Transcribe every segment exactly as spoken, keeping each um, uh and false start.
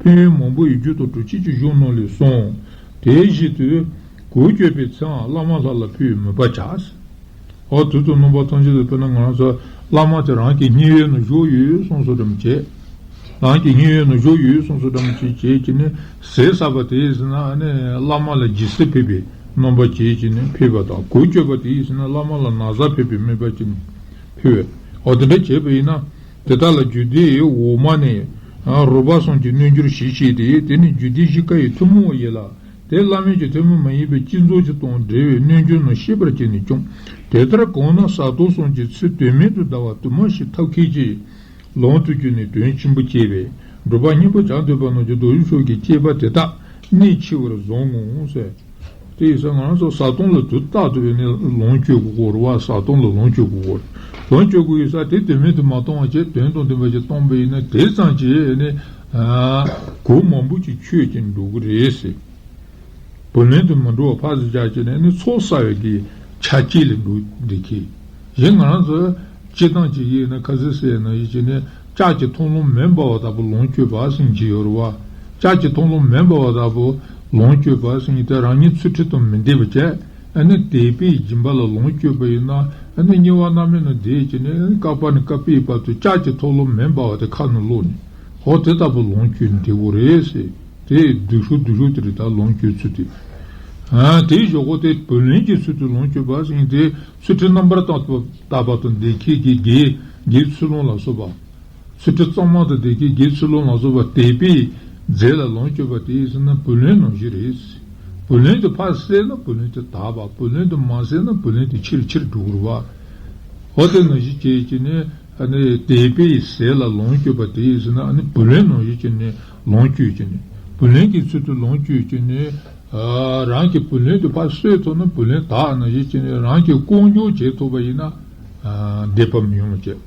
ཕན་ཡོན་མང་པོ་ཡོད་རྒྱུ་དང་གྲུབ་ཆེན་གྱི་གཞུང་ནང་ལས་གསུངས། དེ་བཞིན་དུ་གོས་གྱོན་པའི་ཚེའང་བླ་མ་ལྷ་ལ་ཕུལ་བའི་མོས་པ་བྱ། འོ་དུས་དང་རྣམ་པ་ཐམས་ཅད་དུ། དཔེར་ན་ང་རང་ཚོ་བླ་མ་དེ་རང་གི་སྙིང་དབུས་ན་བཞུགས་ཡོད་གསུངས་སོ་འདྲ་མོ་བྱས། རང་གི་སྙིང་དབུས་ན་བཞུགས་ཡོད་གསུངས་སོ་འདྲ་མོ་བྱས་བྱས་ཀྱི་ནི་ཟས་ཟ་བ་དེ་ཟེར་ན་ཨ་ནི་བླ་མ་ལ་སྦྱིན་སྲེག་ཕུལ་བའི་རྣམ་པ་བྱས་ཀྱི་ནི་ཕུལ་བ་དང་། གོས་གྱོན་པ་དེ་ཟེར་ན་བླ་མ་ལ་ན་བཟའ་ཕུལ་བའི་མོས་པ་ཅན་ཕུལ་བས། འོ་དེ་འདྲ་བྱས་པ་ཡིན་ན་དེ་དག་ལ་རྒྱུད་སྡེའི་འོག་མ་ནས་རོལ་པ་གསུམ་གྱི་རྣལ་འབྱོར་ཞེས་བཤད་དེ། དེ་ནི་རྒྱུད་སྡེ་བཞི་ཀ་ཡི་ཐུན་མོང་བ་ཡིན་ལ། དེ་བླ་མེད་ཀྱི་ཐུན་མོང་མ་ཡིན་པའི་བསྐྱེད་རྫོགས་ཀྱི་དང་འབྲེལ་བའི་རྣལ་འབྱོར་རྣམས་ཤེས་པར་བྱས་ནས་ཀྱང་། དེ་ལྟར་གང་ན་གཟའ་གཏོར་གསུམ་གྱི་ཚེ་དོན་མེད་དུ་བཟླ་བ་དུ་མ་ཞིག་ཐབས་མཁས་ཀྱིས་ལོངས་སུ་སྤྱོད་ནས་དོན་ཆེན་པོ་སྐྱེས་པས། འགྲོ་བ་སྙིང་པོ་བྱང་ཐོབ་པ་རྣམས་ཀྱིས་རྡོ་རྗེ་མཆོག་གི་བསྐྱེད་པ་དེ་དག་གནད་ཆེ་བར་བཟུང་ངོ་ཟེར། དེ་ཡིན་ཙང་ང་རང་ཚོ་བཟའ་བཏུང་ལ་དུས་རྟག་ཏུ་བས་ནས་ལོངས་སྤྱོད་དགོས་རེད་བ། བཟའ་བཏུང་ལ་ལོངས་སྤྱོད་དགོས་རེད། ལོངས་སྤྱོད་དགོས་ཡོད་ས་དེ་དོན་མེད་དུ་མ་གཏོང་བ་བྱས། དོན་དང་ལྡན་པ་ཞིག་གཏོང་པ་ཡིན་ན་དེ་ཙམ་གྱིས་ནི་གོ་མང་པོ་ཅིག་ཆོད་ཀྱིན་འགྲོ་གི་རེད་ཟེར། བུ་ལོན་དུ་མི་འགྲོ་བ་ཕར་ཚུར་རྒྱག་བྱས་ནས་ནི་ཚོགས་བསགས་པའི་གི་ཆ་རྐྱེན་ལས་འགྲོ་འདི་གི། གཞན་ང་རང་ཚོ་སྤྱིར་བཏང་ཅིག་ཡིན་ན་ཁ་སང་ཟེར་ན་ཡིན་ཅིག་ནི་ལྕགས་ཀྱི་མཐོང་ལམ་མེ་འབར་བ་ལྟ་བུ་ལོངས་སྤྱོད་པ་ཟེར་གྱི་ཡོད་རེད་བ། ལྕགས་ཀྱི་མཐོང་ལམ་མེ་འབར་བ་ལྟ་བུ་ལོངས་སྤྱོད་པ་ཟེར་གྱི་དེ་རང་ཉིད་ཚུལ་ཁྲིམས་དང་མི་ལྡན་པ་བྱས། ཨ་ནི་དད་པས་སྦྱིན་པ་ལ་ལོངས་སྤྱོད་པ་ཡིན་ན། ཨ་ནི་དམྱལ་བ་མནར་མེད་ནང་བསྡད་ཀྱི་ནི་བསྐལ་པ་ནས་བསྐལ་པའི་བར་དུ་ལྕགས་ཀྱི་མཐོང་ལམ་མེ་འབར་བ་དེ་ཁ་ནས་བླུགས་ནས། འོ་དེ་ལྟ་བུ་ལོངས་སྤྱོད་བདེ་བོ་རེད་ཟེར། དེ་སྡུག་ཤོས་སྡུག་ཤོས་དེ་རེད། ད་ལོངས་སྤྱོད་ཚུལ་དེ། ཨ་དེའི་ཞོག་ཁོག་དེ་བུ་ལོན་གྱི་ཚུལ་དུ་ལོངས་སྤྱོད་པ་ཟེར་དེ་ཚུལ་ཁྲིམས་རྣམ་པར་དག་པ་དང་ལྡན་མཁན་གྱི་དགེ་དགེ་ཚུལ་སློང་ལ་སོགས་པ། ཚུལ་ཁྲིམས་གཙང་མ་དང་ལྡན་མཁན་དགེ་ཚུལ་སློང་ལ་སོགས་པ་དད་པས་རྫས་ལ་ལོངས་སྤྱོད་པ་དེ་ཟེར་ན་བུ་ལོན་ནང་བཞིན་རེད། བུ་ལོན་དེ་ཕར་བསལ་ན་བུ་ལོན་དེ་དག་པ། བུ་ལོན་དེ་མ་བསལ་ན་བུ་ལོན་དེ་ཆེར་ཆེར་འགྲོ་གི་རེད་བ། འོ་དེ་ནང་བཞིན་བྱས་ཀྱི་ནི། ཨ་ནི་དད་པས་ཟས་ལ་ལོངས་སྤྱོད་པ་དེ་ཡིན་ཟེར་ན། ཨ་ནི་བུ་ལོན་ནང་བཞིན་བྱས་ནས་ལོངས་སྤྱོད་བྱས་ནས། བུ་ལོན་གྱི་ཚུལ་དུ་ལོངས་སྤྱོད་བྱས་ནས། ཨ་རང་གི་བུ་ལོན་དེ་ཕར་གསོས་ཐུབ་ན་བུ་ལོན་དག་ནང་བཞིན་བྱས་ནས། རང་གིས་ལྐོག་འཇོག་བྱེད་ཐུབ་པ་ཡིན་ན། ཨ་བདེ་བ་མི་ཡོང་བ་བྱས།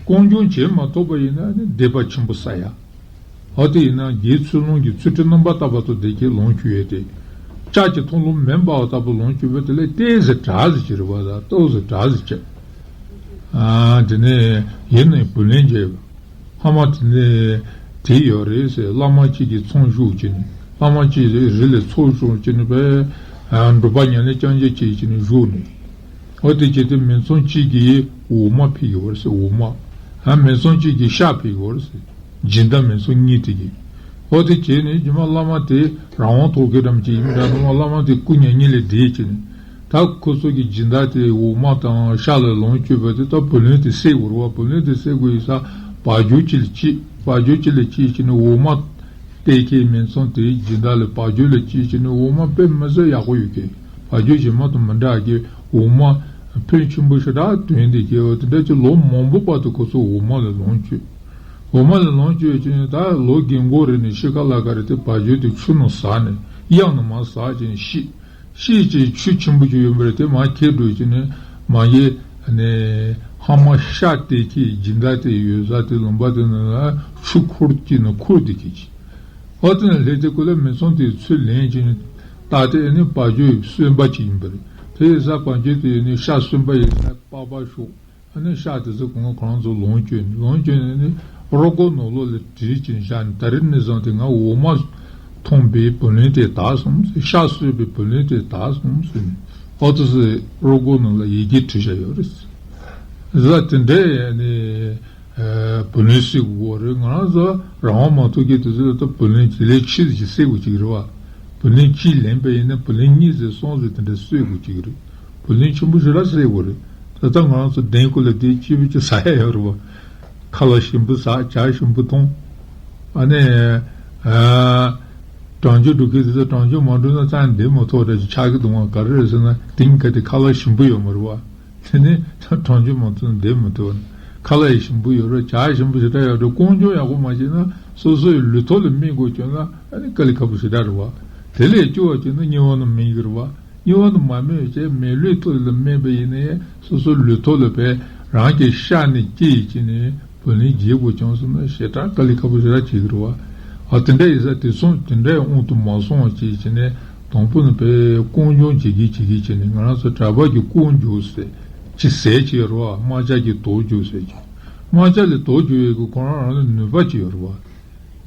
ལྐོག་འཇོག་བྱེད་མ་ཐུབ་པ་ཡིན་ན་ནི་བདེ་བ་ཆེན་པོ་བསགས་ཡ། འོ་དེ་ཡིན་ན་དགེ་ཚུལ་སློང་གི་ཚུལ་ཁྲིམས་རྣམ་པར་དག་པ་དང་ལྡན་མཁན་ལོངས་སྤྱོད་ཡས་དེ། ལྕགས་ཀྱི་མཐོང་ལམ་མེ་འབར་བ་ལྟ་བུ་ལོངས་སྤྱོད་པ་དེ་ལ་ཏོག་ཙམ་དྲག་ཟེར་གྱི་རེད་བ། ད་ཏོག་ཙམ་དྲག་ཟེར་བྱས། ཨ་དེ་ནས་ཡིན་ནའི་བུ་ལོན་འཇལ་བ། སྔ་མ་དེ་ནས་དེ་ཡོད་རེད་ཟེར། བླ་མ་གཅིག་གིས་ཚོང་ཞུགས་བྱས་ནས། བླ་མ་གཅིག་རི་ལ་ཚོང་ཞུགས་བྱས་ནས་པས། ཨ་འབྲོག་པ་ཉམས་ལེན་རྐྱང་རྐྱང་བྱས་བྱས་ནས་བཞུགས་ནས། འོ་དེ་བྱས་ཏེ་མི་ཚང་གཅིག་གིས་འོ་མ་ཕུལ་ཡོད་རེད་ཟེར། འོ་མ། ཨ་མི་ཚང་གཅིག་གིས་ཤ་ཕུལ་ཡོད་རེད་ཟེར། སྦྱིན་བདག་མི་ཚང་གཉིས་དེ་གིས། འོ་དེ་བྱས་ནས་རྗེས་མ་བླ་མ་དེ་རང་དབང་ཐོབ་མཁན་འདྲ་མོ་ཅིག་ཡིན་པ་འདྲ། བླ་མ་དེ་སྐུ་མྱ་ངན་ལས་འདས་བྱས་ནས། ད་ཁོ་ཚོ་གི་སྦྱིན་བདག་དེ་འོ་མ་དང་ཤ་ལ་ལོངས་སྤྱོད་པ་དེ་ད་བུ་ལོན་དེ་སེལ་དགོས་རེད་བ། བུ་ལོན་དེ་སེལ་དགོས་ཡོད་ས་བ་ཇོ་གཅིག་ལ་གཅིག་བ་ཇོ་གཅིག་ལ་གཅིག་བྱས་ནས་འོ་མ་སྟེར་མཁན་མི་ཚང་དེའི་སྦྱིན་བདག་ལ་བ་ཇོ་ལ་གཅིག་བྱས་ནས་འོ་མ་དཔེ་མི་སྲིད་ཡག་པོ་ཡོད་མཁན། བ་ཇོ་གཞན་མ་དང་མི་འདྲ་གི་འོ་མ་ཕོན་ཆེན་པོ་ཞེ་དྲག་ཐོན་བསྡད་མཁན། འོ་དེ་འདྲ་ཅིག་ལོ་མང་པོ་བར་དུ་ཁོ་ཚོ་འོ་མ་ལ་ལོངས་སྤྱོད། འོ་མ་ལ་ལོངས་སྤྱོད་བྱས་ནས་ད་ལོ་རྒན་གོག་རེད་ནས་ཤི་ཁ་ལ་ཁ་རེད་དེ་བ་ཇོ་དེ་ཆུ་ནང་ཟགས་ནས་གཡང་ནང་མར་ཟགས་བྱས་ནས་ཤི། ཤི་ཅིག་ཆུ་ཆེན་པོ་ཅིག་ཡོད་པ་རེད། དེ་མར་འཁྱེར་འགྲོ་བྱས་ནས་མ་གི་ནས་ཧ་མ་ཤ་སྟེར་མཁན་སྦྱིན་བདག་དེ་ཡོད་ས་དེ་ལུང་པ་དེ་ནང་ལ་ཆུ་འཁོར་གྱིས་ནས་འཁོར་བསྡད་མཁན་ཅིག་འོ་དེ་ནས་སླེབས་དུས་ཁོ་ལ་མི་ཚང་དེའི་ཚུར་ལེན་བྱས་ནས་ད་དེ་ནི་བ་ཇོ་གསོན་པ་ཅིག་ཡིན་པ་རེད། དེ་ཡིན་ཙང་བ་ཇོ་དེ་ནི་ཤ་གསོན་པ་ཡིན་ཙང་པགས་པ་ཤོར། ཨ་ནི་ཤ་དེ་ཚོ་ཁོང་ཁོ་རང་ཚོ་ལོངས་སྤྱོད་ནས། ལོངས་སྤྱོད་ནས་ནི་རོ་སྒོ་ནང་ལོགས་ལ་བྲིས་ཀྱིན་བཞག་ནས། ད་རེས་ནས་བཟུང་སྟེ་ང་འོ་མ་འཐུང་པའི་བུ་ལོན་དེ་དག་སོང་ཟེར། ཤ་གསོས་པའི་བུ་ལོན་དེ་དག་སོང་ཟེར་ནས། ཨོ་ཏོ་ཟེར་རོ་སྒོ་ནང་ལ་ཡི་གེ་བྲིས་བཞག་ཡོད་རེད་ཟེར། ཟ་དེ་འདྲའི་ནི་བུ་ལོན་སེལ་དགོས་རེད། ང་རང་ཚོ་རང་དབང་མ་ཐོབ་མཁན་དེ་ཚོ་ད་བུ་ལོན་དེ་ལས་ཆེ་ཙམ་ཞིག་སེལ་དགོས་ཀྱི་རེད་བ། བུ་ལོན་གཅིག་ལེན་པ་ཡིན་ན་བུ་ལོན་གཉིས་ཙམ་གསུམ་ཙམ་དེ་འདྲ་སེལ་དགོས་ཀྱི་རེད། བུ་ལོན་ཆེན་པོ་ཞེ་དྲག་སེལ་དགོས་རེད། ད་ལྟ་ང་རང་ཚོ་གདན་སྐུ་ལ་བསྡད་སྐྱིད་པོ་ཅིག་ཟ་ཡ་ཡོད་རེད་བ། ཁ་ལག་ཞིམ་པོ་ཟ། ཇ་ཞིམ་པོ་འཐུང་། ཨ་ནི། ཨ། གྲང་སྦྱོར་འགྲོ་མཁན་དེ་ཚོ་གྲང་སྦྱོར་མ་འགྲོ་ན་རྩ་ནས་བསྡད་མི་ཐུབ་པ་འདྲ་ཅིག་ཆགས་ཀྱི་འདུག་ང་། ག་རེ་རེད་ཟེར་ན་དེང་ག་དེ་ཁ་ལག་ཞིམ་པོ་ཡོད་མ་རེད་བ། དེ་ནི་གྲང་སྦྱོར་མ་འཐུང་ན་བསྡད་མི་ཐུབ་པ། ཁ་ལག་ཡང་ཞིམ་པོ་ཡོད་རེད། ཇ་ཞིམ་པོ་ཞེ་དྲག་ཡོད་རེད། སྐོང་སྦྱོང་ཡག་པོ་མ་བྱས་ན་སོ་སོའི་ལུས་ཐོག་ལ་སྨན་དགོས་བྱུང་ན་ཨ་ནི་དཀའ་ལས་ཁག་པོ་ཞེ་དྲག་རེད་བ། དེ་ལས་སྐྱོ་བ་བྱུང་ན་དམྱལ་བ་ནང་སྨན་གྱི་རེད་བ། དམྱལ་བ་ནང་མ་སྨན་བྱས་མི་ལུས་ཐོག་ལ་སྨན་པ་ཡིན་ནའི་སོ་སོའི་ལུས་ཐོག་ལ་བས་རང་གི་ཤ་ནས་སྐྱེས་ཡིན་ནའི་བུ་ལོན་འཇལ་དགོས་བྱུང་སོང་ན་ཞེ་དྲག་དཀའ་ལས་ཁག་པོ་ཞེ་དྲག་བྱེད་ཀྱི་རེད་བ། ཨ་དེ་འདྲ་ཡིན་ཙང་དེ་ཚོ་དེ་འདྲའི་དབང་དུ་མ་སོང་བ་བྱས་བྱས་ནས་དང་པོ་ནས་བས་སྐོང་སྦྱོང་བྱེད་ཀྱི་བྱེད་ཀྱི་བྱས་ནས་ང་རང་ཚོ་གྲྭ་པ་གི་སྐོང་རྒྱུག་ཟེར་ཅིག་ཟེར་གྱི་ཡོད་རེད་བ། དམག་ཇ་གི་དོགས་རྒྱུག་ཟེར་གྱི། དམག་ཇ་ལས་དོགས་རྒྱུག་ཡོད་ཀྱི་ཁོ་རང་རང་ལ་ནུས་པ་ཅིག་ཡོད་རེད་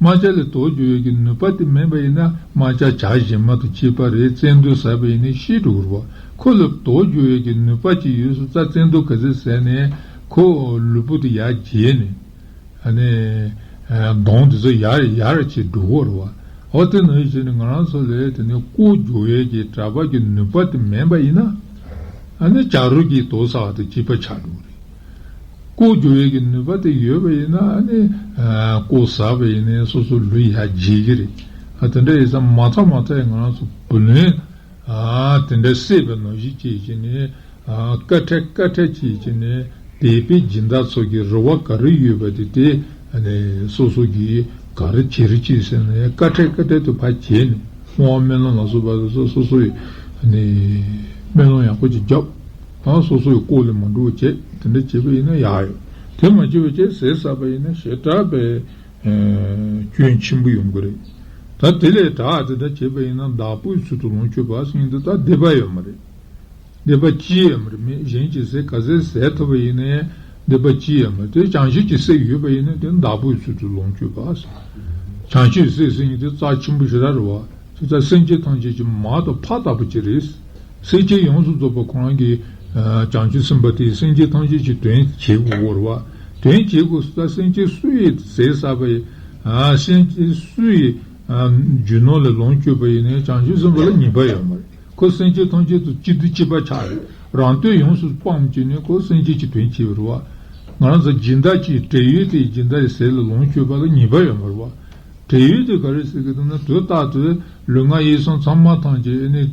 བ། རྨ་བྱ་ལ་དོགས་འཇོག་ཡས་ཀྱི་ནུས་པ་དེ་མེད་པ་ཡིན་ན་རྨ་བྱ་བྱ་གཞན་མ་དང་གཅིག་པ་རེད། བཙན་དུག་ཟ་བ་ཡིན་ན་ཤི་འགྲོ་གི་རེད་བ། ཁོ་ལ་དོགས་འཇོག་ཡས་ཀྱི་ནུས་པ་ཅིག་ཡོད་སོང་ཙང་བཙན་དུག་ག་ཚོད་ཟས་ནས་ཁོ་ལུས་པོ་དེ་ཡར་རྒྱས་ནས། ཨ་ནི་གདོང་དེ་ཚོ་ཡར་ཡར་བྱས་འགྲོ་གི་རེད་བ། འོ་དེ་ནང་བཞིན་བྱས་ནས་ང་རང་ཚོ་ལ་དེ་ནས་ལྐོག་འཇོག་ཡས་ཀྱི་གྲྭ་པ་གི་ནུས་པ་དེ་མེད་པ་ཡིན་ན། ཨ་ནི་བྱ་རོག་གིས་དོགས་ཟ་བ་དང་གཅིག་པ་ཆགས་འགྲོ་གི་རེད། ལྐོག་འཇོག་ཡས་ཀྱི་ནུས་པ་དེ་ཡོད་པ་ཡིན་ན་ཨ་ནི་ལྐོག་ཟ་བ་ཡིན་ནའི་སོ་སོ་ལུས་ཡར་རྒྱས་ཀྱི་རེད། ཨ་དེ་འདྲ་ཡིན་ཙང་མ་ཐག་མ་ཐག་ཡིན་ང་རང་ཚོ་བུ་ལོན། ཨ་དེ་འདྲ་བསད་པའི་ནང་བཞིན་བྱས་བྱས་ནས། ཨ་དཀའ་ཁྲལ་དཀའ་ཁྲལ་བྱས་བྱས་ནས་དད་པའི་སྦྱིན་བདག་ཚོ་གི་རེ་བ་ག་རེ་ཡོད་པ་དེ་དེ་ཨ་ནི་སོ་སོ་གིས་ག་རེ་བྱེད་རེ་བྱས་ཟེར་ནས་དཀའ་ཁྲལ་དཀའ་ཁྲལ་དུ་ཕར་བྱས་ནས་བསྔོ་བ་སྨོན་ལམ་ལ་སོགས་པ་སོ་སོ་སོ་ཡི་ཨ་ནི་སྨོན་ལམ་ཡག་པོ་ཅིག་བརྒྱབ། ཨ་སོ་སོ་ཡི་ལྐོག་ལས་མ་འགྲོ་བ་བྱས་དེ་འདྲ་བྱས་པ་ཡིན་ན་ཡག་ཡོད། དེ་མ་བྱས་པ་བྱས་ཟས་ཟ་བ་ཡིན་ན་ཞེ་དྲག་པའི། སྐྱོན་ཆེན་པོ་ཡོང་གི་རེད། ད་དེ་ལས་དྲག་དེ་འདྲ་བྱས་པ་ཡིན་ན་བདག་པོའི་ཚུལ་དུ་ལོངས་སྤྱོད་པ་ཟེར་མཁན་དེ་ད་སྡིག་པ་ཡོད་མ་རེད། སྡིག་པ་ཅི་ཡང་མ་རེད། མི་གཞན་གྱིས་ཟས་ག་ཚོད་ཟས་ཐུབ་པ་ཡིན་ནའི་སྡིག་པ་ཅི་ཡང་མ་རེད། དེ་བྱང་ཆུབ་ཀྱི་སྲས་ཡོད་པ་ཡིན་ན་དེ་བདག་པོའི་ཚུལ་དུ་ལོངས་སྤྱོད་པ་ཟེར། བྱང་ཆུབ་སྲས་ཟེར་མཁན་དེ་རྩ་ཆེན་པོ་ཞེ་དྲག་རེད་བ། དེ་ལྟར་སེམས་ཅན་ཐམས་ཅད་ཀྱི་མ་དང་ཕ་ལྟ་བུ་ཅིག་རེད། སེམས་ཅན་ཡོངས་སུ་རྫོགས་པ་ཁོ་རང་གི་ཨ་བྱང་ཆུབ་སེམས་དཔའ་དེས་སེམས་ཅན་ཐམས་ཅད་ཀྱི་དོན་བྱེད་དགོས་ཀྱི་རེད་བ། དོན་བྱེད་དགོས་སུ་ད་སེམས་ཅན་སུ་ཡིས་ཟས་ཟ་བ་ཡི་ཨ་སེམས་ཅན་སུ་ཡི་ཨ་རྒྱུ་ནོར་ལ་ལོངས་སྤྱོད་པ་ཡིན་ནའི་བྱང་ཆུབ་སེམས་དཔའ་ལ་ཉེས་པ་ཡོད་མ་རེད། ཁོ་སེམས་ཅན་ཐམས་ཅད་དང་གཅིག་ཏུ་གཅིག་པ་ཆགས་རེད། རང་དོན་ཡོངས་སུ་སྤངས་བྱས་ནས་ཁོ་སེམས་ཅན་གྱི་དོན་བྱེད་པ་རེད་བ། ང་རང་ཚོ་སྦྱིན་བདག་གི་བགྲེས་ཡོལ་དེ་སྦྱིན་བདག་ཡི་ཟས་ལ་ལོངས་སྤྱོད་པ་ལ་ཉེས་པ་ཡོད་མ་རེད་བ། བགྲེས་ཡོལ་དེ་ག་རེ་ཟེར་གི་འདུག་ན་དུས་རྟག་ཏུ་ལུས་ངག་ཡིད་གསུམ་ཚང་མ་ཐམས་ཅད་ཨ་ནི་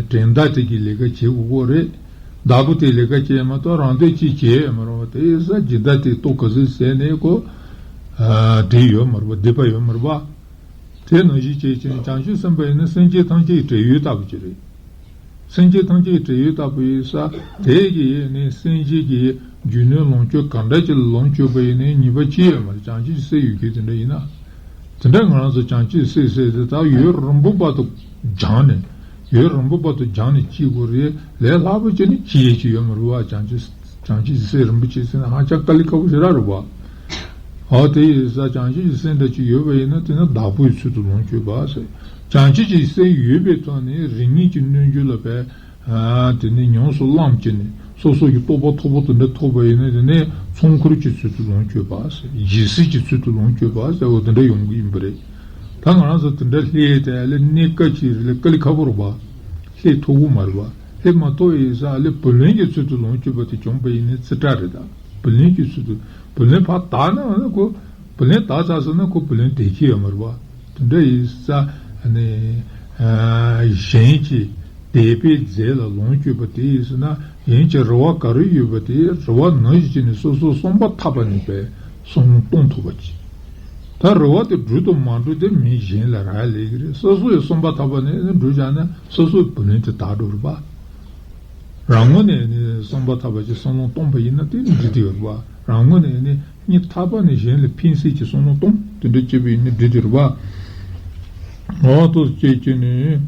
བྲན་བདག་དེ་གི་ལས་ཀ་བྱེད་དགོས་ཀྱི་རེད། བདག་པོ་དེའི་ལས་ཀ་བྱེད་མ་གཏོགས་རང་དོན་ཅིག་བྱེད་ཡོད་མ་རེད་བ། དེ་ཡིན་ཙང་སྦྱིན་བདག་དེ་ལྟོ་ག་ཚོད་བཟས་ནའི་ཁོ་ཨ་འགྲིག་ཡོད་མ་རེད་བ། སྡིག་པ་ཡོད་མ་རེད་བ། དེ་ནང་བཞིན་བྱས་ཀྱང་བྱང་ཆུབ་སེམས་དཔའ་ཡིན་ན་སེམས་ཅན་ཐམས་ཅད་ཀྱི་བགྲེས་ཡོལ་ལྟ་བུ་ཅིག་རེད། སེམས་ཅན་ཐམས་ཅད་ཀྱི་བགྲེས་ཡོལ་ལྟ་བུ་ཡིན་ཙང་དེ་གིས་ནི་སེམས་ཅན་གྱི་རྒྱུ་ནོར་ལོངས་སྤྱོད་གང་འདྲ་ཅིག་ལ་ལོངས་སྤྱོད་པ་ཡིན་ནའི་ཉེས་པ་ཅི་ཡང་མ་རེད། བྱང་ཆུབ་སྲས་ཡོད་རྒྱུ་དེ་འདྲ་ཡིན་ན། དེ་འདྲ་ང་རང་ཚོ་བྱང་ཆུབ་སྲས་ཟེར་དེ་ད་ཡུན་རིང་པོ་བར་དུ་སྦྱངས་ནས་ཡུན་རིང་པོ་བར་དུ་སྦྱངས་ནས་ཅི་དགོས་རེད། ལས་སླ་པོ་བྱས་ནས་ཅི་ཡས་ཅི་ཡོད་མ་རེད་བ། བྱང་ཆུབ་བྱང་ཆུབ་སྲས་རིན་པོ་ཆེ་ཟེར་ན་ཧ་ཅང་དཀའ་ལས་ཁག་པོ་ཞེ་དྲག་རེད་བ། འོ་དེ་ཡིན་ཙང་བྱང་ཆུབ་ཀྱི་སེམས་འདྲ་ཅིག་ཡོད་པ་ཡིན་ན་དེ་ནི་བདག་པོའི་ཚུལ་དུ་ལོངས་སྤྱོད་པ་ཟེར། བྱང་ཆུབ་ཀྱི་སེམས་ཡོད་པའི་ཐོག་ནས་རིགས་ངེས་ཀྱི་རྣལ་འབྱོར་ལ་བས། དེ་ནི་ཉམས་སུ་བླངས་བྱས་ནས་སོ་སོ་ཡི་རྟོགས་པ་མཐོ་པོ་དེ་འདྲ་ཐོབ་པ་ཡིན་ན་དེ་ནི་ཚོགས་འཁོར་གྱི་ཚུལ་དུ་ལོངས་སྤྱོད་པ་ཟེར། སྦྱིན་སྲེག་གི་ཚུལ་དུ་ལོངས་སྤྱོད་པ་ཟེར་བ་དེ་འདྲ་ཡོང་གི་ཡིན་པ་རེད། ད་ང་རང་ཚོ་དེ་འདྲ་སླེབས་དེ་ལས་གནས་སྐབས་ཅིག་རེད་ལ་དཀའ་ལས་ཁག་པོ་རེད་བ། སླེབས་ཐུབ་ཀྱི་མ་རེད་བ། སླེབས་མ་ཐུབ་ཡིན་ཙང་ཨ་ལས་བུ་ལོན་གྱི་ཚུལ་དུ་ལོངས་སྤྱོད་པ་དེ་བྱུང་པ་ཡིན་ན་རྩེ་གྲ་རེད་ད། བུ་ལོན་གྱི་ཚུལ་དུ་བུ་ལོན་ཕར་བཏགས་ན་ཁོ་བུ་ལོན་བཏགས་ཚར་སོང་ན་ཁོ་བུ་ལོན་དེ་གི་ཡོད་མ་རེད་བ། དེ་འདྲ་ཡིན་ཙང་ཨ་ནི་གཞན་གྱི་དད་པའི་རྫས་ལ་ལོངས་སྤྱོད་པ་དེ་ཡིན་ཟེར་ན་གཞན་གྱི་རེ་བ་ག་རེ་ཡོད་པ་དེ་རེ་བ་ནང་བཞིན་བྱས་ནས་སོ་སོའི་བསམ་པ་ཐག་པ་ནས་པའི་བསམ་བློ་གཏོང་ཐུབ་པ་ཅིག་ད་རེ་བ་དེ་འགྲུབ་དང་མ་འགྲུབ་དེ་མི་གཞན་ལ་རག་ལས་ཀྱི་རེད། སོ་སོ་ཡི་བསམ་པ་ཐག་པ་ནས་འགྲུབ་བཞག་ན་སོ་སོའི་བུ་ལོན་དེ་དག་འགྲོ་རེད་པ། རང་ངོས་ནས་ནི་བསམ་པ་ཐག་པ་ཅིག་བསམ་བློ་གཏོང་པ་ཡིན་ན་དེ་ནི་འགྲིག་གི་ཡོད་རེད་པ། རང་ངོས་ནས་ནི་སྙིང་ཐག་པ་ནས་གཞན་ལ་ཕན་སེམས་ཀྱི་བསམ་བློ་གཏོང་དེ་འདྲ་བྱེད་པ་ཡིན་ན་འགྲིག་གི་རེད་པ། འོ་ཐུགས་རྗེ་ཆེ་ནས།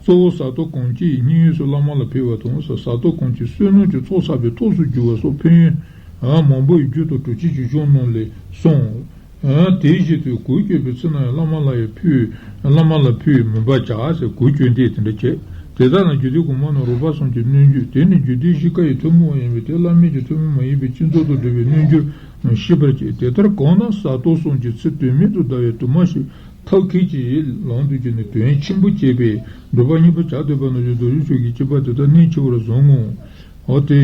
གཙོ་བོ་ས་རྡོ་གང་ཅིའི་སྙིང་དབུས་སུ་བླ་མ་ལ་ཕུལ་བ་དང་། ས་རྡོ་གང་ཅིའི་བསོད་ནམས་ཀྱི་ཚོགས་བསགས་པའི་ཐོགས་སུ་གྱུར་པ་སོགས་ཕན་ཡོན་མང་པོ་ཡི་རྒྱུ་དང་གྲུབ་ཆའི་རྒྱུ་ཆུང་རྣམས་ལས་གསུངས། དེ་བཞིན་དུ་གོས་གྱོན་པའི་ཚེ་ན་ཡང་བླ་མ་ལ་ཡང་ཕུལ། བླ་མ་ལ་ཕུལ་བའི་མོས་པ་བྱ་ཟེར། གོས་གྱོན་དེ་དེ་འདྲ་བྱེད། དེ་ལྟར་ན་རྒྱུད་སྡེ་གོང་མ་རྣམས་རོལ་པ་གསུམ་གྱི་རྣལ་འབྱོར། དེ་ནི་རྒྱུད་སྡེ་བཞི་ཀ་ཡི་ཐུན་མོང་བ་ཡིན་པས་དེ་བླ་མེད་ཀྱི་ཐུན་མོང་མ་ཡིན་པའི་སྤྱི་མཚོགས་དང་བསྡུར་བའི་རྣལ་འབྱོར་རྣམས་ཤེས་པར་བྱེད། དེ་ལྟར་གང་ན་ས་རྡོ་གསུམ་གྱི་ཚེ་དོན་མེད་དུ་འདའ་བའི་དུ་མ་ཞིག་ཐབས་མཁས་ཀྱིས་ལམ་དུ་བྱས་ནས་དོན་ཆེན་པོ་བྱེད་པའི་སྒྲུབ་པ་གཉིས་པོ་བྱ་འདོད་པ་རྣམས་ཀྱིས་རྡོ་རྗེ་ཆོས་ཀྱི་སྤྱད་པ་དེ་དག་གནད་ཆེ་བར་བཟུང་ངོ་། འོ་དེ།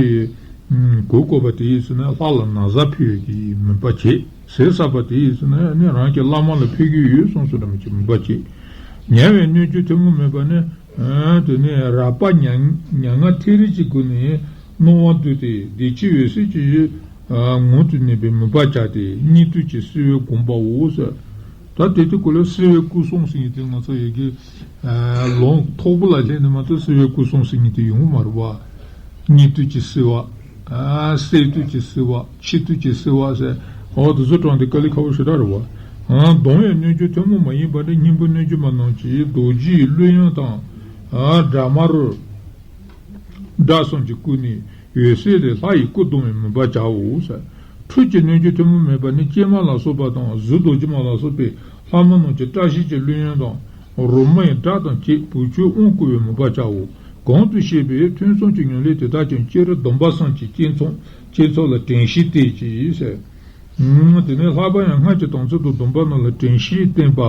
གོས་བགོ་བ་དེ་ཡིན་ཟེར་ན་ལྷ་ལ་ན་བཟའ་ཕུལ་ཡས་ཀྱི་མོས་པ་བྱེད། ཟས་བསགས་པ་དེ་ཡིན་ཟེར་ན་ནི་རང་གི་བླ་མ་ལ་ཕུལ་གྱི་ཡོད་གསུངས་སོ་འདྲ་མོ་ཅིག་མོས་པ་བྱེད། ཉལ་བའི་རྣལ་འབྱོར་ཐུན་མོང་མེད་པ་ནི། དེ་ནི་རགས་པ་མྱ་ངན་ཐེ་རི་ཅིག་བགོས་ནས་སྣང་བ་འདུས་ཏེ་བདེ་སྐྱིད་འོད་གསལ་གྱི་ངང་དུ་གནས་པའི་མོས་པ་བྱ་སྟེ་སྙིགས་དུས་ཀྱི་བསིལ་བའི་དགོངས་པའོ་ཟེར། ད་དེ་དུས་སྐབས་ལ་བསིལ་བའི་སྐུ་གསུམ་ཟེར་མཁན་དེ་ང་ཚོ་ཡི་གེ་ལུང་མཐོ་པོ་ལ་སླེབས་ནས་མ་གཏོགས་བསིལ་བའི་སྐུ་གསུམ་ཟེར་མཁན་དེ་ཡོང་གི་མ་རེད་བ། སྙིགས་དུས་ཀྱི་བསིལ་བ། གསལ་དུས་ཀྱི་བསིལ་བ། འཆི་དུས་ཀྱི་བསིལ་བ་ཟེར། འོ་དེ་ཚོ་དྲངས་ཏེ་དཀའ་ལས་ཁག་པོ་ཞེ་དྲག་རེད་བ། གདོང་བའི་རྣལ་འབྱོར་ཐུན་མོང་མ་ཡིན་པ་ནི་སྙིང་པོ་རྣལ་འབྱོར་མ་རྣམས་ཀྱིས་རྡོ་རྗེའི་གླུ་དབྱངས་དང་། སྒྲ་མ་རོལ། སྒྲ་གསུམ་གྱིས་བསྐུལ་ནས་འོད་གསལ་ལས་ལྷ་ཡི་སྐུ་བརྡུང་བའི་མོས་པ་བྱའོ་ཟེར། ཁྲུས་ཀྱི་རྣལ་འབྱོར་ཐུན་མོང་མེད་པ་ནི་ཀྱེ་མ་ལ་སོགས་པ་དང་གཟུགས་རྡོ་རྗེ་མ་ལ་སོགས་པའི་ ལྷ་མོ་རྣམས་ཀྱི་བཀྲ་ཤིས་ཀྱི་གླུ་དབྱངས་དང་། རོལ་མོའི་སྒྲ་དང་བཅས་བུ་ཁྱོད་དབང་བསྐུར་བའི་མོས་པ་བྱའོ། གོང་དུ་བཤད་པའི་ཐུན་མཚམས་ཀྱི་ཉམས་ལེན་དེ་དག་ཀྱང་སྤྱིར་སྡོམ་པ་གསུམ་གྱི་བསྐྱེད་མཚམས་བསྐྱེད་ཚུལ་ལ་དྲན་ཤེས་བསྟེན་ཅིག་ཟེར། དེ་ནས་ལྷག་པར་ཡང་སྔར་གྱི་དམ་ཚིག་དང་སྡོམ་པ་རྣམས་ལ་དྲན་ཤེས་བསྟེན་པ་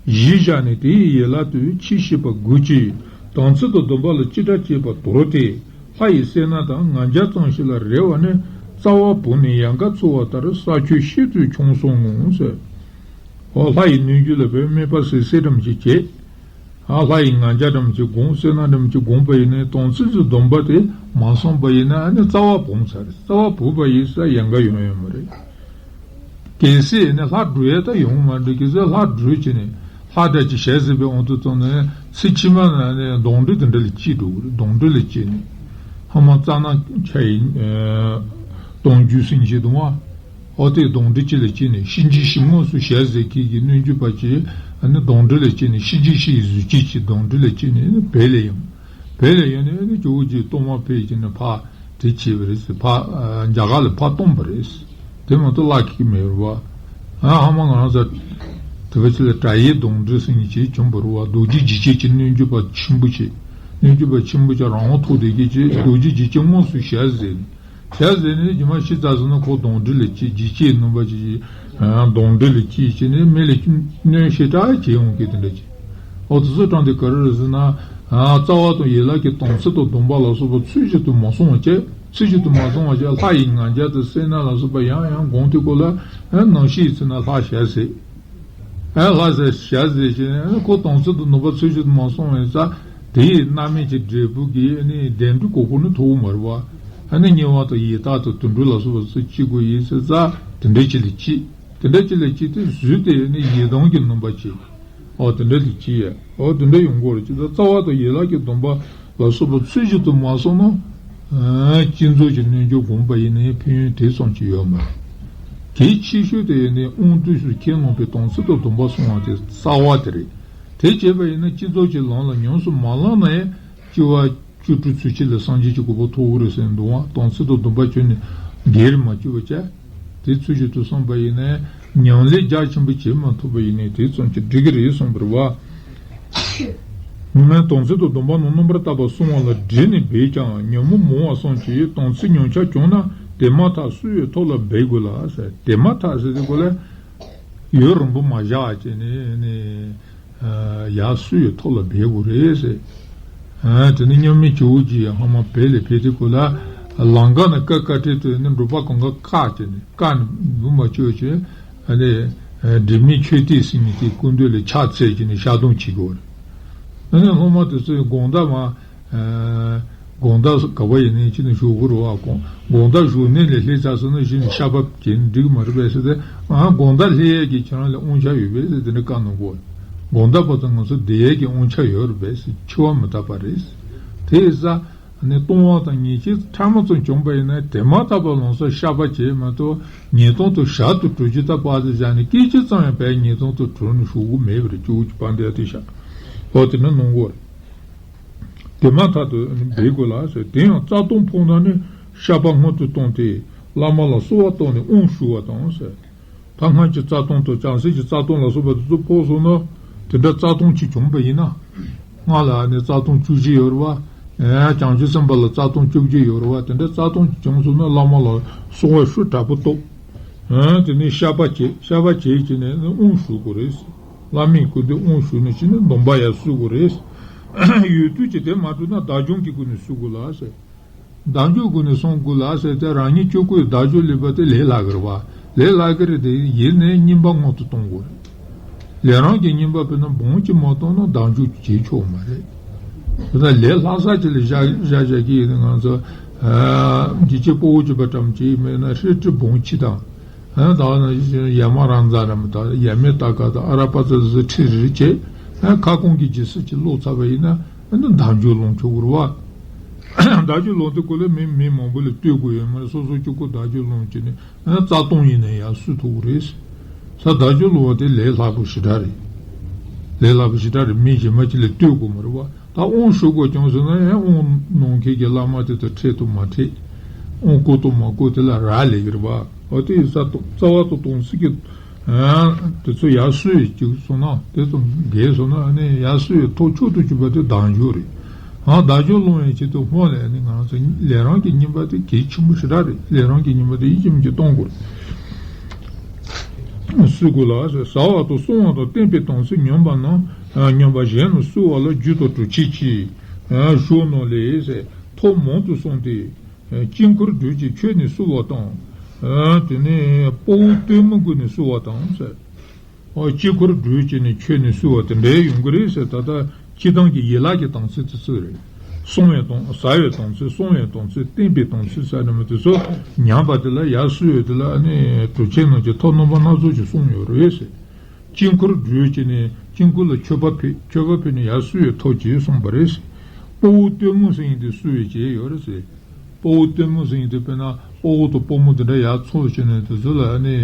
གཞིར་བཞག་ནས་དེའི་ཡན་ལག་ཏུ་ཆོས་བཤད་པ་དགོས་ཀྱི། དམ་ཚིག་དང་སྡོམ་པ་ལ་ཅི་འདྲ་བྱེད་པ་དོར་ཏེ། ལྷ་ཡི་སེར་སྣ་དང་ང་རྒྱལ་ཙམ་ཞིག་ལ་རེ་བ་ནི་རྩ་བ་བུམ་ནས་ཡལ་ག་འཚོལ་བ་ལྟར་ས་ཁྱོན་ཤིན་ཏུ་ཆུང་སོང་ངོ་ཟེར། འོ་ལྷ་ཡི་གནོད་འཇོམས་ལ་བོད་སྨད་པ་སེར་སེར་འདྲ་མི་ཅིག་བྱེད། ཨ་ལྷ་ཡི་ང་རྒྱལ་འདྲ་མི་ཅིག་སྒོམ་སེར་སྣ་འདྲ་མི་ཅིག་སྒོམ་པ་ཡིན་ན་དམ་ཚིག་གི་སྡོམ་པ་དེ་མ་སོང་པ་ཡིན་ན་ཨ་ནི་རྩ་བ་བུམ་ཚར་རེད། རྩ་བ་བུམ་པ་ཡིན་ས་ཡལ་ག་ཡོང་ཡོད་མ་རེད། གལ་སྲིད་ནི་ལྷ་སྒྲུབ་ཡས་ད་ཡོང་མ་འགྲོ། གལ་སྲིད་ལྷ་སྒྲུབ་བྱས་ནས་ལྷ་འདྲ་ཅིག་ཞལ་གཟིགས་པའི་དབང་དུ་བཏང་ནས་ཚེ་ཕྱི་མ་ན་ནས་གདོན་འདྲེ་དེ་འདྲ་ལ་སྐྱེས་འགྲོ་གི་རེད། གདོན་འདྲེ་ལ་སྐྱེས་ནས་ཧ་མ་རྩ་ན་ཆ་ཡི་གདོན་རྒྱུད་ཟིན་བྱེད་དུ་མ། ཨོ་དེ་གདོན་འདྲེ་ཅིག་ལ་སྐྱེས་ནས་གཤིན་རྗེ་གཤེད་དངོས་སུ་ཞལ་གཟིགས་མཁན་གྱི་གནོད་འཇོམས་པ་ཅིག་ཨ་ནི་གདོན་འདྲེ་ལ་སྐྱེས་ནས་གཤིན་རྗེ་གཤེད་ཀྱི་གཟུགས་ཅན་གྱི་གདོན་འདྲེ་ལ་སྐྱེས་ནས་བལ་ལ་ཡོང་། བལ་ལ་ཡོང་ནས་ཨ་ནི་ཇོ་བོ་རྗེ་གཏོར་མ་ཕུལ་བྱས་ནས་ཕར་དེ་བྱས་པ་རེད་ཟེར། ཕར་རྒྱ་གར་ལ་ཕར་བཏོན་པ་རེད། དེ་མ་གཏོགས་བརླག་གི་མེད་རེད་བ། ཨ་ཧ་མ་ང་རང་ཚོ་དེ་བ་ཅིག་ལ་དགྲ་ཡི་གདོན་འདྲེ་ཟེར་མཁན་ཅིག་བྱུང་བ་རེད་བ། རྡོ་རྗེ་འཇིགས་བྱེད་ཀྱི་གནོད་འཇོམས་པ་ཆེན་པོ་ཅིག་གནོད་འཇོམས་པ་ཆེན་པོ་ཅིག་རང་དབང་ཐོབ་བསྡད་མཁན་ཅིག་རྡོ་རྗེ་འཇིགས་བྱེད་དངོས་སུ་ཞལ་གཟིགས་ནས། ཞལ་གཟིགས་ནས་རྗེས་མ་ཤི་ཚར་སོང་ན་ཁོ་གདོན་འདྲེ་ལ་སྐྱེས། འཇིགས་བྱེད་རྣམ་པ་ཅིག་གིས་གདོན་འདྲེ་ལ་སྐྱེས་བྱས་ནས་མི་ལ་གནོད་ཞེ་དྲག་བྱེད་ཡོང་གི་དེ་འདྲ་ཅིག་འོ་དེ་ཚོ་དྲངས་ཏེ་ག་རེ་རེད་ཟེར་ན། རྩ་བ་དང་ཡན་ལག་གི་དམ་ཚིག་དང་སྡོམ་པ་ལ་སོགས་པ་ཚུལ་བཞིན་དུ་མ་སྲུང་བ་བྱས། ཚུལ་བཞིན་དུ་མ་སྲུང་བ་བྱས་ལྷ་ཡི་ང་རྒྱལ་དང་སེར་སྣ་ལ་སོགས་པ་ཡང་ཡང་སྒོམ་དུས་སྐབས་ལ་ནམ་ཤི་ཡི་ཚེ་ན་ལྷ་ཞལ་གཟིགས། ཨ་ལྷ་ཟེར་ཞལ་གཟིགས་བྱས་ནས་ཁོ་དམ་ཚིག་དང་སྡོམ་པ་ཚུལ་བཞིན་དུ་མ་སྲུང་བའི་རྩ་དེ་ཡི་རྣམ་སྨིན་གྱི་འབྲས་བུ་གིས་ནི་བདེ་འགྲོའི་གོ་འཕང་ནི་ཐོབ་ཀྱི་མ་རེད་བ། ཨ་ནི་དམྱལ་བ་དང་ཡི་དྭགས་དང་དུད་འགྲོ་ལ་སོགས་པ་ཚུར་སྐྱེ་དགོས་ཡིན་ཟེར་རྩ་དེ་འདྲ་ཅིག་ལ་སྐྱེས། དེ་འདྲ་ཅིག་ལ་སྐྱེས་ཏེ་གཟུགས་དེ་ནི་ཡི་དམ་གྱི་རྣམ་པ་ཅིག་འོ་དེ་འདྲ་ལ་སྐྱེས་ཡ། འོ་དེ་འདྲ་ཡོང་གི་རེད། ཅི་ལྟར་རྩ་བ་དང་ཡན་ལག་གི་སྡོམ་པ་ལ་སོགས་པ་ཚུལ་བཞིན་དུ་མ་སྲུང་ན། ཨ་བསྐྱེད་རྫོགས་ཀྱི་རྣལ་འབྱོར་བསྒོམས་པ་ཡིན་ནའི་ཕན་ཡོན་དེ་ཙམ་གྱི་ཡོད་མ་རེད། གལ་ཆེ་ཤོས་དེ་ཡིན་ནའི་དབང་དུས་སུ་ཁས་བླངས་པའི་དམ་ཚིག་དང་སྡོམ་པ་སྲུང་བ་དེ་རྩ་བ་དེ་རེད། དེ་བྱས་པ་ཡིན་ན་བསྐྱེད་རྫོགས་ཀྱི་ལམ་ལ་ཉམས་སུ་མ་བླངས་ན་ཡང་སྐྱེ་བ་བཅུ་དྲུག་ཚུན་ཆད་ལ་སངས་རྒྱས་ཀྱི་གོ་འཕང་ཐོབ་ཀྱི་རེད་ཟེར་འདུག་བ། དམ་ཚིག་དང་སྡོམ་པ་བྱས་ནས་འགལ་མ་བཅུག་པ་བྱས། དེ་ཚུལ་བཞིན་དུ་བསྲུངས་པ་ཡིན་ནའི་ཉམས་ལེན་རྒྱ་ཆེན་པོ་བྱེད་མ་ཐུབ་པ་ཡིན་ནའི་དེ་ཙམ་གྱིས་འགྲིག་གི་རེད་གསུངས་པ་རེད་བ། ངས་དམ་ཚིག་དང་སྡོམ་པ་རྣམས་རྣམ་པར་དག་པར་བསྲུང་བ་ལ་དྲིས་ནས་འབད་ཀྱང་ཉོན་མོངས་མང་བ་སོགས་ཀྱིས་དམ་ཚིག་ཉམས་ཆག་བྱུང་ན་དེ་མ་ཐག་བསུ་བའི་ཐབས་ལ་འབད་དགོས་ལ་ཟེར། དེ་མ་ཐག་ཟེར་དུས་སྐབས་ལ་ཡུན་རིང་པོ་མ་བཞག་བྱས་ནས་ནི། ཡར་བསུ་བའི་ཐབས་ལ་འབད་དགོས་རེད་ཟེར། ཨ་དེ་ནས་མཉམ་མེད་ཇོ་བོ་རྗེ་ཡང་ཧ་མ་བལ་ལས་ཕེབས་དུས་སྐབས་ལ་ལམ་ཁ་ན་ཀ་ཀ་ཏྲེ་ཏྲེ་ནི་འབྲོག་པ་གང་ག་བཀག་བྱས་ནས་བཀག་ནས་འབུ་མ་བཅོས་བྱས། ཨ་ནི་སྒྲིབ་མེད་མཆོད་རྟེན་ཟེར་མཁན་དེའི་སྐུ་མདུན་ལ་ཕྱག་འཚལ་བྱས་ནས་ཕྱག་སྡོམ་བྱེད་དགོས་རེད། ཨ་ནི་སློབ་མ་དེ་ཚོས་དགོང་དག་མ། དགོང་དག་ག་བ་ཡིན་ནའི་ཅི་ནས་བཞུགས་དགོས་རེད་བ། དགོང་དག་བཞུགས་གནས་ལས་སླེབས་ཚར་སོང་ན་གཞི་ནས་ཤ་བབ་བྱས་ནས་འགྲིག་གི་མ་རེད་པས་ཟེར་ཏེ། ཨ་དགོང་དག་སླེབས་ཡས་ཀྱི་ཁྱེད་རང་ལ་དབང་ཆ་ཡོད་པས་ཟེར་དེ་འདྲ་བཀའ་གནང་གོ། དགོང་དག་བར་དུ་ང་ཚོ་བསྡད་ཡས་ཀྱི་དབང་ཆ་ཡོད་རེད་པས་ཟེར། འཆི་བ་མི་རྟག་པ་རེད། དེ་ཡིན་ཙང་ནི་ལྟུང་བ་དང་ཉེས་ཆད་ཕྲ་མོ་ཙམ་བྱུང་པ་ཡིན་ན་དེ་མ་ཐག་པ་ལམ་སང་བཤགས་པ་བྱས་མ་གཏོགས་ཉེས་ལྟུང་དུ་ཞར་དུ་གྲོལ་རྒྱུ་ད་པར་དུ་བཞག་ནས་སྐད་ཅིག་ཙམ་ཡང་བས་ཉེས་ལྟུང་དུ་གྲོལ་ནས་བཞུགས་དགོས་མེད་པ་རེད། ཇོ་བོ་རྗེ་དཔལ་ལྡན་ཨ་ཏི་ཤ། འོ་དེ་འདྲ་གནང་གོ། དེ་མ་ཐག་ཏུ་འབད་དགོས་ལ་ཟེར། དེ་ཡང་རྩ་ལྟུང་ཕོག་ན་ནི་བཤགས་པ་སྔོན་དུ་བཏང་སྟེ་བླ་མ་ལ་གསོལ་བ་བཏབ་ནས་དབང་ཞུ་བ་དང་ཟེར། ད་སྔར་གྱི་རྩ་ལྟུང་དང་བྱང་སེམས་ཀྱི་རྩ་ལྟུང་ལ་སོགས་པ་དེ་ཚོ་ཕོག་སོང་ན་དེ་འདྲ་རྩ་ལྟུང་གཅིག་བྱུང་བ་ཡིན་ན། སྔར་ལ་ནི་རྩ་ལྟུང་བཅུ་བཞི་ཡོད་རེད་བ། ཡང་བྱང་ཆུབ་སེམས་དཔའ་ལ་རྩ་ལྟུང་བཅུ་བཞི་ཡོད་རེད་བ། དེ་འདྲ་རྩ་ལྟུང་གཅིག་བྱུང་སོང་ན་བླ་མ་ལ་གསོལ་བ་ཤུགས་དྲག་པོ་བཏབ། དེ་ནས་བཤགས་པ་བྱེད། བཤགས་པ་བྱེད་ཀྱི་ནས་དབང་ཞུ་དགོས་རེད། བླ་མའི་སྐུ་མདུན་དབང་ཞུས་ནས་ཕྱིན་ནས་སྡོམ་པ་ཡར་བསུ་དགོས་རེད། ཡོད་དུས་ཀྱི་དེ་མ་གྲུབ་ན་བདག་སྐྱོང་གི་སྒོ་ནས་བསུ་དགོས་ལ་ཟེར། བདག་སྐྱོང་སྒོ་ནས་བསུ་དགོས་ལ་ཟེར་ཏེ་རང་ཉིད་སྤྱོད་སྒོའི་བདག་སྐྱོང་ལས་པ་དེ་ལས་སླ་གི་རེད་བ། ལས་སླ་གི་རེད་དེ་ཡིན་ནའི་སྙིང་པ་སྔོན་དུ་གཏོང་དགོས་རེད། ལས་རང་གི་སྙིང་པ་དཔེར་ན་སྦོམ་གཅིག་མ་བཏང་ན་བདག་སྐྱོང་བྱེད་ཆོག་མ་རེད། དེ་ལས་སླ་ས་ཅིག་ལ་བཞག་བཞག་བཞག་གི་ཡིན་ན་ང་ཚོ་འཇིགས་བྱེད་ཕོ་བོ་གཅིག་པ་ཀྲམ་གཅིག་མེད་ན་ཧྲི་ཀྲི་སྦོམ་གཅིག་དང་། ད་ནི་ཡ་མ་ར་མཛའ་ར་མི་དང་ཡ་མེ་ཏ་ཀ་དང་ཨ་ར་པ་ཙ་ཟི་ཁྲི་རི་བྱས། ཁ་སྐོང་གི་རྗེས་སུ་ཅིག་ཀློག་ཚར་བ་ཡིན་ན་ཨ་ནི་བདག་སྐྱོང་ལོངས་ཆོག་གི་རེད་བ། བདག་སྐྱོང་ལོངས་དུས་སྐབས་ལ་མི་མི་མང་པོ་ལ་སྟོན་དགོས་ཡོད་མ་རེད། སོ་སོ་གཅིག་པོ་བདག་སྐྱོང་ལོངས་བྱས་ནས་ཨ་ནི་རྩ་ལྟུང་ཡིན་ན་ཡང་བསུ་ཐུབ་ཀྱི་རེད། ས་བདག་སྐྱོང་ལོངས་པ་དེ་ལས་སླ་པོ་ཞེ་དྲག་རེད། ལས་སླ་པོ་ཞེ་དྲག་རེད། མི་གཞན་མ་གཅིག་ལ་སྟོན་དགོས་མ་རེད་བ། ད་དབང་ཞུ་དགོས་བྱུང་ཟེར་ན་ཡང་དབང་གནང་མཁན་གྱི་བླ་མ་དེ་དང་འཕྲད་དང་མ་འཕྲད། དབང་བསྐུར་དང་མ་བསྐུར་དེ་ལ་རག་ལས་ཀྱི་རེད་བ། འོ་དེ་ཡིན་ཙང་རྩ་བ་དང་དམ་ཚིག་གི་ དེ་ཚོ་ཡར་གསོས་ཅིག་སོང་ན་དེ་ཚོ་འགས་སོང་ན་ཨ་ནི་ཡར་གསོས་ཐོག་མཆོག་ཏུ་གྱུར་པ་དེ་ལྡང་འཇུག་རེད། ཨ་ལྡང་འཇུག་སློང་བའི་ཆེད་དུ་སྔོན་ལ་ཨ་ནི་ང་ཚོ་ལས་རང་གི་སྙིམ་པ་དེ་གལ་ཆེན་པོ་ཞེ་དྲག་རེད། ལས་རང་གི་སྙིམ་པ་དེ་ཡིད་ཀྱི་མི་གཅིག་གཏོང་དགོས་རེད། གསོ་དགོས་ལ་ཟེར། ཟ་བ་དང་བསྲུང་བ་དང་བསྟེན་པའི་དམ་ཚིག་ཉམས་པ་རྣམས་ཉམས་པ་གཞན་ལ་གསོ་བ་ལ་རྒྱུ་དང་གྲུབ་ཆའི་ཕྱིར་ཞུ་ནོ་ལས་ཟེར། ཐབས་མང་དུ་གསུངས་ཏེ། དཀྱིལ་འཁོར་བགྲོད་ཅིང་མཆོད་ནས་གསོལ་བ་དང་། དེ་ནས་དཔའ་བོ་སྟོན་མོ་བསྐུལ་ནས་གསོལ་བ་དང་ཟེར། དཀྱིལ་འཁོར་བགྲོད་ཅིང་ནས་མཆོད་ནས་གསོལ་བ་དེ་འདྲའི་ཡོང་གི་རེད་ཟེར། ད་ལྟ་སྤྱིར་བཏང་གི་ཡན་ལག་གི་དམ་ཚིག་དེ་ཚོ་རེད། བསྲུང་བའི་དམ་ཟ་བའི་དམ་ཚིག་བསྲུང་བའི་དམ་ཚིག་བསྟེན་པའི་དམ་ཚིག་ཟེར་ནས་མི་དེ་ཚོ་ཉམས་པ་དེ་ལ་ཡར་གསོལ་བའི་དེ་ལ་ནི་གྲུབ་ཆའི་ནང་གི་ཐབས་རྣམ་པ་སྣ་ཚོགས་ཀྱིས་གསུངས་ཡོད་རེད་ཟེར། དཀྱིལ་འཁོར་བགྲོད་ཅིང་ནས་དཀྱིལ་འཁོར་ལ་མཆོད་པ་ཕུལ། མཆོད་པ་ཕུལ་ནས་ཡར་གསོལ་བའི་ཐབས་ཀྱིས་གསུངས་པ་རེད། དཔའ་བོ་སྟོན་མོ་ཟེར་མཁན་དེ་གསོལ་བའི་རྗེས་ཡོད་རེད་ཟེར། དཔའ་བོ་སྟོན་མོ་ཟེར་མཁན་དེ་དཔེར་ན་དཔའ་བོ་དང་དཔའ་མོ་དེ་འདྲ་ཡར་འཚོགས་བྱས་ནས་དེ་ཚོ་ལ་ནི་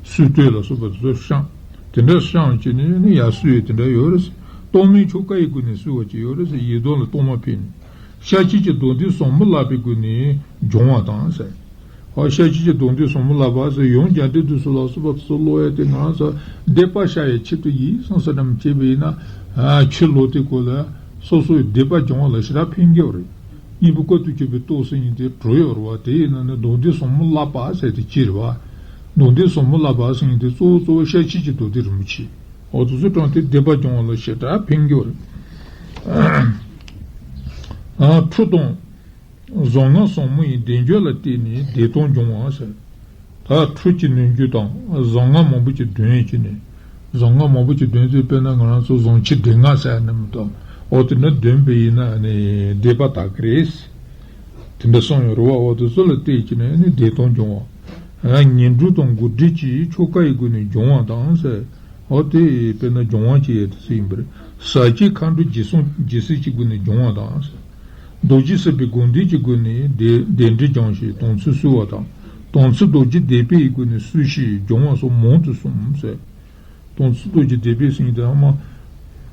གསོལ་སྟོད་ལ་སོགས་པ་དེ་ཚོ་བཤམས། དེ་འདྲ་བཤམས་བྱས་ནས་ནི་ཡར་གསོལ་བའི་དེ་འདྲ་ཡོད་རེད་ཟེར། གཏོར་མའི་ཆོ་ག་ཡི་སྒོ་ནས་གསོལ་བ་ཅིག་ཡོད་རེད་ཟེར། ཡི་དམ་ལ་གཏོར་མ་ཕུལ་ནས། ཤ་ཁྱི་གི་མདོ་འདི་ཟབ་མོ་བསླབ་པའི་སྒོ་ནས་སྦྱོང་བ་དང་ཟེར། ཨ་ཤ་ཁྱི་གི་མདོ་འདི་ཟབ་མོ་བསླབ་པ་ཟེར། ཡང་རྒྱ་འགྲེལ་དུ་སུ་ལ་སོགས་པ་སུ་ཀློག་ཡ་དེ་ང་ཚོ་སྡིག་པ་བཤགས་ཡའི་ཆེད་དུ་ཡིན་བསམ་ས་འདྲ་མི་བྱེད་པ་ཡིན་ན། ཨ་ཁྱི་ལོ་དེ་ཀོ་ལ་སོ་སོའི་སྡིག་པ་སྦྱོང་བ་ལ་ཞེ་དྲག་ཕན་གྱི་རེད། སྙིང་པོ་བཀོད་དུ་གྱུར་པའི་ཏོག་ཟེར་ཡིན་དེ་གྲོལ་ཡོད་རེད་བ། དེ་ཡིན་ན་ནི་མདོ་འདི་ཟབ་མོ་བསླབ་པ་ཟེར་དེ་ཅི་རེད་བ། མདོ་འདི་ཟབ་མོ་བསླབ་པ་ཟེར་ཡིན་དེ་གཙོ་བོ་གཙོ་བོ་ཤ་ཁྱི་གི་མདོ་སྡེ་རིན་པོ་ཆེ། འོ་དེ་ཚོ་དྲངས་ཏེ་སྡིག་པ་སྦྱོང་བ་ལ་ཞེ་དྲག་ཕན་གྱི་རེད། ཨ་ཁྲུས་དང་། གཟུངས་སྔགས་ཟབ་མོ་ཡི་བཟླས་བརྗོད་ལ་བརྟེན་ནས་བདེ་ཐང་འབྱུང་བ་ཟེར། ད་ཁྲུས་ཀྱི་ནུས་རྒྱུ་དང་གཟུངས་སྔགས་མང་པོ་ཅིག་འདོན་བྱས་ནས། གཟུངས་སྔགས་མང་པོ་ཅིག་འདོན་ཚེ་དཔེར་ན་ང་རང་ཚོ་གཟུངས་ཆེན་བགྲེས་སྔགས་ཟེར་ནས་མི་འདུག་འོ་དེ་འདྲ་འདོན་པ་ཡིན་ན་ནི་བདེ་བ་དག་གི་རེད། དེ་འདྲ་གསུངས་ཡོད་རེད་བ། འོ་དེ་ཚོ་ལ་བལྟས་བྱས་ནས་ནི་བདེ་ཐང་འབྱུང་བ། ཨ་ངན་འགྲོ་དང་འགོག་བྱེད་ཀྱི་ཆོ་ག་ཡི་སྒོ་ནས་སྦྱོང་བ་དང་ཟེར། འོ་དེ་དཔེར་ན་སྦྱོང་བ་བྱེད་ཡས་དེ་ཚོ་ཡིན་པ་རེད། ཟབ་རྒྱས་མཁའ་འགྲོ་རྗེས་གསུང་རྗེས་གསོལ་གྱི་སྒོ་ནས་སྦྱོང་བ་དང་ཟེར། རྡོ་རྗེ་སེམས་དཔའི་དགོངས་འགྲེལ་གྱི་སྒོ་ནས་བཟླས་བདེ་འབྲེལ་སྦྱང་ཞིང་དམ་ཚིག་གསོལ་བ་དང་། དམ་ཚིག་རྡོ་རྗེ་བཟླས་པའི་སྒོ་ནས་གསོལ་ཞིང་སྦྱོང་བ་སོགས་མང་དུ་གསུངས་ཟེར། དམ་ཚིག་རྡོ་རྗེ་བཟླས་པའི་ཟེར་མཁན་དེ་ཨ་མ་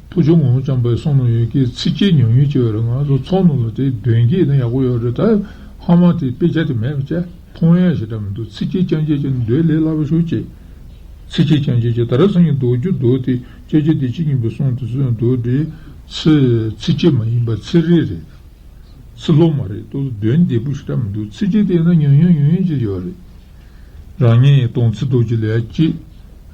ཕུར་ཆུ་ངོ་བོ་རྐྱང་པའི་གསུང་ནང་ཡོད་ཀྱི་ཚིགས་བཅད་ཉུང་ཉུང་ཅིག་ཡོད་རེད། ང་ཚོ་ཚོགས་ནང་ལ་དེ་འདོན་གྱི་ཡིན་ན་ཡག་པོ་ཡོད་རེད། ད་ཕ་མ་དེ་དཔེ་ཆ་དེ་མེད་པ་བྱས་མཐོང་ཡ་ཞེ་དྲག་མི་འདུག་ཚིགས་བཅད་རྐྱང་རྐྱང་ཅིག་འདོན་ལས་སླ་པོ་ཞེ་པོ་ཅིག་ཚིགས་བཅད་རྐྱང་རྐྱང་ཅིག་ད་རེས་སང་ཉིན་མདོ་རྒྱུད་མདོ་དེ་ཁྱེད་ཀྱི་བདེ་ཆེན་སྙིང་པོའི་གསུང་དེ་ཚོ་ཡང་མདོ་དེ་ཚིགས་ཚིགས་བཅད་མ་ཡིན་པ་ཚིག་རེ་རེད། ཚིག་ལྷུག་མ་རེད། ཏོག་ཙམ་འདོན་བདེ་པོ་ཞེ་དྲག་མི་འདུག་ཚིགས་བཅད་དེ་ཡིན་ན་ཉུང་ཉུང་ཉུང་ཉུང་ཅིག་ཡོད་རེད། རང་ཉིད་དམ་ཚིག་རྡོ་རྗེ་ལས་གཅིག་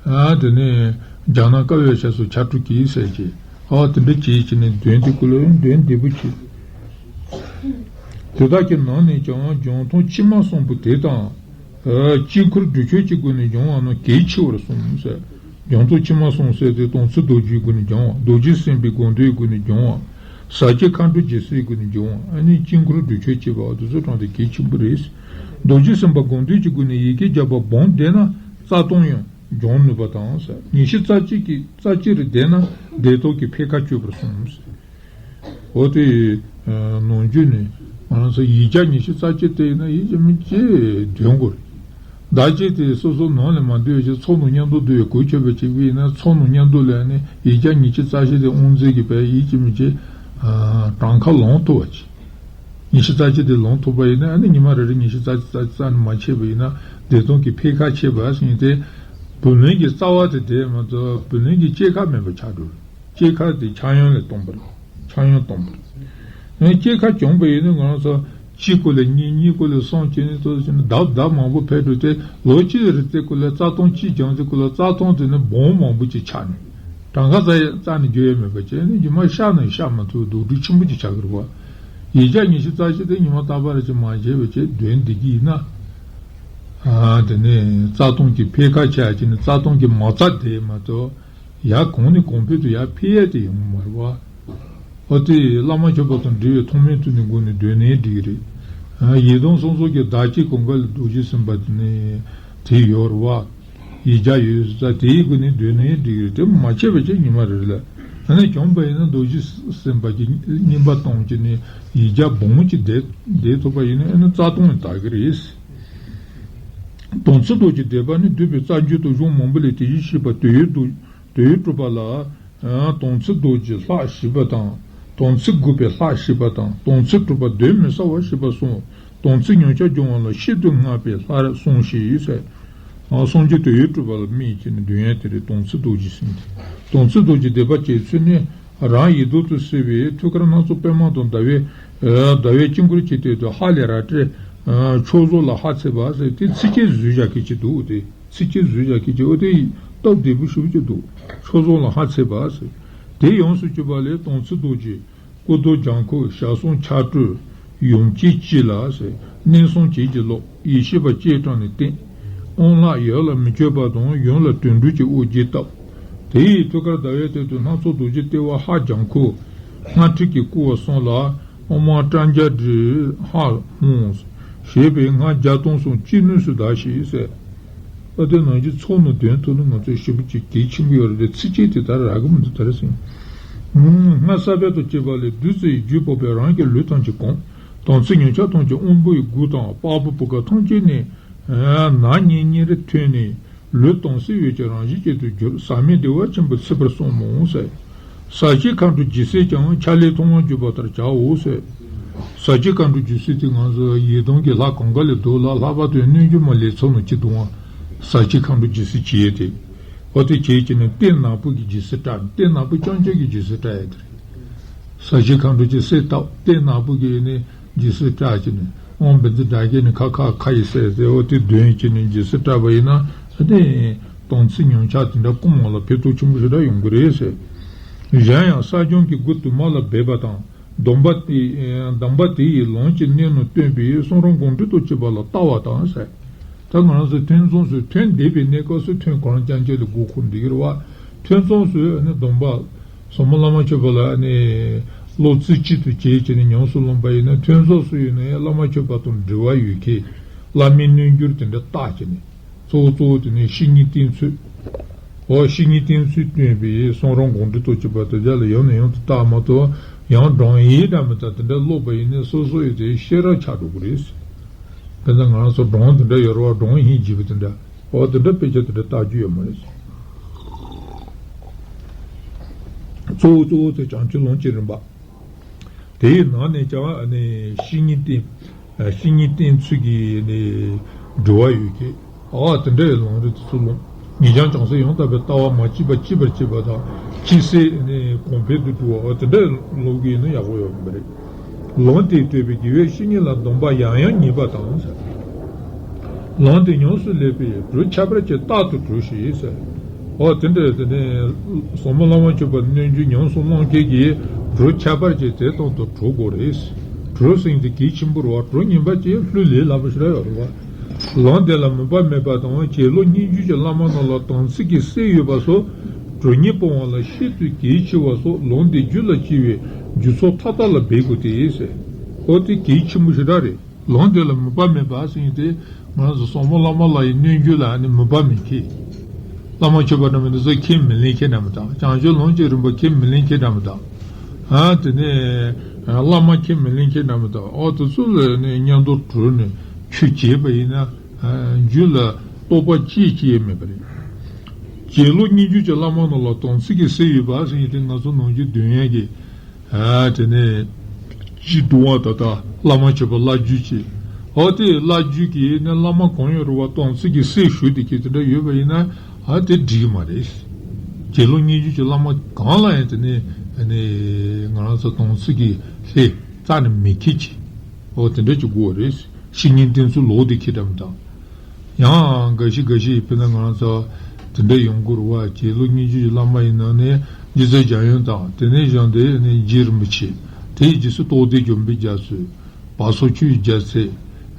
ཨ་དེ་ནས་རྒྱ་ནག་ཀ་བའི་ཤ་སོགས་ཕྱག་དྲུག་གིས་ཟེར་གྱི། ཨ་དེ་འདྲ་བྱེད་ཀྱི་ནས་འདོན་དེ་ཀུ་ལ་འདོན་བདེ་པོ་བྱེད། དེ་དག་གི་ནང་ནས་ཀྱང་སྦྱང་ཐབས་ཕྱི་མ་གསུམ་པོ་དེ་དང་། དཀྱིལ་འཁོར་བགྲོད་བྱེད་ཀྱི་སྒོ་ནས་སྦྱོང་བ་རྣམས་གལ་ཆེ་བར་གསུངས་ཟེར། སྦྱང་ཐབས་ཕྱི་མ་གསུམ་ཟེར་ཏེ་དམ་ཚིག་རྡོ་རྗེའི་སྒོ་ནས་སྦྱོང་བ། རྡོ་རྗེ་སེམས་དཔའི་དགོངས་དོན་སྒོ་ནས་སྦྱོང་བ། ཟབ་རྒྱས་མཁའ་འགྲོ་རྗེས་གསོལ་སྒོ་ནས་སྦྱོང་བ། ཨ་ནི་དཀྱིལ་འཁོར་བགྲོད་བྱེད་བྱེད་པ་འོ་དེ་ཚོ་དྲངས་ཏེ་གལ་ཆེན་པོ་རེད། རྡོ་རྗེ་སེམས་དཔའ་དགོངས་དོན་གྱི་སྒོ་ནས་ཡི་གེ་བརྒྱ་པ་འབུམ་བཟླས་ན་རྩ་ལྟུང་ཡང་སྦྱོང་ནུས་པ་དང་ཟེར། ཉི་ཤུ་རྩ་གཅིག་གི་རྩ་གཅིག་རེ་བཟླས་ན་བདེ་ཐང་གི་འཕེལ་ཁ་གཅོད་པར་གསུངས་ཟེར། འོ་དེ་ནང་རྒྱུད་ནས་ང་རང་ཚོ་ཡིག་བརྒྱ་ཉི་ཤུ་རྩ་གཅིག་བལྟས་ན་ཡིད་ཀྱི་མི་ཅི་འདོན་དགོས་རེད། བདག་བསྐྱེད་དེ་སོ་སོ་ནང་ལ་མ་འདུས་ཀྱི་ཚོགས་ནང་མཉམ་དུ་འདུ་བའི་གོ་ཆོད་པ་བྱེད་པ་ཡིན་ན་ཚོགས་ནང་མཉམ་དུ་ལ་ནི་ཡིག་བརྒྱ་ཉི་ཤུ་རྩ་བཞི་དེ་དབང་འཛིན་གྱི་བས་ཡིད་ཀྱི་མི་ཅི་གྲངས་ཁ་ལོངས་ཐུབ་པ་ཅིག་ཉི་ཤུ་རྩ་གཅིག་དེ་ལོངས་ཐུབ་པ་ཡིན་ན་ཨ་ནི་ཉི་མ་རེ་རེ་ཉི་ཤུ་རྩ་གཅིག་རྩ་གཅིག་རྩ་ནས་མ་བྱས་པ་ཡིན་ན་བདེ་ཐང་གི་འཕེལ་ཁ་ཆེ་བ་ཟེར་མཁན་དེ་བུ་ལོན་གྱི་རྩ་བ་དེ་དེ་མ་གཏོགས་བུ་ལོན་གྱི་སྐྱེད་ཀ་མེད་པ་ཆགས་འགྲོ། སྐྱེད་ཀ་དེ་ཆག་ཡང་ལས་སྟོང་པ་རེད། ཆག་ཡང་སྟོང་པ་རེད། ཨ་ནི་སྐྱེད་ཀ་བྱུང་པ་ཡིན་ན་ང་རང་ཚོ་གཅིག་སྐོར་ལས་གཉིས། གཉིས་སྐོར་ལས་གསུམ་བྱས་ནས་ཏོག་ཙམ་བྱས་ན་ལྡབ་ལྡབ་མང་པོ་འཕེལ་འགྲོ་སྟེ་ལོ་གཅིག་རེ་བལྟས་སྐོར་ལས་རྩ་ལྟུང་གཅིག་སྦྱངས་ཚེ་སྐོར་ལས་རྩ་ལྟུང་དེ་ནི་འབུམ་མང་པོ་ཅིག་ཆགས་ནས་གྲངས་ཀ་རྩ་རྩ་ནས་འཇོག་ཡས་མེད་པ་བྱས་ནས་རྗེས་མ་བཤགས་ན་བཤགས་མ་ཐུབ་སྡུག་སྒྲིག་ཆེན་པོ་ཅིག་ཆགས་ཀྱི་རེད་བ། ཡིག་བརྒྱ་ཉི་ཤུ་རྩ་བཞི་དེ་ཉི་མ་རྟག་པར་ཅིག་མ་བརྗེད་པ་བྱས་འདོན་བསྡད་ཀྱི་ཡིན་ན། ཨ་དེ་ནས་རྩ་ལྟུང་གི་འཕེལ་ཁ་ཆག་ཅིག་ནས་རྩ་ལྟུང་གི་མ་རྩ་དེ་མ་གཏོགས། ཡར་གོང་ནས་གོང་འཕེལ་དུ་ཡར་འཕེལ་ཡས་དེ་ཡོང་གི་མ་རེད་བ། ཨོ་དེ་བླ་མ་མཆོད་པ་དང་འབྲེལ་བའི་ཐོག་མའི་དུས་ནས་འགོ་ནས་འདོན་ནའི་འགྲིག་གི་རེད། ཡི་དམ་གསུམ་གསུམ་གྱི་བདག་བསྐྱེད་གོང་འཕེལ་རྡོ་རྗེ་སེམས་དཔའ་དེ་ནས་དེ་ཡོད་རེད་བ། ཡིག་བརྒྱ་ཡོད་ས་དེའི་སྒོ་ནས་འདོན་ནའི་འགྲིག་གི་རེད། དེ་མ་བྱས་པ་བྱས་ཉི་མ་རེ་རེ་ལ། ཨ་ནི་བྱུང་པ་ཡིན་ན་རྡོ་རྗེ་སེམས་དཔའ་གྱི་བསྙེན་པ་གཏོང་བྱས་ནས་ཡིག་བརྒྱ་འབུམ་གཅིག་བཟླས་བཟླས་ཐུབ་པ་ཡིན་ན་ཨ་ནི་རྩ་ལྟུང་ཡང་དག་གི་རེད། དམ་ཚིག་རྡོ་རྗེ་བཟླས་པ་ནི་འདུས་པའི་རྩ་རྒྱུད་དུ་གཞུང་མང་པོ་ལས་དེ་བཞིན་གཤེགས་པ་དོན་ཡོད་དུ། དོན་ཡོད་གྲུབ་པ་ལ། དམ་ཚིག་རྡོ་རྗེ་ལྷག་བཞི་པ་དང་། དམ་ཚིག་དགུ་པའི་ལྷག་བཞི་པ་དང་། དམ་ཚིག་གྲུབ་པ་གདོན་མི་ཟ་བ་བཞི་པ་གསུངས། དམ་ཚིག་ཉམས་ཆག་སྦྱོང་བ་ལ་ཤིན་ཏུ་བསྔགས་པའི་ལྷག་གསུངས་ཤིག་ཟེར། སངས་རྒྱས་དོན་ཡོད་གྲུབ་པ་ལ་སྨད་ཅིང་འདོན་ཡ་དེ་རེད། དམ་ཚིག་རྡོ་རྗེ་ཟེར་མཁན་དེ། དམ་ཚིག་རྡོ་རྗེ་བཟླས་པ་བྱེད་ཚུལ་ནི། རང་ཡི་དོན་དུ་གསལ་བའི་ཐུགས་ཀར་སྣ་ཚོགས་པད་མ་དང་ཟླ་བའི་ཟླ་བའི་དཀྱིལ་འཁོར་གྱི་སྟེང་དུ་ཧ་ལས་རལ་གྲི་མཆོག་ཟོར་ལ་ཕྱག་འཚལ་བ་ཟེར་དེ་ཚིགས་བཅད་བཟོས་བཞག་མཁན་ཅིག་འདུག་སྟེ། ཚིགས་བཅད་བཟོས་བཞག་མཁན་ཅིག་འོ་དེ་སྟབས་བདེ་པོ་ཞེ་པོ་ཅིག་འདུག་མཆོག་ཟོར་ལ་ཕྱག་འཚལ་བ་ཟེར། དེ་ཡོངས་སུ་གྱུར་པ་ལས་དམ་ཚིག་རྡོ་རྗེ། སྐུ་རྡོར་ལྗང་ཁུ་ཞལ་གསུམ་ཕྱག་དྲུག་ཡུམ་གཅིག་གཅིག་ལ་ཟེར། མནན་གསུམ་གྱེན་གྱིས་རློབ་ཡེ་ཤེས་པ་སྤྱན་དྲངས་ནས་བསྟིམ། དབང་ལྷ་ཡབ་ལ་མི་བསྐྱོད་པ་དང་ཡུམ་ལ་དོན་གྲུབ་ཀྱི་དབུ་རྒྱན་བཏབ། དེ་ཡི་ཐུགས་ཀར་ཟླ་བའི་སྟེང་དུ་སྣ་ཚོགས་རྡོ་རྗེ་ལྟེ་བ་ཕྱག་ལྗང་ཁུ། སྔགས་ཕྲེང་གིས་བསྐོར་བ་གསུམ་ལ། ཨོཾ་ཨཱཿ་ཏྲཾ་རྒྱ་གྲི་ཧ་ཧཱུྃ། ཞེས་པའི་སྔགས་བརྒྱ་སྟོང་གསུམ་ཅི་ནུས་སུ་བཟླས་ཤིག་ཟེར། ཨ་དེ་ནང་བཞིན་ཚོགས་ནང་འདོན་ཐུབ་ན་ང་ཚོས་ཞེ་པོ་ཅིག་གལ་ཆེན་པོ་ཡོད་རེད་དེ། ཚིགས་བཅད་དེ་ད་རག་གི་མི་འདུག་ད་རེས་ཟིན། སྔགས་ས་བོན་དང་བཅས་པ་ལས་བདུད་རྩི་ཡི་རྒྱུན་ཕོག་པས་རང་གི་ལུས་ཐམས་ཅད་གང་། དམ་ཚིག་ཉམས་ཆག་ཐམས་ཅད་དབང་པོའི་མགུ་དང་པགས་པའི་བུ་ག་ཐམས་ཅད་ནས་ནག་ཉེས་ཉེར་ཐོན་ནས། ལུས་དྭངས་གསལ་འོད་ཀྱི་རང་བཞིན་ཅན་དུ་གྱུར། ཟག་མེད་བདེ་བ་ཆེན་པོ་ཚིག་པར་གསུངས་མོད་ཟེར། ཟག་བཅས་མཁའ་འགྲོ་ཇི་སྲིད་ཀྱང་། ཆ་ལས་ཐོབ་དབང་བརྗོད་པ་ལྟར་བྱའོ་ཟེར། ཟག་བཅས་མཁའ་འགྲོ་ཇི་སྲིད་དེ་ང་ཚོ་ཡི་དམ་གྱི་ལྷ་གང་ག་ལས་སྡུག་ལ་ལྷག་པ་དེ་གནོད་སྦྱིན་མ་ལས་ཚོགས་ནང་གཅིག་འདུག་ཨང་། ཟག་བཅས་མཁའ་འགྲོ་ཇི་སྲིད་བྱེད་ཡས་དེ། འོ་དེ་བྱེད་ཀྱི་ནི་སྟེང་ནག་པོ་གི་ཇི་སྲིད་སྐྲག་སྟེང་ནག་པོ་རྐྱང་རྐྱང་གི་ཇི་སྲིད་སྐྲག་ཡས་དེ་རེད། ཟག་བཅས་མཁའ་འགྲོ་ཇི་སྲིད་བཏབ་སྟེང་ནག་པོ་གི་ནི་ཇི་སྲིད་སྐྲག་ཀྱི་ནི་དབང་བེ་ཙི་དྲག་གི་ནི་ཁ་ཁ་ཁ་ཡི་སེ་སེ་འོ་དེ་འདོན་ཀྱི་ནི་ཇི་སྲིད་སྐྲག་པ་ཡིན་ན་དེ་དམ་ཚིག་ཉམས་ཆག་དེ་འདྲ་ཀུན་སློང་ལ་ཕན་ཐོགས་ཆེན་པོ་ཞེ་དྲག་ཡོང་གི་རེད་ཟེར། གཞན་ཡང་གསག་སྦྱང་གི་སྒོ་དུ་མ་ལ་འབད་པ་དང་། སྡོམ་པ་དེ་སྡོམ་པ་དེ་ཡི་ལམ་གྱི་གནད་ནི་སྟོན་པའི་གསུང་རབ་དགོངས་འགྲེལ་དང་བཅས་པ་ལ་ལྟ་བ་དང་ཟེར། ད་ང་རང་ཚོ་ཐུན་མཚམས་སུ་ཐུན་བསྡད་པའི་གནས་སྐབས་སུ་ཐུན་གང་རྐྱང་རྐྱང་ལ་སྒོ་ཁུར་འདི་གི་རེད་བ། ཐུན་མཚམས་སུ་ནི་སྡོམ་པ་ཟབ་མོ་བླ་མ་མཆོད་པ་ལ་ནི་བློ་རྩེ་གཅིག་ཏུ་བྱས་བྱས་ནས་ཉམས་སུ་བླངས་པ་ཡིན་ན་ཐུན་མཚམས་སུ་ཡིན་ན་ཡང་བླ་མ་མཆོད་པ་དང་འབྲེལ་བ་ཡོད་མཁན་བླ་མའི་རྣལ་འབྱོར་དེ་འདྲ་བརྟག་བྱས་ནས། གཙོ་བོ་གཙོ་བོ་དེ་ནི་བཤེས་གཉེན་བསྟེན་ཚུལ། འོ་བཤེས་གཉེན་བསྟེན་ཚུལ་སྟོན་པའི་གསུང་རབ་དགོངས་འགྲེལ་དང་བཅས་པ་དེ་དག་ལ་ཡང་ནས་ཡང་དུ་བལྟ་མ་གཏོགས་ཡང་སྦྲང་ཡིག་འདྲ་མི་དག་དེ་འདྲ་ཀློག་པ་ཡིན་ན་སོ་སོ་ཡི་དེ་ཤེས་རབ་ཆག་འགྲོ་གི་རེད། དེ་འདྲ་ང་རང་ཚོ་སྦྲང་དེ་འདྲ་ཡོད་རེད་བ། སྦྲང་ཧིང་བྱེད་པ་དེ་འདྲ་འོ་དེ་འདྲ་དཔེ་ཆ་དེ་འདྲ་བལྟ་རྒྱུ་ཡོད་མ་རེད། གཙོ་བོ་གཙོ་བོ་དེ་བྱང་ཆུབ་ལམ་གྱི་རིམ་པ། དེའི་ནང་ནས་ཀྱང་ནི་བཤེས་གཉེན་བསྟེན། བཤེས་གཉེན་བསྟེན་ཚུལ་གྱི་ནི་འགྲོ་བ་ཡོད་ཀྱི། ཨ་དེ་འདྲའི་ལམ་རིམ་དེ་ཚོ་སློབ། ཉེ་རང་བྱང་སེམས་ཡང་དག་པའི་ལྟ་བ་མ་སྐྱེས་པ་སྐྱེས་པར་བྱེད་པ་དང་། སྐྱེས་ཚེ་ནི་གོང་འཕེལ་དུ་འགྲོ་བ་དེ་འདྲའི་སློབ་ཀྱི་ཡིན་ན་ཡག་པོ་ཡོད་པ་རེད། ལམ་དེས་བསྟོད་པའི་དགེ་བའི་བཤེས་གཉེན་ལ་སྡོམ་པ་ཡང་ཡང་ཉེས་པ་དང་། ལམ་དེ་ཉམས་སུ་ལེན་པའི་གྲོགས་ཁྱད་པར་ཅན་རྟག་ཏུ་གྲོགས་ཤིག་ཟེར། འོ་དེ་འདྲ་དེ་ནས་ཟབ་མོ་བླ་མ་མཆོད་པ་རྣལ་འབྱོར་ཉམས་སུ་བླང་མཁན་གྱི་གྲོགས་ཁྱད་པར་ཅན་དེ་དང་དུ་གྲོགས་དགོས་རེད། གྲོགས་ཟེར་མཁན་དེ་གལ་ཆེན་པོ་རེད་བ། གྲོགས་ངན་པ་ཅིག་ལྷུར་ལེན་སླ་པོ་ཞིག་ར་ཡོད་རེད་བ། ལམ་དེ་ལ་མོས་པ་མེད་པ་དང་། བྱིན་རླབས་སྙན་བརྒྱུད་ཀྱི་བླ་མ་རྣམས་ལ་དམ་ཚིག་གི་སེལ་ཡོད་པ་སོགས་གྲོགས་ངན་སྤོང་བ་ལ་ཤིན་ཏུ་གལ་ཆེ་བ་སོགས་ལམ་དེ་རྒྱུད་ལ་སྐྱེ་བའི་རྒྱུ་ཚོགས་མཐའ་དག་ལ་འབད་དགོས་ཏེ་ཟེར། འོ་དེ་གལ་ཆེན་པོ་ཞིག་ར་རེད། ལམ་དེ་ལ་མོས་པ་མེད་པ་ཟེར་མཁན་དེ་ང་རང་ཚོ་ཟབ་མོ་བླ་མ་ལྷ་ཡི་རྣལ་འབྱོར་ལ་ནི་མོས་པ་མེད་མཁན། བླ་མ་མཆོད་པ་འདྲ་མི་འདི་ཚོ་ཁས་མི་ལེན་མཁན་འདྲ་མི་དང་། བྱང་ཆུབ་ལམ་གྱི་རིམ་པ་ཁས་མི་ལེན་མཁན་འདྲ་མི་དང་། ཨ་དེ་ནས་བླ་མ་ཁས་མི་ལེན་མཁན་འདྲ་མི་དང་། ཨོ་དེ་ཚོ་ལ་ནི་མཉམ་དུ་གྲོལ་ནས་ཆོས་བྱས་པ་ཡིན་ན་རྒྱུད་ལ་རྟོགས་པ་ཅི་སྐྱེ་ཡས་མེད་པ་རེད། བྱིན་རླབས་སྙན་བརྒྱུད་ཀྱི་བླ་མ་རྣམས་ལ་དམ་ཚིག་གི་སེལ་ཡོད་པ་ཟེར་མཁན་དེ་ང་ཚོ་ནམ་རྒྱུན་འདོན་ཡས་ཀྱི། ཨ་དེ་ནས་སྤྱི་དུ་བ་ད་ལྟ་བླ་མ་མཆོད་པ་བླ་བརྒྱུད་ཅེས། ཨོ་དེ་བླ་བརྒྱུད་ཀྱི་ནི་བླ་མ་གང་ཡོད་རུང་བ་དམ་ཚིག་གི་སེལ་ཞུ་དེ་ཀྱི་དེ་འདྲ་ཡོད་པ་ཡིན་ན་ཨ་དེ་འགྲིག་གི་མ་རེད། བྱིན་རླབས་སྙན་བརྒྱུད་ཀྱི་བླ་མ་གང་ལ་ཡང་དེ་ནས་ནི་ང་རང་ཚོ་དམ་ཚིག་གི་ལྷད་རྩ་ནས་མི་ཁེལ་ཅིག་ཨོ་དེ་འདྲ་ཅིག་དགོས་རེད། བཤེས་གཉེན་བསྟེན་ཚུལ་ལོག་སྟེ་ཁེལ་འདྲ་མི་འདུག་ཡང་འགའ་ཞིག་འགའ་ཞིག་དཔེར་ན་ང་རང་ཚོ་དེ་འདྲ་ཡོང་གི་རེད་བ། བྱིན་རླབས་སྙན་བརྒྱུད་ཀྱི་བླ་མ་ཡི་ནང་ནས་རྗེ་བཙུན་འཇམ་དབྱངས་དང་། དེ་ནས་བཞེངས་ཏེ་ནི་རྗེ་རིན་པོ་ཆེ། དེའི་རྗེས་སུ་རྟོགས་ལྡན་འཇམ་དཔལ་རྒྱ་མཚོ། བར་གསུམ་ཆོས་ཀྱི་རྒྱལ་མཚན།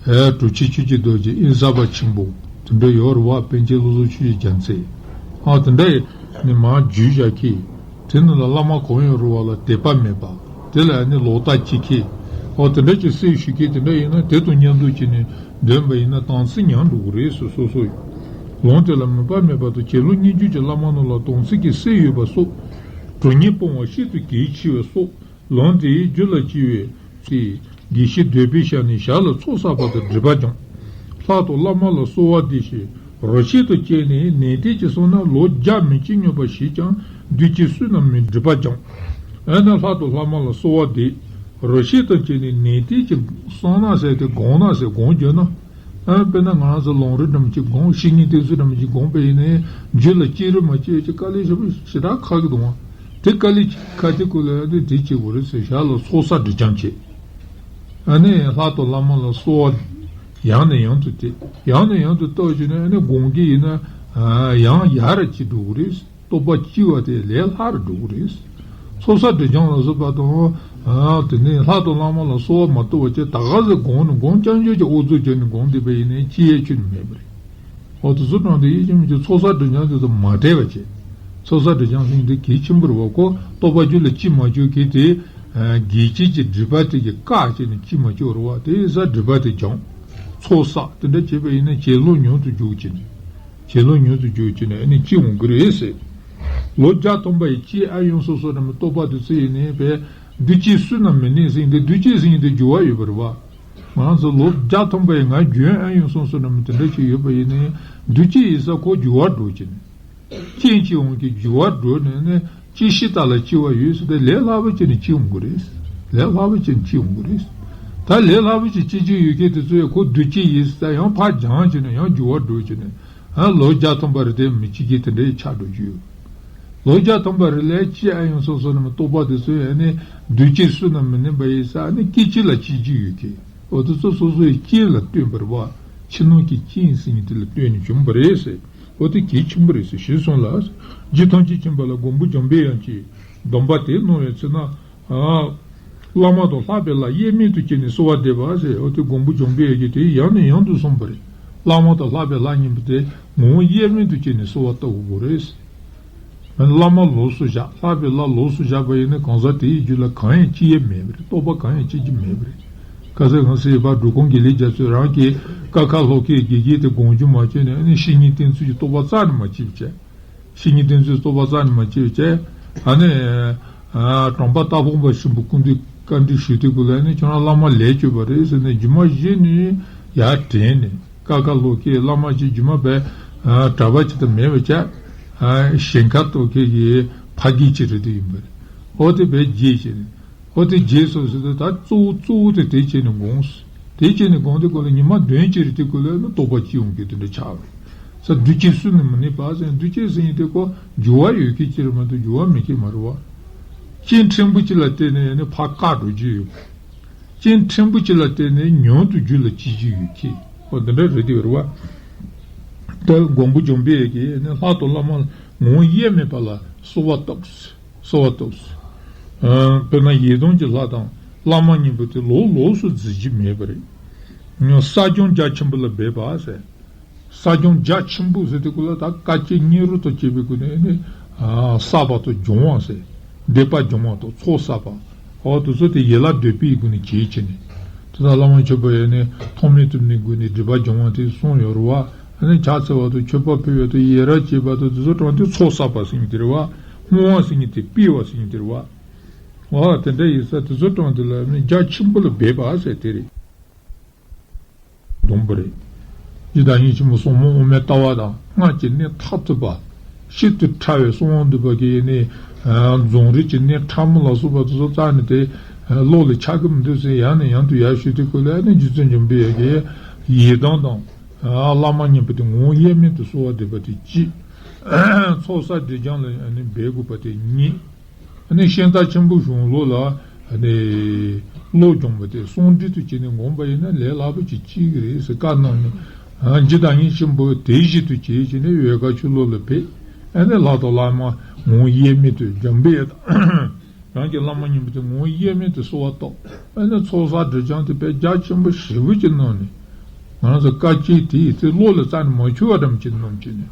ཨེ་གྲུབ་ཆེན་ཆོས་ཀྱི་རྡོ་རྗེ། དབེན་ས་པ་ཆེན་པོ། དེ་འདྲ་ཡོད་རེད་བ། པཎ་ཆེན་བློ་བཟང་ཆོས་ཀྱི་རྒྱལ་མཚན། ཨ་དེ་འདྲ་ནི་མར་བརྗོད་བཞག་གི། དེ་ནང་ལ་བླ་མ་གང་ཡང་རུང་བ་ལ་དད་པ་མེད་པ། དེ་ལ་ནི་ལོག་ལྟ་སྐྱེ་མཁན། འོ་དེ་འདྲ་ཅིག་སེལ་ཞུ་མཁན་དེ་འདྲ་ཡིན་ན་དེ་དང་མཉམ་དུ་བྱས་ནས་འདོན་པ་ཡིན་ན་དམ་ཚིག་ཉམས་འགྲོ་གི་རེད་ཟེར། སོ་སོ་ཡི་ལམ་དེ་ལ་མོས་པ་མེད་པ་དང་། བྱིན་རླབས་སྙན་བརྒྱུད་ཀྱི་བླ་མ་རྣམས་ལ་དམ་ཚིག་གི་སེལ་ཡོད་པ་སོགས། གྲོགས་ངན་སྤོང་བ་ཤིན་ཏུ་གལ་ཆེ་བ་སོགས། ལམ་དེའི་རྒྱུད་ལ་སྐྱེ་བའི་ཚེ། དགེ་བཤེས་འདོད་པའི་ཞལ་ནས་ཞར་ལ་ཚོགས་བསགས་པ་དང་སྒྲིབ་པ་སྦྱངས། ལྷ་དང་བླ་མ་ལ་གསོལ་བ་འདེབས་ཤིང་རོ་ཁྱི་དང་བཅས་ནས་ནན་ཏན་གྱིས་བསྲུངས་ན་ལོ་བརྒྱ་མི་སྐྱེ་སྙམ་པ་ཞིག་ཀྱང་བདུད་ཀྱིས་བསྲུངས་ན་མི་འགྲིག་པ་སྦྱངས། འོ་ན་ལྷ་དང་བླ་མ་ལ་གསོལ་བ་འདེབས། རོ་ཁྱི་དང་བཅས་ནས་ནན་ཏན་གྱིས་བསྲུངས་ན་ཟེར་ཏེ་སྒོམ་ན་ཟེར། སྒོམ་བརྒྱབ་ན། ཨ་དཔེར་ན་ང་རང་ཚོ་ལམ་རིམ་འདྲ་མོ་ཅིག་སྒོམ། བཤེས་གཉེན་བསྟེན་ཚུལ་འདྲ་མོ་ཅིག་སྒོམ་པ་ཡིན་ནའི་རྒྱུད་ལ་སྐྱེ་རུ་མ་སྐྱེ་ཡོད་ཀྱི་དཀའ་ལས་ཞེ་པོ་ཞེ་དྲག་ཁག་གི་འདུག་ཨང་། དེ་དཀའ་ལས་ཁག་དེ་ཀུན་ལ་ཡང་དེ་དེ་བྱེད་དགོས་རེད་ཟེར། ཞར་ལ་ཚོགས་བསགས་སྒྲིབ་སྦྱང་བྱེད། ཨ་ནི་ལྷ་དང་བླ་མ་ལ་གསོལ་བ་ཡང་ནས་ཡང་དུ་བཏབ། ཡང་ནས་ཡང་དུ་བཏབ་བྱས་ནས་ཨ་ནི་སྒོམ་གྱི་ཡིན་ན་ཡང་ཡར་ཅིག་འགྲོ་གི་རེད། རྟོགས་པ་སྐྱེ་བ་དེ་ལས་ལྷག་རུ་འགྲོ་གི་རེད། ཚོགས་བསགས་སྒྲིབ་སྦྱང་ལ་སོགས་པ་དང་། ཨ་དེ་ནས་ལྷ་དང་བླ་མ་ལ་གསོལ་བ་མ་བཏབ་པ་བྱས་ད་ག་ཟེ་སྒོམ་ནས་སྒོམ་རྐྱང་རྐྱང་གི་ཨུ་ཚུགས་བྱས་ནས་སྒོམ་བསྡད་པ་ཡིན་ནའི་སྐྱེ་ཡས་ཁྱོན་ནས་མེད་པ་རེད། འོ་དེ་ཚོ་དྲངས་ཏེ་ཡིད་ཀྱི་མི་ཆོས་ཚོགས་བསགས་སྒྲིབ་སྦྱང་དེ་ཚོ་མ་བྲལ་བ་བྱས། ཚོགས་བསགས་སྒྲིབ་སྦྱང་ཟེར་མཁན་དེ་གལ་ཆེན་པོ་རེད་བ། ཁོ་རྟོགས་པ་རྒྱུད་ལ་སྐྱེ་མ་བཅུག་གི་དེ། ཨ་འགལ་རྐྱེན་གྱི་སྒྲིབ་པ་དེ་གིས་བཀག་བྱས་ནས་སྐྱེ་མ་བཅུག་རེད་བ། དེ་ཡིན་ཙང་སྒྲིབ་པ་དེ་སྦྱང་། ཚོགས་བསགས་དེ་འདྲ་བྱས་པ་ཡིན་ན་བྱིན་རླབས་མྱུར་དུ་འཇུག་བྱས་ནས། བྱིན་རླབས་མྱུར་དུ་འཇུག་བྱས་ནས་ཨ་ནི་སྐྱེ་འོང་གི་རེད་ཟེར། ལོ་བརྒྱ་ཐམ་པ་ཡི་སྐྱེས་ཨ་ཡོང་སོ་སོ་ར་མི་རྟོགས་པ་དེ་ཚོ་ཡིན་ནའི་བས་འདུས་བྱས་བསོད་ནམས་མི་གནས་ཟེར་མཁན་དེ། འདུས་བྱས་ཟེར་མཁན་དེ་འགྱུར་བ་ཡོད་པ་རེད་བ། ང་རང་ཚོ་ལོ་བརྒྱ་ཐམ་པ་ཡི་ང་རྒྱུན་ཨ་ཡོང་སོང་སོང་ནམ་དེ་འདྲ་ཞིག་ཡོད་པ་ཡིན་ནའི་འདུས་བྱས་ཡིན་ས་ཁོ་འགྱུར་བ་འགྲོ་གི་ནི། རྐྱེན་གྱིས་འོང་གི་འགྱུར་བ་འགྲོ་ནས་ནི་སྐྱེ་ཤི་དག་ལ་སྐྱེ་བ་ཡོད་ཟེར་ཏེ་ལས་སླ་པོ་བྱས་ནས་སྐྱེ་འོང་གི་རེད། ལས་སླ་པོ་བྱས་ནས་སྐྱེ་འོང་གི་རེད། ད་ལས་སླ་པོ་བྱས་སྐྱེ་རྒྱུ་ཡོད་མཁན་དེ་ཚོ་ཡང་ཁོ་འདུས་བྱས་ཡིན་ཟེར་ཡང་ཕར་སྦྱངས་བྱས་ནས་ཡང་འགྱུར་བ་འགྲོ་བྱས་ནས། ཨ་ལོ་བརྒྱ་ཐམ་པ་རེད་དེ་མི་སྐྱེ་གི་དེ་འདྲའི་ཆགས་འགྲོ་རྒྱུ་ཡོད། ལོ་བརྒྱ་ཐམ་པ་རེ་ལས་སྐྱེས་ཨ་ཡོང་སོ་སོ་ནམ་རྟོགས་པ་དེ་ཚོ་ཡང་ནི་འདུས་བྱས་བསོད་ནམས་མི་གནས་པ་ཡིན་ས་ནི་སྐྱེ་ཅི་ལ་སྐྱེ་རྒྱུ་ཡོད་ཀི། འོ་དེ་ཚོ་སོ་སོའི་རྐྱེན་ལ་བརྟེན་པར་བ། ཕྱི་ནང་གི་རྐྱེན་ཟེར་མཁན་དེ་ལ་ལྟོས་ནས་བྱུང་བ་རེད་ཟེར། འོ་དེ་གལ་ཆེན་པོ་རེད་ཟེར་ཞུས་སོང་ལ། རྗེ་ཐམས་ཅད་མཁྱེན་པ་ལ་མགོན་པོ་འཇམ་པའི་དབྱངས་ཀྱིས་སྡོམ་པ་དེ་གནང་བའི་ཚེ་ན། ཨ། བླ་མ་དང་ལྷག་པའི་ལྷ་དབྱེར་མེད་དུ་བྱས་ནས་གསོལ་བ་འདེབས་པ་ཟེར། འོ་དེ་མགོན་པོ་འཇམ་པའི་དབྱངས་ཀྱིས་དེ་ཡང་ནས་ཡང་དུ་གསུངས་པ་རེད། བླ་མ་དང་ལྷག་པའི་ལྷ་གཉིས་པོ་དེ་ངོ་བོ་དབྱེར་མེད་དུ་བྱས་ནས་གསོལ་བ་བཏབ་དགོས་རེད། བླ་མ་ལོགས་སུ་བཞག་ལྷག་པའི་ལྷ་ལོགས་སུ་བཞག་པ་ཡིན་ན་གང་ཟག་དེའི་རྒྱུད་ལ་གང་ཡང་སྐྱེ་ཡས་མེད་པ་རེད། རྟོགས་པ་གང་ཡང་སྐྱེ་རྒྱུ་མེད་པ་རེད། ཁ་སང་ང་ཚོའི་ཕ་འབྲུག་སྒོམ་དགེ་ལེགས་རྒྱ་མཚོས་རང་གི་ཀ་ཁ་ལྷོ་ཁའི་དགེ་རྒན་དེ་སྒོམ་རྒྱུ་མ་བྱས་ནས་ཨ་ནི་བཤེས་གཉེན་བསྟེན་ཚུལ་གྱི་རྟོགས་པ་རྩ་ནས་མ་སྐྱེས་པ་བྱས། བཤེས་གཉེན་བསྟེན་ཚུལ་རྟོགས་པ་རྩ་ནས་མ་སྐྱེས་པ་བྱས། ཨ་ནི། ཨ་གྲོང་པ་རྟ་ཕོག་པ་ཆེན་པོ་སྐུ་མདུན་བཀའ་འདྲི་ཞུས་དུས་སྐུ་ལ་ནི་ཁྱོད་རང་བླ་མ་ལས་བཅོས་པ་རེད་ཟེར་ནས་རྒྱུ་མ་བཞི་ནས་ཡར་དྲན་ནས། ཀ་ཁ་ལྷོ་ཁའི་བླ་མ་ཅིག་རྒྱུ་མ་བས་གྲྭ་པ་ཅིག་ཏུ་མེད་པ་བྱས། ཞིང་ཁ་ཐོག་ཁའི་གི་ཕ་རྒན་ཅིག་རེད་དུ་ཡིན་པ་རེད། འོ་དེ་བས་རྗེས་ཀྱི་ནི། འོ་དེ་རྗེས་སུ་ཟེར་དུས་ད་གཙོ་བོ་གཙོ་བོ་དེ་དེ་བྱས་ནས་དགོངས། དེ་བྱས་ནས་དགོངས་དེ་སྐོར་ལ་ཉི་མ་བདུན་ཅིག་རེད་དེ་སྐོར་ལ་ནི་རྟོགས་པ་སྐྱེ་འོང་གི་དེ་འདྲ་ཆགས་པ་རེད། ས་འདུས་བྱས་བསོད་ནམས་མི་གནས་པ་ཟེར་འདུས་བྱས་ཟེར་ཡིན་དེ་ཀོ་འགྱུར་བ་ཡོད་མཁན་ཅིག་རེད་མ་གཏོགས་འགྱུར་བ་མེད་མཁན་མ་རེད་བ། རྐྱེན་ཕྲན་བུ་ཅིག་ལ་བརྟེན་ནས་ཡང་ནི་ཕར་བཀག་འགྲོ་རྒྱུ་ཡོད། རྐྱེན་ཕྲན་བུ་ཅིག་ལ་བརྟེན་ནས་མྱུར་དུ་རྒྱུད་ལ་སྐྱེ་རྒྱུ་ཡོད་ཀི། འོ་འདི་འདྲ་རེད་དེ་རེད་བ། ད་མགོན་པོ་འཇམ་པའི་དབྱངས་ཀྱིས་ནི་ལྷ་དང་བླ་མ་ངོ་བོ་དབྱེར་མེད་པ་ལ་གསོལ་བ་བཏབ། གསོལ་བ་བཏབ། ཨ་དཔེར་ན་ཡི་དམ་གྱི་ལྷ་དང་བླ་མ་གཉིས་པོ་དེ་ལོགས་ལོགས་སུ་བརྫི་རྒྱུ་མེད་པ་རེད། ས་སྐྱོང་རྒྱ་ཆེན་པོ་ལ་འབད་པ་ཟེར། ས་སྐྱོང་རྒྱ་ཆེན་པོ་ཟེར་དུས་སྐབས་ལ་ད་དཀའ་སྤྱད་སྙིང་རུས་དང་བཅས་པའི་སྒོ་ནས་ནི་ཨ་བསགས་པ་དང་སྦྱོང་བ་ཟེར། འདོད་པ་སྦྱོང་བ་དང་ཚོགས་བསགས་པ། འོ་དེ་ཚོ་དེ་ཡན་ལག་བཟླས་པའི་སྒོ་ནས་བྱེད་ཀྱི་ནི། དེ་དག་བླ་མ་མཆོད་པ་ཡིས་ནི་ཐོགས་མེད་གཏུམ་ནས་བསྒོས་ནས་སྒྲིབ་པ་སྦྱང་བ་དེ་གསུངས་ཡོད་རེད་བ། ཨ་ནི་ཕྱག་འཚལ་བ་དང་མཆོད་པ་ཕུལ་བ་དང་ཡི་རང་བྱེད་པ་དང་དེ་ཚོ་དྲངས་ཏེ་ཚོགས་བསགས་པ་ཟེར་མཁན་དེ་རེད་བ། བསྔོ་བ་ཟེར་མཁན་དེ་སྤེལ་བ་ཟེར་མཁན་དེ་རེད་བ། འོ་དེ་འདྲ་ཡིན་ས་དེ་ཚོ་དྲངས་དེ་ལ་ནི་རྒྱ་ཆེན་པོ་ལ་འབད་པ་ཟེར་དེ་རེད། སྡོམ་པ་རེད། ཇི་ལྟར་ཡིན་ཕྱིན་མོ་སོར་མོ་དབུ་མའི་ལྟ་བ་དང་སྔགས་ཀྱི་གནད་མཐར་ཐུག་པ། ཤིན་ཏུ་ཕྲ་བའི་གསང་བ་འདུས་པ་གི་ནི་རྫོང་རིགས་ཀྱི་གནད་ཕྲ་མོ་ལ་སོགས་པ་དེ་ཚོ་རྩ་ནས་དེ་བློ་ལ་འཆར་གི་མི་འདུག་ཟེར་ཡང་ནས་ཡང་དུ་ཡར་ཞུས་དུས་སྐབས་ལ་ནི་རྗེ་བཙུན་འཇམ་པའི་དབྱངས་ཀྱིས་ཡི་དམ་དང་བླ་མ་གཉིས་པོ་དེ་ངོ་བོ་དབྱེར་མེད་དུ་གསོལ་བ་འདེབས་པ་དེ་གཅིག་ཚོགས་བསགས་སྒྲིབ་སྦྱང་ལ་ནི་འབད་དགོས་པ་དེ་གཉིས། ཨ་ནི་ཤིང་རྟ་ཆེན་པོ་གཞུང་ལུགས་ལ་ཨ་ནི་བློ་སྦྱོང་བ་དེ་གསང་སྒྲིག་ཏུ་བྱས་ནས་འོངས་པ་ཡིན་ན་ལས་སླ་པོ་ཅིག་སྐྱེ་གི་རེད་ཟེར་བཀའ་གནང་ནས། ཨ་ཇི་ལྟར་ཡིན་ཕྱིན་པོ་དེ་བཞིན་དུ་བྱས་བྱས་ནས་འོལ་ཁ་ཆོས་ལུགས་ལ་ཕེབས། ཨ་ནི་ལྷ་དང་བླ་མ་ངོ་བོ་དབྱེར་མེད་དུ་འཇམ་པའི་དབྱངས་དང་རང་གི་བླ་མ་གཉིས་པོ་དེ་ངོ་བོ་དབྱེར་མེད་དུ་གསོལ་བ་བཏབ། ཨ་ནི་ཚོགས་བསགས་སྒྲིབ་སྦྱང་དེ་དཔེ་རྒྱ་ཆེན་པོ་ཞེ་པོ་ཅིག་གནང་ནས། ང་རང་ཚོ་དཀའ་སྤྱད་དེ་ཡི་ཚེ་བློ་ལ་རྩ་ནས་མ་འཆོལ་བ་འདྲ་མོ་ཅིག་གནང་བྱས་ནས།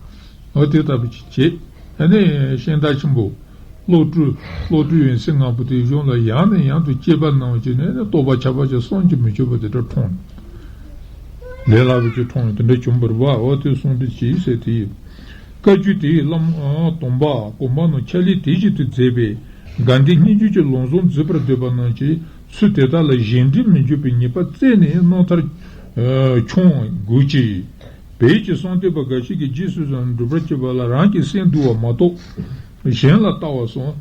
འོ་དེ་ལྟ་བུ་ཅིག་བྱེད། ཨ་ནི་ཤིང་རྟ་ཆེན་པོ། བློ་གྲོས། བློ་གྲོས་ཡུན་ཚད་ལྔ་པོ་དེའི་གཞུང་ལ་ཡང་ནས་ཡང་དུ་དཔྱད་པ་གནང་བ་བྱས་ནས་ནི་རྟོགས་པ་ཁྱབ་པ་ཅིག་བསམ་གྱིས་མི་ཁྱབ་པ་དེ་འདྲ་འཁྲུངས། ལས་སླ་པོ་ཅིག་འཁྲུངས་ནས་དེ་འདྲ་བྱུང་བར་བ། འོ་དེ་གསུང་འདི་ཅིའི་ཟེར་དེ་ཡིན། བཀའ་བརྒྱུད་དེའི་བླ་མ་སྡོམ་པ་གོང་མ་རྣམས་ཕྱག་ལས་དེ་བཞིན་དུ་མཛད་པས་དགའ་ལྡན་སྙན་བརྒྱུད་ཀྱི་ལམ་བཟང་འཛིན་པར་འདོད་པ་རྣམས་ཀྱིས་ཚུལ་དེ་དག་ལ་གཞན་འདྲིས་མི་འཇུག་པའི་ངེས་པ་རྩད་ནས་གནང་མཐར་འཁྱོངས་དགོས་ཀྱི། བོད་ཀྱི་གསང་སྟོན་པ་འགའ་ཞིག་གིས་རྗེས་སུ་འགྲུབ་པར་བྱེད་པ་ལ་རང་གི་སེམས་འདུལ་བ་མ་གཏོགས་གཞན་ལ་ལྟ་བ་སོགས་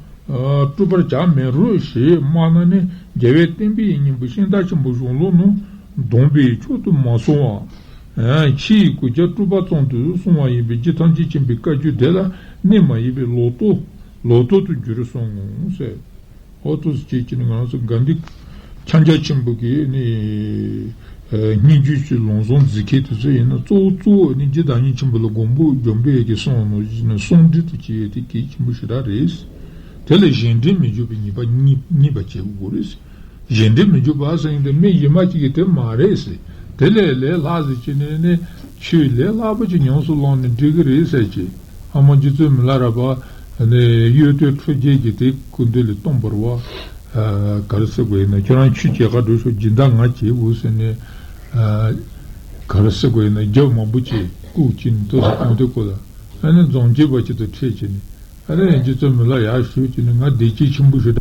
སྤྲུལ་པར་བྱ་མེད་རོ་ཞེས་སྨྲ་ན་ནི་རྒྱལ་བའི་བསྟན་པའི་སྙིང་པོ་ཤིང་རྟ་ཆེན་པོ་གཞུང་ལུགས་རྣམས་སྡོམ་པས་མཆོག་ཏུ་མ་སོང་བ། ཕྱི་ཡི་གོད་ཆག་སྐྲུ་བ་ཙམ་དུ་སོང་བ་ཡིན་པས་རྗེ་ཐམས་ཅད་མཁྱེན་པའི་བཀའ་བརྒྱུད་དེ་ལ་གནས་མ་ཡིན་པས་ལོག་རྟོག་ལོག་རྟོག་ཏུ་འགྱུར་གསུངས་ཟེར། འོ་ཐུགས་སུ་ཆེ་ཅིག་ནི་ང་ཚོ་དགའ་ལྡན་ཁྱབ་འཇུག་ཆེན་པོ་གི་ནི་སྙན་བརྒྱུད་ཀྱི་ལམ་བཟང་འཛིན་མཁན་དེ་ཚོ་ཡིན་ན་གཙོ་བོ་གཙོ་བོ་ནི་རྗེ་བདག་ཉིད་ཆེན་པོ་ལ་མགོན་པོ་འཇམ་དཔལ་གྱི་གསུང་ནོ་ནི་གསུང་འདི་དུ་བྱས་ཏེ་གལ་ཆེན་པོ་ཞེ་དྲག་རེད། དེ་ལས་གཞན་དྲིང་མི་འཇོག་པའི་ཉེས་པ་གཉིས་གཉིས་པ་བྱེད་དགོས་རེད། གཞན་དྲིང་མི་འཇོག་པ་ཟེར་མཁན་དེ་མི་གཞན་མ་གཅིག་གིས་དེ་མ་རེད་ཟེར། དེ་ལས་ལས་སླ་ཟེར་གྱི་ནས་ནི་ཆོས་ལས་སླ་པོ་ཅིག་ཉམས་སུ་བླངས་ནས་འགྲིག་གི་རེད་ཟེར་གྱི། ཨ་མ་རྗེ་བཙུན་མི་ལ་རས་པ་ནི་གཡོ་སྒྱུ་འཕྲུལ་རྒྱལ་གྱི་དེ་སྐུ་མདུན་ལ་སྟོན་པར་བ། ག་རེ་ཟེར་དགོས་ཡིན་ན་ཁྱོད་རང་ཆོས་བྱེད་ག་འགྲོ་ཤོག་སྦྱིན་བདག་ང་བྱེད་དགོས་ཟེར་ནས། ག་རེ་ཟེར་དགོས་ཡིན་ན་རྒྱབ་མང་པོ་ཅིག་བཀུག་ཅིག་ནས་ཏོག་ཙམ་སྟོན་དུས་སྐོར་ལ་ཨ་ནི་རྫོང་རྒྱུད་པ་ཅིག་ཏུ་ཁྲིད་ཅིག་ནས་ཨ་ནི་རྗེ་བཙུན་མི་ལ་ཡར་ཞུས་ཅིག་ནས་ང་བདེ་སྐྱིད་ཆེན་པོ་ཞིག་འདྲ།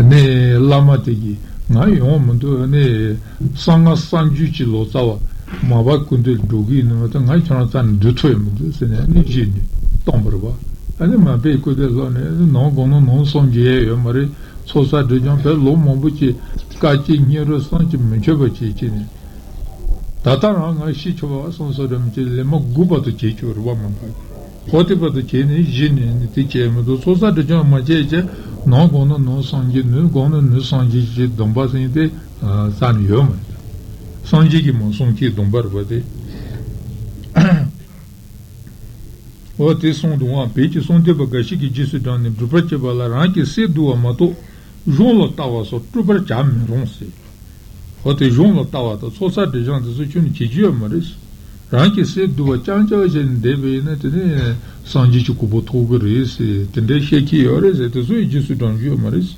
ནས་བླ་མ་དེ་གིས་ང་ཡོང་མི་འདུག་ནས་གསང་སྔགས་གསར་འགྱུར་གྱི་ལོ་ཙཱ་བ་མར་པ་སྐུ་མདུན་འགྲོ་གི་ཡིན་ནོ་ད་ང་ཁྱོད་རང་རྩ་ནས་འདུག་ཐུབ་ཡོད་མི་འདུག་ཟེར་ནས་ཨ་ནི་བཞེས་ནས་བཏང་བ་རེད་པ། ཨ་ནི་མར་པའི་སྐུ་མདུན་ལྷོད་ནས་ནང་དགོང་ན་ནང་སངས་རྒྱས་ཡོད་མ་རེད། ཚོགས་བསགས་སྒྲིབ་སྦྱང་བས་ལོ་མང་པོ་ཅིག་དཀའ་སྤྱད་སྙིང་རུས་བསམ་གྱིས་མི་ཁྱབ་པ་བྱས་བྱས་ནས། ད་ལྟ་རང་ང་ཤི་ཆོག་པ་སོང་ས་རིམ་གྱི་ལས་མ་སྒུག་བར་དུ་བྱེད་ཆོག་རེད་པ་མ་འཕགས། ཧོ་དེ་བར་དུ་བྱས་ནས་གཞི་ནས་ནི་དེ་བྱས་མི་འདུག་ཚོགས་བསགས་སྒྲིབ་སྦྱང་མ་བྱས་ཀྱི་ནང་དགོང་ན་ནང་སངས་རྒྱས་ནུབ་དགོང་ན་ནུབ་སངས་རྒྱས་ཀྱི་སྡོམ་པ་ཟིན་ཏེ་རྩ་ནས་ཡོད་མ་རེད། སངས་རྒྱས་ཀྱིས་མ་གསུངས་ཀྱི་སྡོམ་པ་རེད་པ་དེ། འོ་དེ་གསུངས་འདུག་ཨང་། བོད་ཀྱི་གསང་འདུས་པ་འགའ་ཞིག་གིས་རྗེས་སུ་འབྲངས་ནས་སྒྲུབ་པར་བྱེད་པ་ལ་རང་གི་སྲས་བསྡུ་བ་མ་གཏོགས་གཞུང་ལ་ལྟ་བ་སོགས་སྤྲུལ་པར་བྱ་མི་རུང་ཟེར། འོ་དེ་གཞུང་ལ་ལྟ་བ་དང་ཚོགས་བསགས་སྒྲིབ་སྦྱང་དེ་ཚོ་ཁྱོན་ནས་བྱེད་རྒྱུ་ཡོད་མ་རེད། རང་གི་སྲས་བསྡུ་བ་རྐྱང་རྐྱང་བྱས་ནས་བསྡད་པ་ཡིན་ན་དེ་ནས་སངས་རྒྱས་ཀྱི་གོ་འཕང་ཐོབ་ཀྱི་རེད་ཟེར་དེ་འདྲའི་བཤད་ཀྱི་ཡོད་རེད་ཟེར་དེ་ཚོ་ཡི་རྗེས་སུ་འབྲང་རྒྱུ་ཡོད་མ་རེད།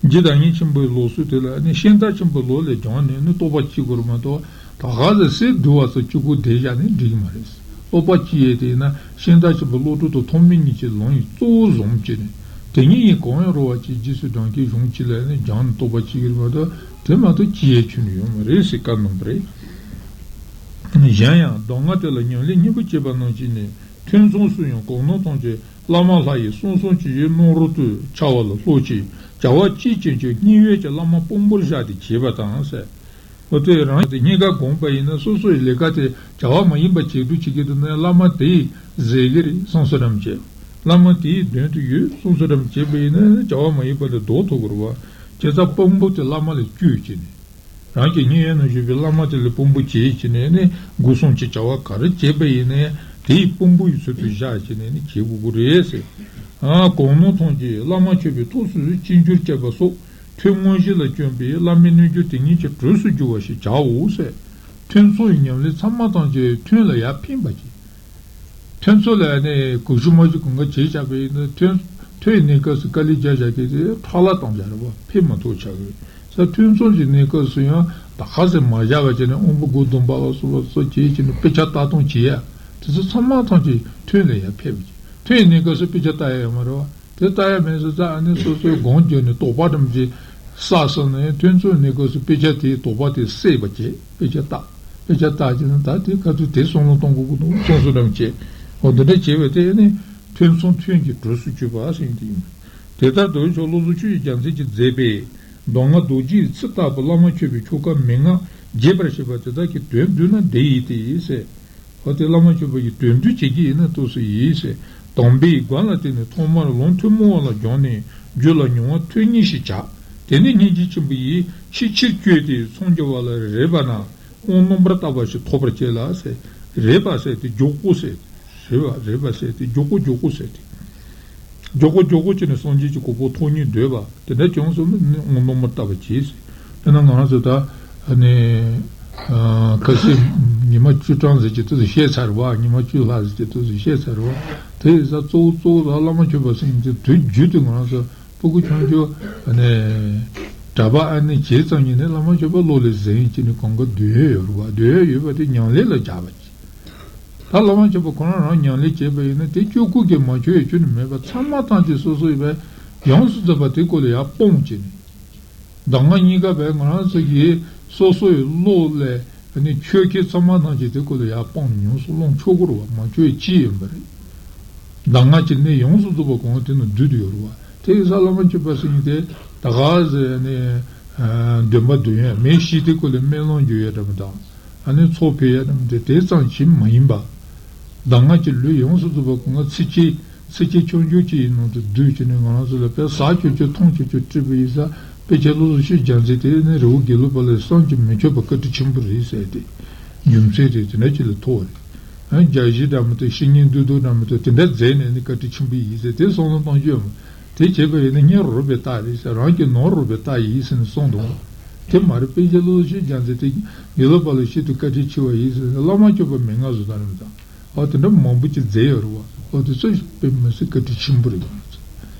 རྗེ་བདག་ཉིད་ཆེན་པོའི་ལུགས་སྲོལ་དེ་ལ་ནི་ཤིང་རྟ་ཆེན་པོའི་ལུགས་ལས་སྦྱངས་ནས་ནི་རྟོགས་པ་སྐྱེ་དགོས་རེད་མ་གཏོགས། ད་ག་ཟེ་སྲས་བསྡུ་བ་ཚོ་གཅིག་པུ་བསྡད་བཞག་ནས་འགྲིག་གི་མ་རེད། རྟོགས་པ་སྐྱེ་ཡས་དེ་ཡིན་ན་ཤིང་རྟ་ཆེན་པོ་བློ་གྲོས་དང་ཐོགས་མེད་གཉིས་ཀྱི་ལམ་ཡིག་གཙོ་བོ་བཟུང་བྱས་ནས་དེ་ཉིད་ཡིན་གང་ཡང་རུང་བ་ཅིག་རྗེས་སུ་འབྲང་མཁན་གཞུང་གཅིག་ལ་ནི་སྦྱངས་ནས་རྟོགས་པ་སྐྱེ་གི་རེད་མ་གཏོགས་དེ་མ་གཏོགས་སྐྱེ་ཡས་ཁྱོན་ནས་ཡོད་མ་རེད་ཟེར་བཀའ་གནང་བ་རེད། གཞན་ཡང་གདམས་ངག་དེ་ལ་ཉམས་ལེན་གཉིས་པོ་བྱེད་པ་ནང་བཞིན་ནི་ཐུན་མཚམས་སུ་ཡང་གང་ན་ཐམས་ཅད་བླ་མ་ལྷ་ཡི་གསང་གསུམ་གྱི་ཡུལ་སྣང་རུང་དུ་འཆར་བ་ལ་སློབ་ཅིང་བྱ་བ་གཅིག་ཅན་གྱི་སྙིང་ཡོད་ཀྱི་བླ་མ་དཔང་པོར་བཞག་སྟེ་བྱེད་པ་དང་ཟེར། འོ་དེ་རང་གི་སྙིང་ག་དགོངས་པ་ཡིན་ན་སོ་སོ་ཡི་ལས་ཀ་དེ་བྱ་བ་མ་ཡིན་པ་བྱེད་དུ་བྱེད་ཀྱི་འདུག་ན་བླ་མ་དེ་ཡིས་ཟེར་གི་རེད་བསམ་བསམ་རམ་བྱས། བླ་མ་དེའི་མདུན་དུ་ཡོད་བསམ་བསམ་རམ་བྱས་པ་ཡིན་ན་བྱ་བ་མ་ཡིན་པ་ལས་ལྡོག་ཐུབ་ཀྱི་རེད་བ། བྱས་ཙང་དཔང་པོ་དེ་བླ་མ་ལ་བཅོལ་བྱས་ནས། རང་གི་སྙིང་ཡོད་ན་བཞུགས་པའི་བླ་མ་དེ་ལ་དཔང་པོ་བྱས་བྱས་ནས་ནི་སྒོ་གསུམ་གྱི་བྱ་བ་ག་རེ་བྱས་པ་ཡིན་ནའི་དེའི་དཔང་པོ་ཡི་ཚུལ་དུ་བཞག་བྱས་ནས་ནི་བྱེད་དགོས་ཀྱི་རེད་ཟེར། ཨ་གང་ན་ཐམས་ཅད་བླ་མ་མཆོད་པའི་ཐོག་སོ་སོའི་ཅི་འགྱུར་བྱེད་པ་སོགས་ཐུན་དངོས་གཞི་ལ་བསྐྱོན་པའི་བླ་མའི་རྣལ་འབྱོར་དེ་ཉིད་ཀྱི་གྲོས་སུ་འགྱུར་བ་ཞིག་བྱའོ་ཟེར། ཐུན་མཚམས་ཀྱི་ཉམས་ལེན་ཚང་མ་ཐམས་ཅད་ཐུན་ལ་ཡར་ཕན་པ་ཅིག་ཐུན་མཚམས་ལ་ནི་གོ་ཤུ་མ་ཤུ་གང་ག་བྱས་བཞག་པ་ཡིན་ན་ཐུན་ཐུན་གནས་སྐབས་སུ་དཀའ་ལས་རྒྱག་བཞག་གི་དེ་ཕྲག་ལ་བཏང་བཞག་རེད་བ་ཕན་མ་ཐོགས་ཆགས་གི་རེད། ས་ཐུན་མཚམས་ཀྱི་གནས་སྐབས་སུ་ཡང་ད་ག་ཟེ་མ་བཞག་པ་བྱས་ནས་དབང་པོ་སྒོ་བསྡམས་པ་ལ་སོགས་པ་སོགས་བྱས་བྱས་ནས་དཔེ་ཆ་ལྟ་སྟངས་བྱེད་ཡ་དེ་ཚོ་ཚང་མ་ཐམས་ཅད་ཐུན་ལ་ཡང་ཕན་པ་ཅིག་ཐུན་གནས་སྐབས་སུ་དཔེ་ཆ་ལྟ་ཡ་ཡོད་མ་རེད་བ། དེ་ལྟ་ཡ་མེད་ཟེར་ཙང་ཨ་ནི་སོ་སོའི་སྒོམ་བརྒྱབ་ནས་དོགས་པ་འདྲ་མི་ཅིག་བསགས་སོང་ནས་ཐུན་མཚམས་གནས་སྐབས་སུ་དཔེ་ཆ་དེའི་དོགས་པ་དེ་སེལ་བ་བྱེད་དཔེ་ཆ་ལྟ། དཔེ་ཆ་ལྟ་བྱས་ན་ད་དེ་ག་དུས་དེ་བསམ་བློ་གཏོང་དགོས་ཀྱི་འདུག་བསམ་བསམ་འདྲ་མི་བྱེད། འོ་འདི་འདྲ་བྱས་པས་དེ་ནི་ཐུན་མཚམས་ཐུན་གྱི་གྲོས་སུ་གྱུར་པ་ཟེར་མཁན་དེ་ཡིན། དེ་ལྟར་རྡོ་རྗེ་མཆོག་བློ་བཟང་ཆོས་ཀྱི་རྒྱལ་མཚན་གྱིས་མཛད་པའི་གདམས་ངག་རྡོ་རྗེའི་ཚིག་ལྟ་བུ་བླ་མ་མཆོད་པའི་ཆོ་ག་མན་ངག་རྒྱས་པར་བཤད་པ་དེ་དག་གི་དོན་བསྡུས་ན་འདི་ཡིན་ཏེ་ཟེར། འོ་དེ་བླ་མ་མཆོད་པ་ཡི་དོན་བསྡུ་བྱེད་ཀྱི་ཡིན་ན་ཏོག་ཙམ་ཡིན་ཟེར། དམ་པའི་བཀའ་ལ་བརྟེན་ནས་ཐོག་མར་ལུང་ཐུན་མོང་བ་ལ་སྦྱངས་ནས་རྒྱུད་ལ་མྱོང་བ་ཐུན་གཉིས་ཤིག་བྱ། དེ་ནས་སྙིང་རྗེ་ཆེན་པོ་ཡིས་ཆེས་ཆེར་བསྐྱོད་དེ་མཚམས་སྦྱོར་བ་ལ་རེག་པ་ན་དབང་རྣམ་པར་དག་པ་ཞིག་ཐོབ་པར་བྱེད་ལ་ཟེར། རེག་པ་ཟེར་དེ་མགྱོགས་པོ་ཟེར། རེག་པ་རེག་པ་ཟེར་དེ་མགྱོགས་པོ་མགྱོགས་པོ་ཟེར་དེ། མགྱོགས་པོ་མགྱོགས་པོ་བྱས་ནས་སངས་རྒྱས་ཀྱི་གོ་འཕང་ཐོབ་སྙིང་འདོད་པ་དེ་འདྲ་བྱུང་སོང་ན་ནི་དབང་རྣམ་པར་དག་པ་བྱེད་ཟེར། དེ་ན་ང་རང་ཚོ་ད་ནི་ཁ་སང་ཉི་མ་བཅུ་གྲངས་ཟེར་གྱི་དུས་སུ་བཤད་ཚར་བ། ཉི་མ་བཅུ་ལྷག་ཟེར་གྱི་དུས་སུ་བཤད་ཚར་བ། དེ་ཡིན་ཙང་གཙོ་བོ་གཙོ་བོ་ད་བླ་མ་མཆོད་པ་ཟེར་མཁན་དེ་དུས་རྒྱུན་དུ་ང་རང་ཚོ་སྤུ་གུ་ཆུང་ཆུང་ནས་གྲྭ་པ་ཨ་ནི་བྱས་ཙང་ཉིད་ནས་བླ་མ་མཆོད་པ་བློ་ལ་ཟིན་བྱས་ནས་གང་ག་འདོན་ཡོད་རེད་བ། འདོན་ཡོད་པ་དེ་ཉམས་ལེན་ལ་སྦྱར་བ་ཅིག་ད་བླ་མ་མཆོད་པ་ཁོ་རང་རང་ཉམས་ལེན་བྱས་པ་ཡིན་ན་དེ་སྤྱོད་སྒོ་གི་མ་མཆོད་ཡ་ཁྱོན་ནས་མེད་པ་ཚང་མ་ཐམས་ཅད་སོ་སོ་ཡི་བས་ཡོངས་སུ་རྫོགས་པ་དེ་སྐོར་ལ་ཡར་སྤོང་བྱས་ནས། གདམས་ངག་གཉིས་ཀ་བས་ང་རང་ཚོ་གིས་སོ་སོ་ཡི་བློ་ལས་ནི་ཆོས་ཁས་ཚང་མ་ཐམས་ཅད་དེ་སྐོར་ལ་ཡར་སྤོང་ནས་ཡོངས་སུ་བླང་ཆོག་གི་རེད་བ། མ་མཆོད་ཡ་ཅི་ཡིན་པ་རེད། གདམས་ངག་གི་གནད་ཡོངས་སུ་རྫོགས་པ་གང་དེ་ནང་བསྡུས་ཏེ་ཡོད་རེད་བ། དེ་ཡིན་ཙང་བླ་མ་མཆོད་པ་ཟེར་མཁན་དེ་ད་ག་ཟེར་ནས་ འདོན་པ་འདོན་ཡ་མེ་ཤི་དེ་ཀོ་ལས་སྨོན་ལམ་རྒྱུ་ཡ་འདྲ་མི་དང་། ཨ་ནི་ཚོགས་ཕེ་ཡ་འདྲ་མི་དེ་དེ་ཙམ་གྱིས་མ་ཡིན་པ། གདམས་ངག་གི་ལུས་ཡོངས་སུ་རྫོགས་པ་ཀུན་དགའ་ཚིགས་བཅད་ཚིགས་བཅད་ཆོས་འབྱུང་གཅིག་ཡི་ནང་དུ་བསྡུས་བྱས་ནས་ང་རང་ཚོ་ལ་དཔེ་ཟ་ཆོག་ཆོག་འཐུང་ཆོག་ཆོག་བྲིས་པ་ཡིན་ཙང་དཔེ་ཆ་བློ་བཟང་ཆོས་རྒྱལ་མཚན་དེ་ནི་རི་བོ་དགེ་ལུགས་པ་ལ་བསམ་གྱིས་མི་ཁྱབ་པ་བཀའ་དྲིན་ཆེན་པོ་རེད་ཟེར་ཏེ། རྒྱུ་མཚན་དེ་དེ་འདྲ་ཅིག་ལ་ཐོགས་རེད། ཨ་རྒྱ་གཞི་འདྲ་མི་འདུག་བཤེས་གཉེན་བདུད་འདུལ་འདྲ་མི་འདུག་དེ་འདྲ་མཛད་ནས་ནི་བཀའ་དྲིན་ཆེན་པོ་ཡིན་ཟེར་དེ་བསམ་བློ་གཏོང་རྒྱུ་ཡོད་མོད། དེ་བྱས་པ་ཡིན་ན་སྙིང་རུས་པའི་རྟགས་རེད་ཟེར། རང་གི་ནོར་རུས་པའི་རྟགས་ཡིན་ཟེར་ནས་གསུངས་འདུག་དེ་མ་རེད། དཔེ་ཆ་བློ་བཟང་ཆོས་རྒྱལ་མཚན་དེ་དགེ་ལུགས་པ་ལ་ཤིན་ཏུ་བཀའ་དྲིན་ཆེ་བ་ཡིན་ཟེར་ནས་བླ་མ་སྤྱོད་པ་མན་ངག་བཟོ་སྟངས་རེད་མི་དང་། ཨོ་དེ་འདྲ་མང་པོ་ཅིག་མཛད་ཡོད་རེད་བ། ཨོ་དེ་ཚོ་དཔེ་མི་སྲིད་བཀའ་དྲིན་ཆེན་པོ་རེད།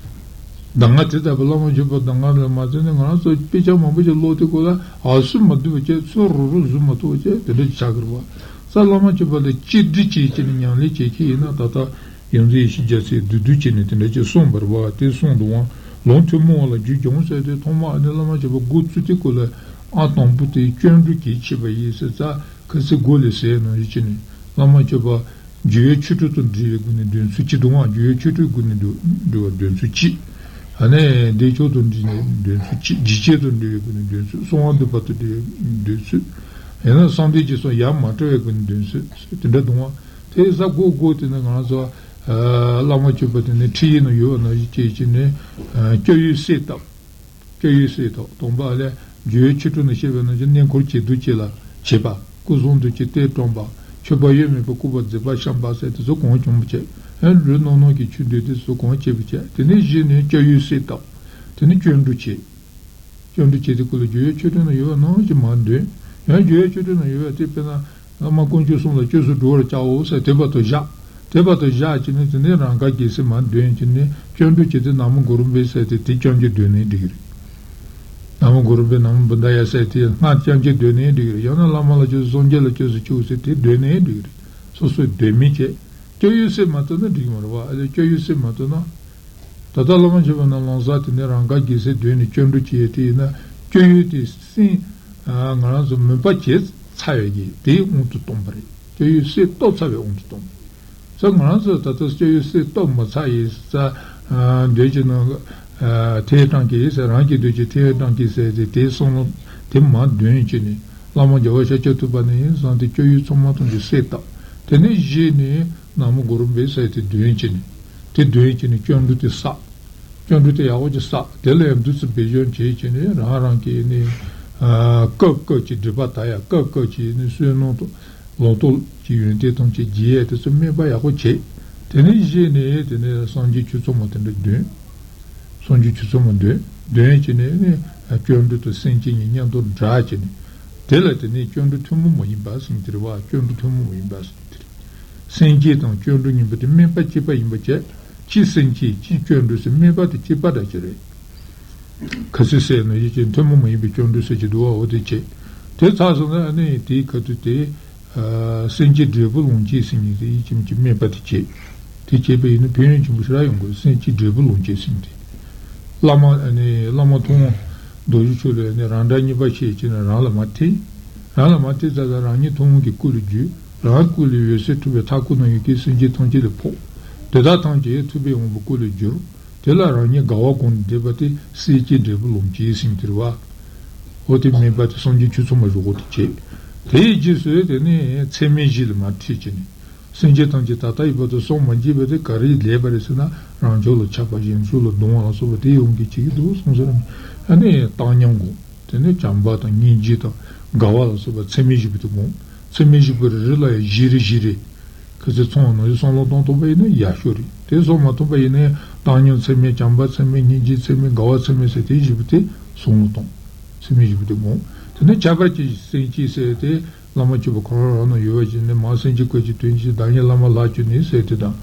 གདམས་ངག་དེ་ལྟ་བུ་བླ་མ་མཆོད་པ་གདམས་ངག་ལ་མ་བརྟེན་ནས་ང་རང་ཚོ་དཔེ་ཆ་མང་པོ་ཞིག་ཀློག་དུས་སྐབས་ལ་ཨ་སུ་མ་བསྡུས་པ་བྱས། ཚུར་རུ་རུ་བཟོ་མ་ཐུབ་པ་བྱས། དེ་འདྲ་ཅིག་ཆགས་ཀྱི་རེད་བ། ས་བླ་མ་མཆོད་པ་ལ་གཅིག་སྒྲིལ་བྱས་བྱས་ནས་ཉམས་ལེན་བྱེད་མཁན་ཡིན་ན་ད་ལྟ་ཡོངས་འཛིན་ཡེ་ཤེས་རྒྱལ་མཚན་བསྡུས་བསྡུས་བྱས་ནས་དེ་འདྲ་ཅིག་གསུངས་པ་རེད་བ། དེ་གསུངས་འདུག་བ། ལུང་ཐུན་མོང་བ་ལ་རྒྱུད་སྦྱོང་ཟེར་དུས་ཐོག་མ་ཨ་ནི་བླ་མ་མཆོད་པ་འགོ་བཙུགས་དུས་སྐབས་ལ་ཨ་དང་པོ་དེ་སྐྱབས་འགྲོ་གིས་བྱས་པ་ཡིན་ཟེར་ཙང་། ཁ་སང་འགོ་ལས་ཟེར་ནང་བཞིན་བྱས་ནས་བླ་མ་མཆོད་པ་རྒྱུ་ཡོད་ཆོས་དྲུག་དང་འབྲེལ་བའི་སྒོ་ནས་འདོན་ཚུལ་གཅིག་འདུག་ཨང་། རྒྱུ་ཡོད་ཆོས་དྲུག་སྒོ་ནས་འདོན་འདོན་པ་འདོན་ཚུལ་གཅིག་ཨ་ནི་བདེ་མཆོག་དང་འབྲེལ་ནས་འདོན་ཚུལ་གཅིག་རྗེས་བཅོལ་དང་འབྲེལ་བའི་སྒོ་ནས་འདོན་ཚུལ། གསང་བ་འདུས་པ་དང་འབྲེལ་བའི་འདོན་ཚུལ། ཡང་ན་གསང་བདེ་གི་སོགས་ཡ་མ་བྲལ་བའི་སྒོ་ནས་འདོན་ཚུལ་དེ་འདྲ་འདུག་ཨང་། དེ་ས་འགོ་འགོ་དེ་ནི་ང་ཚོ་བླ་མ་མཆོད་པ་དེ་ནི་ཁྲིད་ཡིག་ནང་ཡོད་པ་ནང་བཞིན་བྱས་བྱས་ནས་སྐྱབས་ཡུལ་གསལ་བཏབ། སྐྱབས་ཡུལ་གསལ་བཏབ། དང་པོ་ཨ་ལས་རྒྱུ་ཡོད་ཆོས་དྲུག་ནས་བཤད་པའི་ནང་བཞིན་གནས་འཁོར་བྱེ་བདུན་གཅིག་ལ་བྱེད་པ། སྐུ་གསུང་ཐུགས་ཀྱི་གཏེར་བཀྲམ་པ། མཆོད་པ་གཡོ་མེད་པའི་སྐུ་པར་མཛེས་པ་བཤམས་པ་ཟེར་དེ་ཚོ་གང་བྱུང་བ་བྱས། ཨ་ལུས་ནང་ནང་གི་ཆོས་འདུལ་དེ་ཚོ་གང་བྱེད་པ་བྱས། དེ་ནས་གཞི་ནས་སྐྱབས་ཡུལ་གསལ་བཏབ། དེ་ནས་སྐྱབས་འགྲོ་བྱེད། སྐྱབས་འགྲོ་བྱེད་དེ་སྐོར་ལ་རྒྱུ་ཡོད་ཆོས་དྲུག་ན་ཡོད་པ་ནང་བཞིན་མར་འདོན། ཡང་རྒྱུ་ཡོད་ཆོས་དྲུག་ན་ཡོད་པ་དེ་དཔེར་ན། བླ་མ་དཀོན་མཆོག་གསུམ་ལ་སྐྱབས་སུ་འགྲོ་བར་བྱའོ་ཟེར་དེ་བར་དུ་བཞག་དེ་བར་དུ་བཞག་བྱས་ནས་དེ་ནས་རང་དགའ་རྒྱལ་སྲས་མར་འདོན་བྱས་ནས་སྐྱབས་འགྲོ་བྱེད་དེ་ན་མོ་གུ་རུ་པའི་ཟེར་དེ་དེ་སྐྱབས་འགྲོ་འདོན་ནའི་འགྲིག་གི་རེད། ན་མོ་གུ་རུ་པའི་ན་མོ་བུདྡྷ་ཡ་ཟེར་དེ་སྔར་སྐྱབས་འགྲོ་འདོན་ནའི་འགྲིག་གི་རེད། ཡང་ན་བླ་མ་ལ་སྐྱབས་སུ་སངས་རྒྱས་ལ་སྐྱབས་སུ་མཆིའོ་ཟེར་དེ་འདོན་ནའི་འགྲིག་གི་རེད། སོ་སོས་འདོན་མིན་བྱས། སྐྱབས་ཡུལ་གསལ་མ་བཏབ་ན་འགྲིག་གི་མ་རེད་བ། ཨ་ལས་སྐྱབས་ཡུལ་གསལ་མ་བཏབ་ན། ད་ལྟ་བླ་མ་མཆོད་པ་ནང་ལམ་སང་དེ་ནས་རང་དགའ་རྒྱལ་སྲས་འདོན་ནས་སྐྱབས་འགྲོ་བྱེད་ཡས་དེ་ཡིན་ན་སྐྱབས་ཡུལ་དེ་སེམས་ང་རང་ཚོ་མོས་པ་བྱས་ཚར་བའི་གི་དེའི་དབང་དུ་གཏོང་པ་རེད། སྐྱབས་ཡུལ་གསལ་བཏབ་ཚར་བའི་དབང་དུ་གཏོང་པ་རེད། ས་ང་རང་ཚོ་ད་ལྟ་སྐྱབས་ཡུལ་གསལ་བཏབ་མ་ཚར་ཡིན་ས། འདོད་ཀྱི་ནང་ཐེ་བྲང་གི་ཟེར། རང་གི་འདོད་ཀྱི་ཐེ་བྲང་གི་ཟེར་དེ་དེའི་བསམ་བློ་དེ་མར་འདོན་བྱས་ནས་བླ་མ་རྒྱལ་བ་ཤཱཀྱ་ཐུབ་པ་ནས་ཡིན་བཟུང་སྟེ་སྐྱབས་ཡུལ་ཚང་མ་ཐམས་ཅད་གསལ་བཏབ། དེ་ནས་གཞི་ནས། ན་མོ་གུ་རུ་པའི་ཟེར་དེ་འདོན་བྱས་ནས། དེ་འདོན་བྱས་ནས་སྐྱབས་འགྲོ་དེ་བསགས། སྐྱབས་འགྲོ་དེ་ཡག་པོ་ཅིག་བསགས། དེ་ལ་ཡང་བདུད་རྩི་འབེབས་སྦྱོང་བྱས་བྱས་ནས་རང་རང་གི་ནི། སྐབས་སྐབས་ཀྱི་སྒྲིབ་པ་དག་ཡ། སྐབས་སྐབས་ཀྱི་ནི་བསོད་ནམས་དང་། ལོག་རྟོག་གི་ཡོན་ཏན་ཐམས་ཅད་རྒྱས་ཡ་དེ་ཚོ་སྨན་པ་ཡག་པོ་བྱས། དེ་ནས་གཞི་ནས་དེ་ནས་སངས་རྒྱས་ཆོས་ཚོགས་མ་དེ་འདྲ་འདོན། སངས་རྒྱས་ཆོས་ཚོགས་མ་འདོན། འདོན་བྱས་ནས་ནི། སྐྱབས་འགྲོ་དང་སེམས་བསྐྱེད་གཉིས་མཉམ་དུ་སྦྲགས་བྱས་ནས། དེ་ལ་དེ་ནས་སྐྱབས་འགྲོ་ཐུན་མོང་མ་ཡིན་པ་ཟེར་གྱི་རེད་བ། སྐྱབས་འགྲོ་ཐུན་མོང་མ་ཡིན་པ་ཟེར་གྱི་རེད། སེམས་བསྐྱེད་དང་སྐྱབས་འགྲོ་གཉིས་པོ་དེ་སྨན་པ་གཅིག་པ་ཡིན་པ་བྱས། གཅིག་སེམས་བསྐྱེད་གཅིག་སྐྱབས་འགྲོ་ཟེར་སྨན་པ་དེ་གཅིག་པ་འདྲ་ཅིག་རེད། ཁ་སང་ཟེར་ནང་བཞིན་གྱི་ཐུན་མོང་མ་ཡིན་པའི་སྐྱབས་འགྲོ་ཟེར་གྱི་འདུག་བ། འོ་དེ་བྱས། དེ་ཚར་སོང་ན་ཨ་ནི་དེའི་ཁ་ཐུག་དེ། སེམས་བསྐྱེད་འབྲས་བུ་ལོངས་སྤྱོད་ཟེར་མཁན་དེ་ཡིད་ཀྱི་མི་གཅིག་སྨན་པ་དེ་བྱས། དེ་བྱས་པ་ཡིན་ན་ཕན་ཡོན་ཆེན་པོ་ཞེ་དྲག་ཡོང་གི་རེད། སེམས་བསྐྱེད་འབྲས་བུ་ལོངས་སྤྱོད་ཟེར་མཁན་དེ། བླ་མ་ཨ་ནི་བླ་མ་ཐུབ་དབང་རྡོ་རྗེ་འཆང་ལ་ནི་རང་སྒྲ་གཉིས་པ་ཤེས་བྱས་ནས་རང་ལ་མར་ཐིམ། རང་ལ་མར་ཐིམ་ཙང་ཙང་རང་ཉིད་ཐུབ་དབང་གི་སྐུ་ལ་གྱུར། རང་སྐུ་ལས་འོད་ཟེར་འཕྲོས་པས་མཐའ་འཁོར་ན་ཡོད་མཁན་སེམས་ཅན་ཐམས་ཅད་ལ་ཕོག་དེ་དག་ཐམས་ཅད་ཐུབ་པའི་དབང་པོ་སྐུ་ལ་གྱུར། དེ་ལ་རང་ཉིད་དགའ་བ་གང་དང་ལྡན་པ་དེ་སེམས་བསྐྱེད་འབྲས་བུ་ལོངས་སྤྱོད་ཟེར་མཁན་དེ་རེད་བ། འོ་དེ་སྨན་པ་དེ་སངས་རྒྱས་ཆོས་ཚོགས་མ་བཞུགས་གོང་དུ་བྱས། དེའི་རྗེས་སུ་དེ་ནས་ཚད་མེད་བཞི་ལ་མར་ཁྲིད་བྱས་ནས། སེམས་ཅན་ཐམས་ཅད་ད་ལྟ་ཡི་བར་དུ་བསམ་མ་འཇུག་པ་དེ་ག་རེ་ལས་པ་རེད་ཟེར་ན། རང་ཕྱོགས་ལ་ཆགས་པ་གཞན་ཕྱོགས་ལ་སྡང་བ་ལ་སོགས་པ་དེ་ཡོང་གི་བྱེད་ཀྱི་འདུག་གསུངས་ཟེར། ཨ་ནི་བཏང་སྙོམས་སྒོམ། དེ་ནས་བྱམས་པ་དང་སྙིང་རྗེ་དང་དགའ་བ་ལ་སོགས་པ་ཚད་མེད་བཞི་པོ་དེ་སྒོམ། ཚད་མེད་བཞི་པོ་རེ་རེ་ལ་ཡང་བཞི་རེ་བཞི་རེ། ཁ་ཚིག་ཚང་བ་ནང་བཞིན་བསམ་བློ་གཏོང་ཐུབ་པ་ཡིན་ན་ཡག་ཤོས་རེད། དེ་གསུངས་མ་ཐུབ་པ་ཡིན་ན་ཡང་བཏང་སྙོམས་ཚད་མེད། བྱམས་པ་ཚད་མེད། སྙིང་རྗེ་ཚད་མེད། དགའ་བ་ཚད་མེད་ཟེར་དེ་བཞི་པོ་དེ་བསམ་བློ་གཏོང་། ཚད་མེད་བཞི་པོ་དེ་སྒོམ། དེ་ནས་ཁྱད་པར་གྱི་སེམས་བསྐྱེད་ཟེར་དེ། བླ་མ་མཆོད་པ་ཁོ་རང་རང་ནང་ཡོད་པ་ཞིག་ནི་མར་སེམས་བསྐྱེད་བཀོད་ཅིང་དོན་གྱི་བདག་ཉིད་བླ་མ་ལྷར་གྱུར་ནས་ཟེར་དེ་དང་།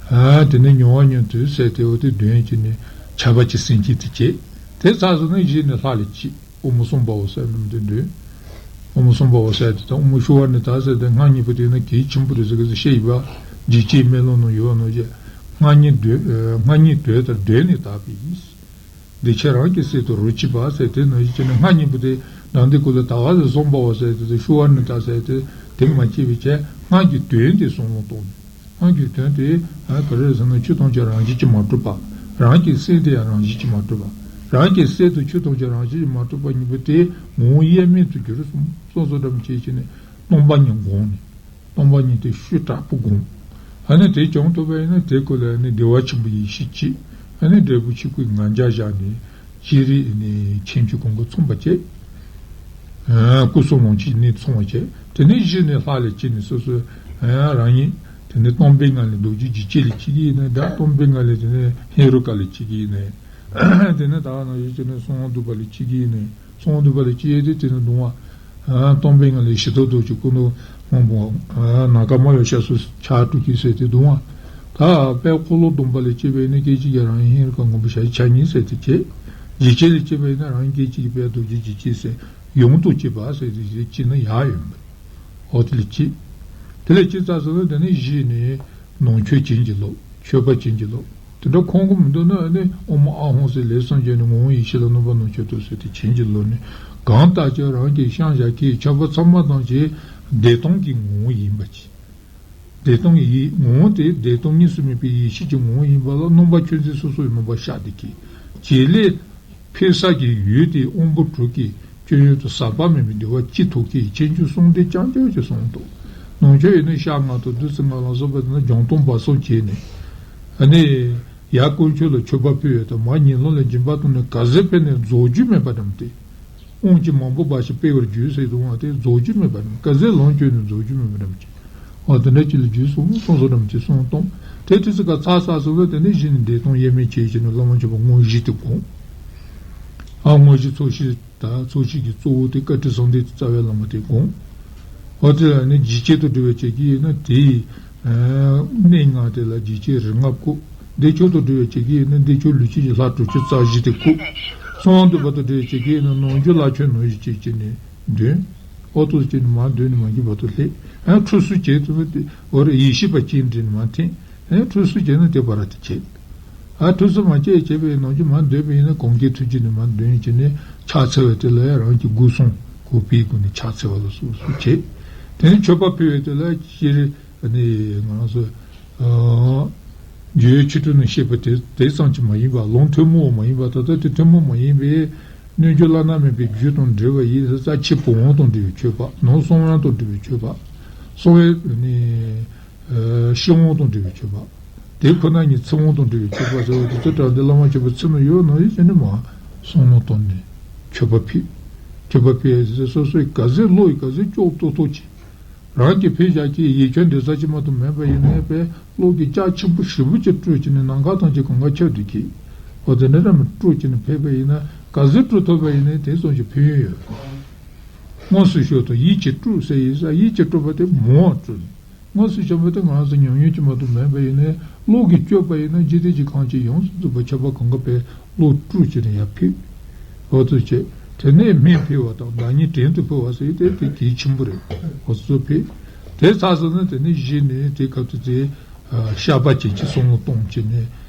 ཨ་དེ་ནས་མྱོང་བ་མྱོང་དུས་ཟེར་དེ། འོ་དེ་འདོན་བྱས་ནས་ཁྱད་པར་གྱི་སེམས་བསྐྱེད་དེ་བྱས། དེ་ཚར་སོང་ན་གཞི་ནས་ལྷ་ལ་གཅིག་དབུ་མ་གསུམ་པའོ་ཟེར་ནམ་དེ་འདོན། དབུ་མ་གསུམ་པའོ་ཟེར་དེ་དང་དབུ་མ་ཤུ་བ་ནི་དག་ཟེར་དེ་སྔགས་གཉིས་པོ་དེ་ནི་གལ་ཆེན་པོ་རེད་ཟེར་གི་ཟེར་བཤད་ཡོད་པ། འཇིགས་བྱེད་སྨོན་ལམ་ནང་ཡོད་པ་ནང་བཞིན། སྔགས་གཉིས་འདོན། སྔགས་གཉིས་འདོན་ལྟར་འདོན་ནས་དག་པའི་ཡིན། འདི་ཁྱེད་རང་གི་སྲིད་དུ་རོ་ཁྱི་པ་ཟེར་དེ་ནང་བཞིན་བྱས་ནས་སྔགས་གཉིས་པོ་དེ་དང་དེ་ཀུན་ལ་ད་ག་ཟེར་གསུམ་པའོ་ཟེར་དེ་དང་ཤུ་བ་ནི་ད་ཟེར་དེ་དེ་མ་བྱས་པའི་ཆེད་སྔགས་ཀྱི་དོན་དེ་གསུམ་ལ་གཏོང་། སྔགས་ཀྱི་དོན་དེ་ག་རེ་ཟེར་ན་ཆོས་ཐམས་ཅད་རང་བཞིན་གྱིས་མ་གྲུབ་པ། རང་གི་སེམས་དེ་ཡང་རང་བཞིན་གྱིས་མ་གྲུབ་པ། རང་གི་སྲོག་དང་ཆོས་ཐམས་ཅད་རང་བཞིན་གྱིས་མ་གྲུབ་པ་ཉིད་པོ་དེ་ངོ་བོ་དབྱེར་མེད་དུ་གྱུར་གསུངས་སོ། འདྲ་མི་བྱེད་ཅིག་ནས་སྟོང་པ་ཉིད་བསྒོམས་ནས། སྟོང་པ་ཉིད་དེ་ཤུགས་དྲག་པོ་བསྒོམས། ཨ་ནི་དེ་བྱུང་ཐུབ་པ་ཡིན་ན་དེ་ཀུན་ལ་ནི་བདེ་བ་ཆེན་པོའི་ཡེ་ཤེས་སྐྱེས། ཨ་ནི་འབྲས་བུ་ཆོས་སྐུའི་ངང་རྒྱུད་བཞག་ནས་ཅི་རིགས་ནི་ཁྱད་ཆོས་གང་ག་མཚུངས་པ་བྱས། ཨ་སྐུ་གསུམ་ལོངས་སྤྱོད་གཉིས་མཚུངས་པ་བྱས། དེ་ནས་གཞི་ནས་ལྷ་ལས་སྐྱེས་ནས་སོ་སོའི་ཨ་རང་ཉིད་དེ་ནས་སྟོང་པའི་ངང་ལས་རྡོ་རྗེ་འཇིགས་བྱེད་ལས་སྐྱེས་ཀྱི་ཡིན་ན་འདྲ། སྟོང་པའི་ངང་ལས་དེ་ནས་ཧེ་རུ་ཀ་ལས་སྐྱེས་ཀྱི་ཡིན་ན། དེ་ནས་ད་ག་ནང་བཞིན་བྱས་ནས་གསང་བ་འདུས་པ་ལས་སྐྱེས་ཀྱི་ཡིན་ན། གསང་བ་འདུས་པ་ལས་སྐྱེས་ཏེ་དེ་ནས་གདུང་བ། ཨ་སྟོང་པའི་ངང་ལས་ཞི་ཁྲོ་རྡོ་རྗེ་སྐུ་མདོག་སྔོན་པོ། ཨ་ནམ་མཁའ་སྨྲ་བའི་ཞབས་སུ་ཕྱག་དྲུག་གིས་གསལ་ཏེ་གདུང་བ། ད་དཔལ་འཁོར་ལོ་སྡོམ་པ་ལས་སྐྱེས་པ་ཡིན་ན་སྐད་ཅིག་གིས་རང་ཡུལ་ཧེ་རུ་ཀ་མགོན་པོ་ཞལ་ཕྱག་གཉིས་གསལ་ཏེ་བྱེད། འཇིགས་བྱེད་ལས་སྐྱེས་པ་ཡིན་ན་རང་ཡུལ་སྐད་ཅིག་གིས་དཔལ་རྡོ་རྗེ་འཇིགས་བྱེད་གསལ། ཡུམ་དུ་སྐྱེས་པ་གསལ་ཏེ་བྱེད་ཅིག་ན་ཡང་ཡིན་པ། འོ་དེ་ལས་སྐྱེས། དེ་ལས་སྐྱེས་ཚར་སོང་ན་དེ་ནས་གཞི་ནས་ནང་མཆོད་བྱིན་གྱིས་རློབས། མཆོད་པ་བྱིན་གྱིས་རློབས། དེ་འདྲ་ཁོམ་གྱི་མི་འདུག་ན་ཨ་ནི་ཨོཾ་ཨཱཿཧཱུྃ་ཟེར་ལས་གསུངས་བྱས་ནས་ངོ་བོ་ཡེ་ཤེས་ལ་སྣང་བ་ནང་མཆོད་དོ་ཟེར་ཏེ་བྱིན་གྱིས་རློབས་ནས། གང་ལྟར་ཀྱང་རང་གི་བཤང་བཞག་གི་མཆོད་པ་ཚང་མ་ཐམས་ཅད་བདེ་སྟོང་གི་ངོ་བོ་ཡིན་པ་ཅིག་བདེ་སྟོང་ཡིན། ངོ་བོ་དེ་བདེ་སྟོང་གཉིས་སུ་མེད་པའི་ཡེ་ཤེས་ཀྱི་ངོ་བོ་ཡིན་པ་ལ་སྣང་བ་ཆོས་འཛིན་སོ་སོའི་སྣང་བ་ཤར་ཏེ་གི། བྱེད་ལས་འཕེལ་ས་གི་ཡུལ་དེ་དབང་པོ་དྲུག་གི་སྤྱོད་ཡུལ་དུ་ཟག་པ་མེད་པའི་བདེ་བ་ཅི་ཐོབ་ཀྱི་ཁྱད་ཆོས་གསུམ་དེ་རྐྱང་རྐྱང་ཅིག་གསུངས་འདུག་ནང་མཆོད་ཡིན་ན་ཕྱག་ལྔ་དང་བདུད་རྩི་ལྔ་ལ་སོགས་པ་དེ་ན་སྦྱང་སྟོང་སྦ་གསུམ་བྱས་ནས། ཨ་ནི། ཡར་དཀོན་མཆོག་ལ་མཆོད་པ་ཕུལ་བའི་ཐོག་མར་ཉེ་ལམ་ལ་སྦྱིན་པ་བཏང་ནས་ག་ཚོད་ཕུལ་ནས་རྫོགས་རྒྱུ་མེད་པ་འགྲམ་སྟེ། དབང་གྱིས་མང་པོ་འབའ་ཞིག་སྤེལ་བར་བགྱི་ཟེར་དུས་དབང་དེ་རྫོགས་རྒྱུ་མེད་པ་འགྲམ། ག་ཚོད་ལོངས་སྤྱོད་ནས་རྫོགས་རྒྱུ་མེད་པ་འགྲམ་གྱི། འོ་དེ་འདྲ་ཅིག་ལ་བགྱི་གསུངས་སོ། སོ་འགྲམ་གྱི་གསུང་གཏོང་། དེ་དུས་ཚོད་ཀ་ཚར་ཚར་སོང་ལ་དེ་ནས་གཞི་ནས་བདེ་སྟོང་དབྱེར་མེད་བྱས་བྱས་ནས་བླ་མ་མཆོད་པ་དངོས་གཞི་དེ་དགོངས། ཨ་དངོས་གཞི་ཚོགས་གཞི་དང་ཚོགས་གཞི་གི་གཙོ་བོ་དེ་བཀའ་དྲིན་གསུམ་ལྡན་རྩ་བའི་བླ་མ་དེ་དགོངས། འོ་དེ་ལ་ནི་འཇིགས་བྱེད་དུ་འགྲོ་བའི་བྱེད་ཀྱི་ཡིན་ན་དེའི་གནས་ལྔ་དེ་ལ་འཇིགས་བྱེད་རིགས་ལྔ་བཀོད། བདེ་མཆོག་ཏུ་འགྲོ་བའི་བྱེད་ཀྱི་ཡིན་ན་བདེ་མཆོག་ལུས་བྱེད་ཀྱི་ལྷ་དྲུག་ཅུ་རྩ་བཞི་དེ་བཀོད། གསང་བ་འདུས་པ་དུ་འགྲོ་བའི་བྱེད་ཀྱི་ཡིན་ན་ནང་རྒྱུད་ལྷ་ཆོས་ནང་བཞིན་བྱེད་ཀྱི་ནི་འདོན། ཨོ་ཏོ་བྱེད་ནི་མ་འདོན་ནི་མ་འགྱུར་བ་དུ་ལྷད། ཨ་ཁྲུས་གསོལ་བྱེད་དུ་འོ་རེ་ཡེ་ཤེས་པ་སྐྱེས་འདྲེན་ནི་མ་འཐེན། ཨ་ཁྲུས་གསོལ་བྱེད་ན་དེ་བར་དུ་བྱེད། ཨ་ཁྲུས་གསོལ་མ་བྱེད་བྱེད་པའི་ནང་རྒྱུད་མ་འདོན་པ་ཡིན་ན་གང་གི་ཐུགས་རྗེ་ནི་མ་འདོན་བྱེད་ནི་ཕྱག་འཚལ་བ་དེ་ལ་ཡང་རང་གི་སྒོ་གསུམ་གོ་བའི་སྒོ་ནས་ཕྱག་འཚལ་བ་ལ་སོགས་སུ་བྱེད། དེ་ནི་མཆོད་པ་ཕུལ་བའི་དེ་ལ་སྤྱིར། ནི་ང་རང་ཚོ། ཨ། རྒྱུའི་ཆོས་དྲུག་ནི་བཤད་པ་དེ་དེ་ཙམ་གྱིས་མ་ཡིན་པ་ལུང་ཐུན་མོང་བ་མ་ཡིན་པ་ད་ལྟ་དེ་ཐུན་མོང་མ་ཡིན་པའི། སྣོད་བཅུད་བླ་ན་མེད་པའི་རྒྱུ་དང་འབྲེལ་བ་ཡིན་ས་རྩ་ཆེ་བུམ་དབང་དང་འབྲེལ་བའི་མཆོད་པ་ནང་གསང་བ་དང་འབྲེལ་བའི་མཆོད་པ། གསང་བའི་ནི། ཨ། ཤེར་དབང་དང་འབྲེལ་བའི་མཆོད་པ། དེ་ཁོ་ན་ཉིད་ཚིག་དབང་དང་འབྲེལ་བའི་མཆོད་པ་ཟེར་བ་དེ་ཚོ་དྲངས་ཏེ་བླ་མ་མཆོད་པ་ཚིག་ནི་ཡོད་ནང་བཞིན་བྱས་ནས་མ། གསང་བ་བཏང་ནས་མཆོད་པ་ཕུལ། མཆོད་པ་ཕུལ་ཟེར་སོ་སོའི་ག་ཚོད་བློ་ཡིས་ག་ཚོད་ལྕོགས་ཏོག་ཏོ་ཅིག་རང་གི་ཕེབས་བཞག་གི་ཡིད་ཆོས་འདི་ས་ཅི་མ་གཏོགས་མེད་པ་ཡིན་ནའི་པས་བློ་གི་ལྕགས་ཆེན་པོ་ཞེ་པོ་ཅིག་སྤྲུལ་ཅིག་ནས་ནམ་མཁའ་ཐམས་ཅད་གང་ག་ཁྱབ་འདུག་གི། འོ་དེ་འདྲ་ར་མི་སྤྲུལ་ཅིག་ནས་ཕེབས་པ་ཡིན་ན་ག་ཚོད་སྤྲུལ་ཐུབ་པ་ཡིན་ནའི་དེ་ཙམ་ཞིག་ཕན་ཡོན་ཡོད། དངོས་སུ་བཞུགས་དང་ཡིད་ཀྱིས་སྤྲུལ་ཟེར་ཡིན་ས་ཡིད་ཀྱིས་སྤྲུལ་པ་དེ་མོ་བ་སྤྲུལ། དངོས་སུ་བྱོན་པ་དེ་ང་ཚོ་ཉམས་མྱོང་ཅི་མ་གཏོགས་མེད་པ་ཡིན་ནའི་བློ་གིས་བསྐྱོད་པ་ཡིན་ན་འཇིག་རྟེན་གྱི་ཁམས་ཀྱི་ཡོངས་སུ་རྫོགས་པ་ཁྱབ་པ་གང་ག་པའི་བློ་སྤྲུལ་བྱས་ནས་ཡར་ཕེབས། འོ་ཚོད་བྱས། དེ་ནས་སྨན་ཕུལ་བ་དང་བདག་ཉིད་བྲན་དུ་ཕུལ་བ་ཟེར་དེ་དེ་གལ་ཆེན་པོ་རེད། འོ་ཚོད་ཕུལ། དེ་ཚར་སོང་ན་དེ་ནས་གཞི་ནས་དེ་སྐབས་དུ་དེ་བཤགས་པ་བྱེད་ཀྱི་གསང་བ་བཏང་བྱས་ནས་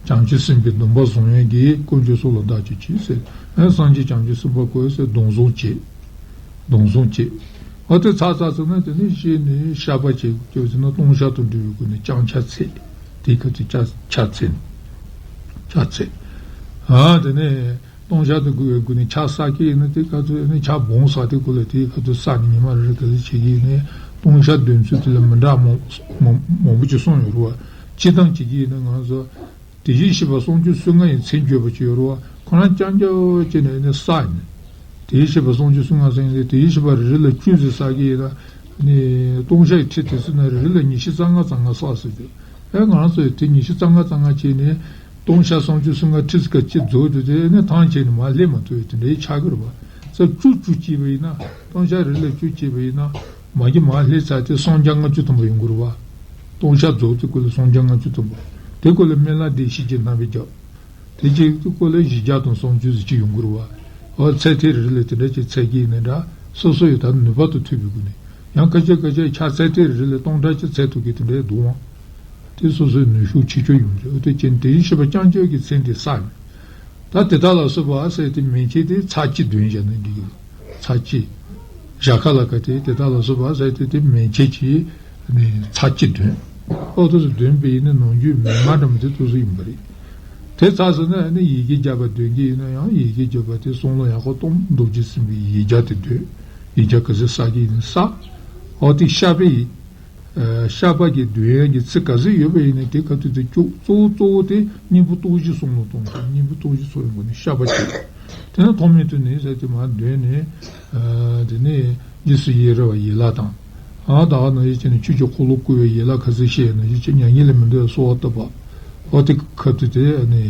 བྱང་ཆུབ་སེམས་དཔའི་སྡོམ་པ་བཟུང་ཡས་ཀྱི་དཀོན་མཆོག་གསུམ་ལ་བདག་གཅེས་བྱས་ཟེར། སངས་རྒྱས་བྱང་ཆུབ་སེམས་དཔའ་བསྐོས་ཟེར་སྡོམ་བཟུང་བྱས། སྡོམ་བཟུང་བྱས། འོ་དེ་ཚར་ཚར་སོང་ན་དེ་ནས་གཞི་ནས་བཤགས་པ་བྱེད་དགོས་ཟེར་ན་ལྟུང་བཤགས་དང་འབྲེལ་བའི་སྒོ་ནས་ལྕང་ཕྱག་འཚལ། དེའི་སྐབས་སུ་ཕྱག་ཕྱག་འཚལ། ཕྱག་འཚལ། ཨ་དེ་ནས་ལྟུང་བཤགས་དང་འབྲེལ་བའི་སྒོ་ནས་ཕྱག་བསགས་ཀྱི་ཡིན་ན་དེའི་སྐབས་སུ་ནི་ཕྱག་སྦོམ་བསགས་དེ་སྐོར་ལ་དེའི་སྐབས་སུ་བསགས་ནས་ཉི་མ་རེ་རེ་ག་ཚོད་བྱེད་ཀྱི་ཡིན་ནའི་ལྟུང་བཤགས་འདོན་ཚུལ་དེ་ལ་མི་འདྲ་མང་མང་མང་པོ་ཅིག་གསུངས་ཡོད་རེད་བ། སྤྱིར་བཏང་བྱེད་ཀྱི་ཡིན་ན་ང་ཚོ། དེ་བཞིན་གཤེགས་པ་སུམ་ཅུ་སོ་ལྔ་ཡི་མཚན་བརྗོད་པ་ཅིག་ཡོད་རེད་བ། ཁོ་རང་རྐྱང་རྐྱང་བྱས་ནས་ནི་བསགས་ནས། དེ་བཞིན་གཤེགས་པ་སུམ་ཅུ་སོ་ལྔ་ཟེར་ཡིན་ཏེ་དེ་བཞིན་གཤེགས་པ་རེ་རེ་ལ་བཅུ་ཙམ་བསགས་ཀྱི་ཡིན་ན། ནི་ལྟུང་བཤགས་ཀྱི་ཁྲི་དེ་ཚོ་ནི་རེ་རེ་ལ་ཉི་ཤུ་རྩ་ལྔ་རྩ་ལྔ་བསགས་ཟེར་ཏེ། ཨེ་ང་རང་ཚོས་དེ་ཉི་ཤུ་རྩ་ལྔ་རྩ་ལྔ་བྱས་ནས། ལྟུང་བཤགས་སུམ་ཅུ་སོ་ལྔ་ཁྲི་ཙམ་གཅིག་རྫོགས་ཏེ་དེ་ནི་ཐང་ཆད་ནས་མར་སླེབས་མ་ཐུབ་པའི་དེ་འདྲའི་ཆགས་ཀྱི་རེད་བ། རྩ་བཅུ་བཅུ་བྱས་པ་ཡིན་ན། ལྟུང་བཤགས་རེ་རེ་ལ་བཅུ་བྱས་པ་ཡིན་ན། མ་གི་མར་སླེབས་ཚར་ཏེ་སུམ་བརྒྱ་ལྔ་བཅུ་ཐམ་པ་ཡོང་གི་རེད་བ། ལྟུང་བཤགས་རྫོགས་དུས་སྐབས་ལ་སུམ་བརྒྱ་ལྔ་བཅུ་ཐམ་པ། དེ་སྐབས་ལ་སྨན་བླ་བདེ་གཤེགས་ཀྱི་རྣམ་པའི་རྒྱབ། དེ་རྗེས་ཀྱི་སྐབས་ལ་བཞི་བརྒྱ་དང་སུམ་ཅུ་ཙམ་ཅིག་ཡོང་གི་རེད་བ། འོ་ཚད་ཐིག་རེ་རེ་ལ་དེ་འདྲ་ཅིག་འཚལ་གྱི་ཡིན་ན་འདྲ། སོ་སོ་ཡི་ད་ནུས་པ་དང་མཐུན་པའི་སྒོ་ནས། ཡང་ཁ་ཤས་ཁ་ཤས་ཕྱག་ཚད་ཐིག་རེ་རེ་ལ་སྟོང་ཕྲག་གཅིག་འཚལ་ཐུབ་མཁན་དེ་འདྲའི་འདུག་ཨང་། དེ་སོ་སོའི་ནུས་ཤུགས་ཆེ་ཆུང་ཡོད་རེད། འོ་དེ་ཅན་དེ་བཞིན་གཤེགས་པ་རྐྱང་རྐྱང་གི་མཚན་དེ་བསགས་ནས། ད་དེ་དག་ལ་སོགས་པ་ཟེར་དེ་མན་ཆད་དེ་ཚར་གཅིག་འདོན་བཞག་ན་འགྲིག་གི་རེད། ཚར་གཅིག་ཞྭ་ཁ་ལ་ཁ་དེ་དེ་དག་ལ་སོགས་པ་ཟེར་དེ་དེ་མན་ཆད་ཀྱིས་ནི་ཚར་གཅིག་འདོན། ཨོ་དེ་ཚོ་འདོན་པས་ནི་ནང་རྒྱུད་མི་མ་འདྲ་མོ་དེ་དེ་ཚོ་ཡིན་པ་རེད། དེ་ཚར་སོང་ན་ཨ་ནི་ཡི་གེ་བརྒྱ་པ་འདོན་གྱི་ཡིན་ན་ཡང་ཡི་གེ་བརྒྱ་པ་དེ་བསམ་བློ་ཡག་པོ་གཏོང་། རྡོ་རྗེ་སེམས་དཔའི་ཡིག་བརྒྱ་དེ་འདོན། ཡིག་བརྒྱ་ག་ཚོད་བསགས་ཀྱི་ཡིན་ན་བསགས། འོ་དེ་ཤ་པའི་ཨ་ཤ་པ་གི་འདོན་ཡག་གི་ཚིག་ག་ཚོད་ཡོད་པ་ཡིན་ན་དེ་ག་དུས་དེ་བཅུག་གཙོ་བོ་གཙོ་བོ་དེ་སྙིང་པོ་སྟོང་བཞི་བསམ་བློ་གཏོང་དགོས། སྙིང་པོ་སྟོང་བཞི་ཚོར་ཡོང་དགོས་ནས་ཤ་པ་བྱེད། དེ་ནས་ཐོག་མའི་དུས་ནས་ཟེར་དེ་མར་འདོན་ནས་ཨ་དེ་ནས་རྗེས་སུ་ཡི་རང་བའི་ཡན་ལག་དང་། ཨ་ད་ག་ནང་བཞིན་བྱས་ནས་ཆོས་ཀྱི་འཁོར་ལོ་བསྐོར་བའི་ཡན་ལག་ག་ཚོད་བཤད་ཡོད་ན་བཞིན་བྱས་མྱ་ངན་ལས་མི་འདའ་བའི་གསོལ་བ་བཏབ་པ། འོ་དེ་ག་དུས་དེ་ཨ་ནི་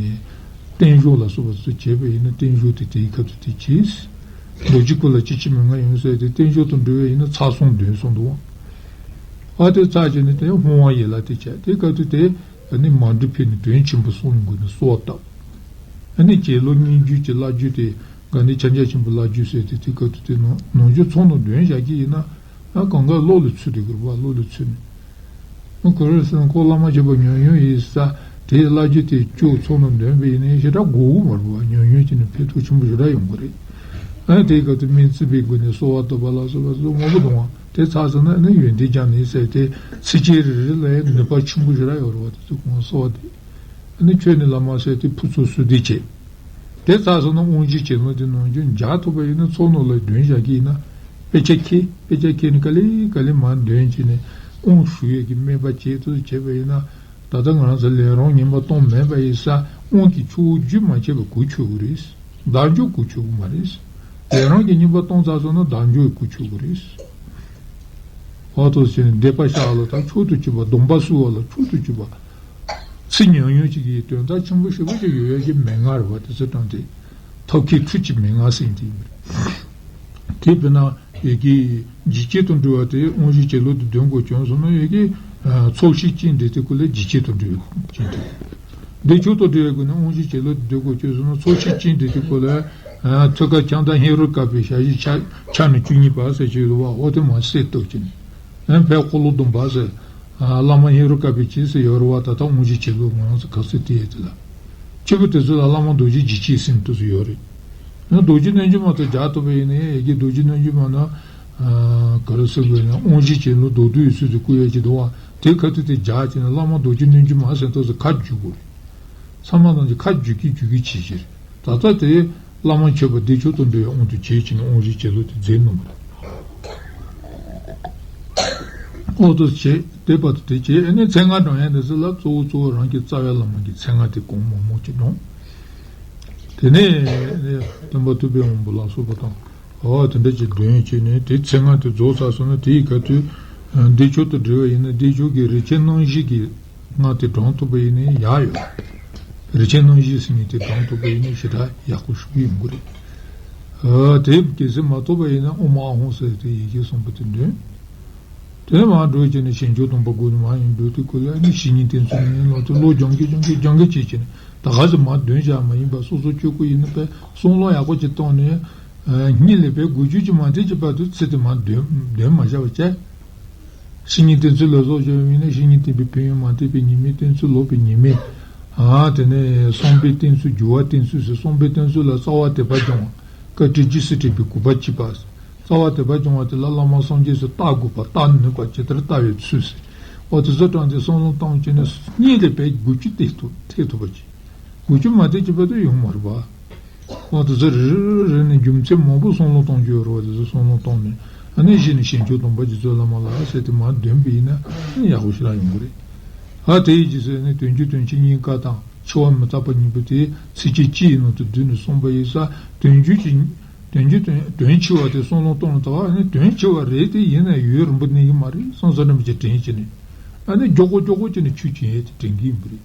བརྟན་བཞུགས་ལ་སོགས་པ་ཚོ་བྱས་པ་ཡིན་ན་བརྟན་བཞུགས་དེ་དེའི་སྐབས་དུ་དེ་བྱས། རྡོ་རྗེ་སྐུ་ལ་ཅི་མཆིས་མན་ངག་ཡོད་ཟེར་ཏེ་བརྟན་བཞུགས་དང་འབྲེལ་བ་ཡིན་ན་ཚར་གསུམ་འདོན་གསུངས་འདུག། ཨ་དེ་ཚར་བྱས་ནས་དེ་བསྔོ་བ་ཡན་ལག་དེ་བྱས། དེ་སྐབས་དུ་དེ་ཨ་ནི་མ་འདྲུ་ཕུལ་ནས་དོན་ཆེན་པོ་གསུང་ཡོང་དགོས་ནས་གསོལ་བ་བཏབ། ཨ་ནི་བྱིན་རླབས་སྙན་བརྒྱུད་ཀྱི་བླ་བརྒྱུད་དེ་དགའ་ལྡན་ཕྱག་རྒྱ་ཆེན་པོའི་བླ་བརྒྱུད་ཟེར་ཏེ་དེ་སྐབས་དུ་དེ་ནང་ནང་ཆོས་ཚང་ནང་འདོན་བཞག་གི་ཡིན་ན། ཨ་གང་ག་བློ་ལ་ཚུད་དེ་དགོས་པ། བློ་ལ་ཚུད་ནས། ཨ་ག་རེ་ཟེར་ན་ཁོ་བླ་མ་མཆོད་པ་ཉམས་མྱོང་ཡིན་ས་དེའི་བླ་བརྒྱུད་དེ་བཅུག་ཚང་ནང་འདོན་པ་ཡིན་ན་ཞེ་དྲག་དགོས་ཀྱི་མ་རེད་པ། ཉམས་མྱོང་བྱས་ནས་ཕན་ཐོགས་ཆེན་པོ་ཞེ་དྲག་ཡོང་གི་རེད། ཨ་དེའི་སྐབས་དུ་སྨན་བརྩི་བའི་སྒོ་ནས་གསོལ་བ་བཏབ་པ་ལ་སོགས་པ་སོགས་མང་པོ་འདུག་པ། དེ་ཚར་སོང་ན་ཨ་ནི་ཡོན་ཏན་སྦྱངས་ནས་ཟེར་ཏེ་ཚིགས་བཅད་རེ་རེ་ལ་ཡང་ནུས་པ་ཆེན་པོ་ཞེ་དྲག་ཡོད་རེད་པ། དེ་ཚོ་གོང་གསོལ་བ་དེ། ཨ་ནི་ཁྱོད་ནི་བླ་མ་ཟེར་ཏེ་ཕུར་ཚུགས་གསོལ་འདེབས་བྱས། དེ་ཚར་སོང་ན་དབང་བཞིའི་བྱིན་རླབས་དེ་ནམ་རྒྱུན་འཇགས་ཐུབ་པ་ཡིན་ན་ཚོགས་ནང་ལ་འདོན་བཞག་གི་ཡིན་ན། དཔེ་ཆ་འཁྱེར། དཔེ་ཆ་འཁྱེར་ནས་ག་ལེ་ག་ལེ་མར་འདོན་བྱས་ནས་དབང་ཞུ་ཡས་ཀྱི་སྨན་པ་བྱེད་དུ་བྱས་པ་ཡིན་ན། ད་ལྟ་ང་རང་ཚོ་ལས་རང་ངན་པ་གཏོང་མེད་པ་ཡིན་ས། དབང་གི་ཆུ་བོ་རྒྱུན་མ་ཆད་པ་གོ་ཆོད་ཀྱི་རེད། བདག་འཇོག་གོ་ཆོད་ཀྱི་མ་རེད། ལས་རང་གི་ངན་པ་གཏོང་ཚར་སོང་ན་བདག་འཇོག་གོ་ཆོད་ཀྱི་རེད། འོ་དེ་བྱས་ནས་སྡིག་པ་བཤགས་ལ་ད་མཆོག་ཏུ་གྱུར་པ། སྡོམ་པ་གསོལ་བ་ལ་མཆོག་ཏུ་གྱུར་པ། ཚིག་ཉུང་ཉུང་ཅིག་གིས་དོན་དག་ཆེན་པོ་ཞེ་པོ་ཅིག་ཡོད་ཡ་ཅིག་མན་ངག་རེད་པ། དེ་ཚོ་དྲངས་ཏེ་ཐབས་མཁས་ཁྲུས་ཀྱི་མན་ངག་ཟེར་དེ་ཡིན་པ་རེད། དེ་དཔེར་ན་ཡི་གེ་འཇིགས་བྱེད་དང་འབྲེལ་བ་དེ་དབང་བཞིའི་བྱིན་རླབས་དེ་འདོན་དགོས་བྱུང་སོང་ན་ཡི་གེ་ཚོགས་ཞིང་སྤྱིའི་འབྲས་དེ་ཀུན་ལས་འཇིགས་བྱེད་དང་འབྲེལ་བའི་ཅན་དེ། འདི་མཆོག་ཏུ་འབྲེལ་བའི་སྒོ་ནས་དབང་བཞིའི་བྱིན་རླབས་དེ་འདོན་དགོས་བྱུང་སོང་ན་ཚོགས་ཞིང་སྤྱིའི་འབྲས་དེ་ཀུན་ལས་ཐོད་རྒལ་ཕྱག་མདའ་ཧེ་རུ་ཀ་པའི་ཞལ་བཞི་ཕྱག་ཕྱག་ནི་བཅུ་གཉིས་པ་ཟེར་གྱི་ཡོད་པ། འོ་དེ་མར་གསལ་བཏབ་ཀྱི་ནི། ཨ་ནི་ཕར་འཁོར་ལོ་སྡོམ་པ་ཟེར། ཨ་བླ་མ་ཧེ་རུ་ཀ་པའི་རྗེས་སུ་ཡོད་རེད་པ། ད་ལྟ་དབང་བཞིའི་བྱིན་རླབས་ང་རང་ཚོ་ག་ཚོད་དེ་ཡོད་དེ་ལ། སྐྱེས་བུ་དེ་ཚོ་ལ་བླ་མ་རྡོ་རྗེ་འཇིགས་བྱེད་ཟེར་དེ་ཚོ་ཡོད་རེད། ཡང་རྡོ་རྗེ་རྣལ་འབྱོར་མ་དང་སྦྱར་ཐུབ་པ་ཡིན་ན་ཡང་ཡི་གེ་རྡོ་རྗེ་རྣལ་འབྱོར་མ་ན། ཨ་ག་རེ་ཟེར་དགོས་ན་དབང་བཞིའི་བྱིན་རླབས་མདོར་བསྡུས་ཡོད་ཚུལ་དུ་བཀོད་ཡ་ཅིག་འདུག་པ། དེ་ཁ་ཐུག་དེ་སྦྱར་བྱས་ན་བླ་མ་རྡོ་རྗེ་རྣལ་འབྱོར་མ་ཟེར་དེ་ཚོ་ཁ་བསྒྱུར་དགོས་རེད། ཚང་མ་ནང་གི་ཁ་བསྒྱུར་གྱིན་བསྒྱུར་གྱིན་བྱེད་ཀྱི་རེད། ད་ལྟ་དེ་བླ་མ་མཆོད་པ་བདེ་མཆོག་དང་འབྲེལ་བའི་དབང་དུ་བྱས་བྱས་ནས་དབང་བཞིའི་བྱིན་རླབས་དེ་མཛད་གནང་བ་རེད། འོ་དེ་བྱས་དེ་བར་དུ་དེ་བྱས། ཨ་ནི་མཚན་སྔགས་བགྲང་ཡ་འདི་ཚོ་ལ་གཙོ་བོ་གཙོ་བོ་རང་གི་རྩ་བའི་བླ་མ་གི་མཚན་སྔགས་དེ་གོང་མང་མང་ཅིག་བགྲང་། དེ་ནས་སྟོན་པ་ཐུབ་པའི་དབང་པོ་ལ་སོགས་པ་དང་། འོ་དེ་འདྲ་ཅིག་འདོན་བྱས་ནས་དེ་མཚན་སྔགས་དེ་རྫོགས་ཚར་སོང་ན་དེའི་ཁ་ཐུག་བདེ་མཆོག་དང་འབྲེལ་བ་ཡིན་ན་བདེ་མཆོག་གི་རིན་ཆེན་རྣམ་བཞི་གི་སྔགས་དེ་བགྲང་ཐུབ་པ་ཡིན་ན་ཡག་ཡོད། རིན་ཆེན་རྣམ་བཞི་ཟེར་མཁན་དེ་བགྲང་ཐུབ་པ་ཡིན་ན་ཞེ་དྲག་ཡག་པོ་ཞིག་ཡོང་གི་རེད། ཨ་དེ་གལ་སྲིད་མ་ཐུབ་པ་ཡིན་ན་ཨོཾ་ཨཱཿཧཱུྃ་ཟེར་དེ་ཡི་གེ་གསུམ་པོ་དེ་འདོན། དེ་མར་འགྲོ་བྱས་ནས་ཞིང་སྐྱོང་སྡོམ་པ་སྒོ་ནས་མར་ཡོང་འགྲོ་དུས་སྐབས་ལ་ནི་བཤེས་གཉེན་བསྟེན་ཚུལ་ནི་ལོག་སྟེ་བློ་སྦྱོང་གི་སྦྱོང་གི་སྦྱོང་གི་བྱེད་ཀྱི་ནི་ད་ག་ཚོད་མར་འདོན་བྱ་མ་ཡིན་པ་སོ་སོ་སྤྱོད་གོ་ཡིན་ན་པས་བསམ་བློ་ཡག་པོ་ཅིག་བཏང་ནས། གཉིད་ལས་པའི་དགུ་བཅུ་ཅིག་མ་ཐེབས་ཀྱི་བར་དུ་ཚིག་དེ་མར་འདོན་འདོན་མ་བྱ་བ་བྱས། བཤེས་གཉེན་བསྟེན་ཚུལ་ལ་སོགས་བྱས་པ་ཡིན་ན་བཤེས་གཉེན་བསྟེན་པའི་ཕན་ཡོན། མ་བསྟེན་པའི་ཉེས་དམིགས། བསྟེན་ཚུལ་ལོག་པའི་ཉེས་དམིགས། ཨ་དེ་ནས་བསམ་པས་བསྟེན་ཚུལ། སྦྱོར་བས་བསྟེན་ཚུལ་ཟེར། བསམ་པས་བསྟེན་ཚུལ་ལ་རྩ་བ་དད་པ་སྦྱོང་བ། བཀའ་དྲིན་རྗེས་སུ་དྲན་པའི་གུས་པ་བསྐྱེད་པ། རྩ་བ་དད་པ་སྦྱོང་བ་དེ་ལ་བླ་མ་སངས་རྒྱས་སུ་བལྟ་དགོས་པ། བལྟ་ནུས་པ་ཇི་ལྟར་བལྟ་བའི་ཚུལ་ཟེར། འོ་དེ་ཚོ་དྲངས་ཏེ་བསམ་བློ་བཏང་བྱས་ནས་གཉིད་ལས་པའི་དགུ་བཅུ་ཐེབས་ཐུབ་ཐེབས་ཐུབ་པ་བྱེད། དགུ་བཅུ་མ་ཐེབས་ཀྱི་བར་དུ་ཡོང་མ་རེད་པ། འོ་དེ་ཚོ་རེ་རེ་རེ་ནས་རྒྱུ་མཚན་མང་པོ་བསམ་བློ་གཏོང་རྒྱུ་ཡོད་རེད་པ། དེ་ཚོ་བསམ་བློ་བཏང་ནས་ཨ་ནི་གཞི་ནས་ཞིང་སྐྱོང་སྡོམ་པ་རྗེ་བཙུན་བླ་མ་ལ་ཟེར་དེ་མར་འདོན་པ་ཡིན་ན་ཡག་པོ་ཞེ་དྲག་ཡོང་གི་རེད། ཨ་དེ་ཡི་རྗེས་སུ་ནི་དོན་བརྒྱུད་དོན་གཅིག་གཉིས་ཀ་དང་འཆི་བ་མི་རྟག་པ་གཉིས་པོ་དེ་ཚིགས་བཅད་གཅིག་ཡི་ནང་དུ་བསྡུས་ནས་གསུངས་པ་ཡིན་ས། དོན་བརྒྱུད་ཀྱི་དོན་བརྒྱུད་དོན་དོན་འཆི་བ་དེ་བསམ་བློ་གཏོང་ལ་ད་ཨ་ནི་དོན་འཆི་བ་རེད་དེ་ཡིན་ན་ཡུན་རིང་པོ་གནས་ཀྱི་མ་རེད། སོང་ཙང་འདྲ་མི་བྱེད་དྲན་བྱས་ནས་ཨ་ནི་མགྱོགས་པོ་མགྱོགས་པོ་བྱས་ནས་ཆོས་བྱེད་ཡས་དེ་དྲན་གྱི་ཡིན་པ་རེད།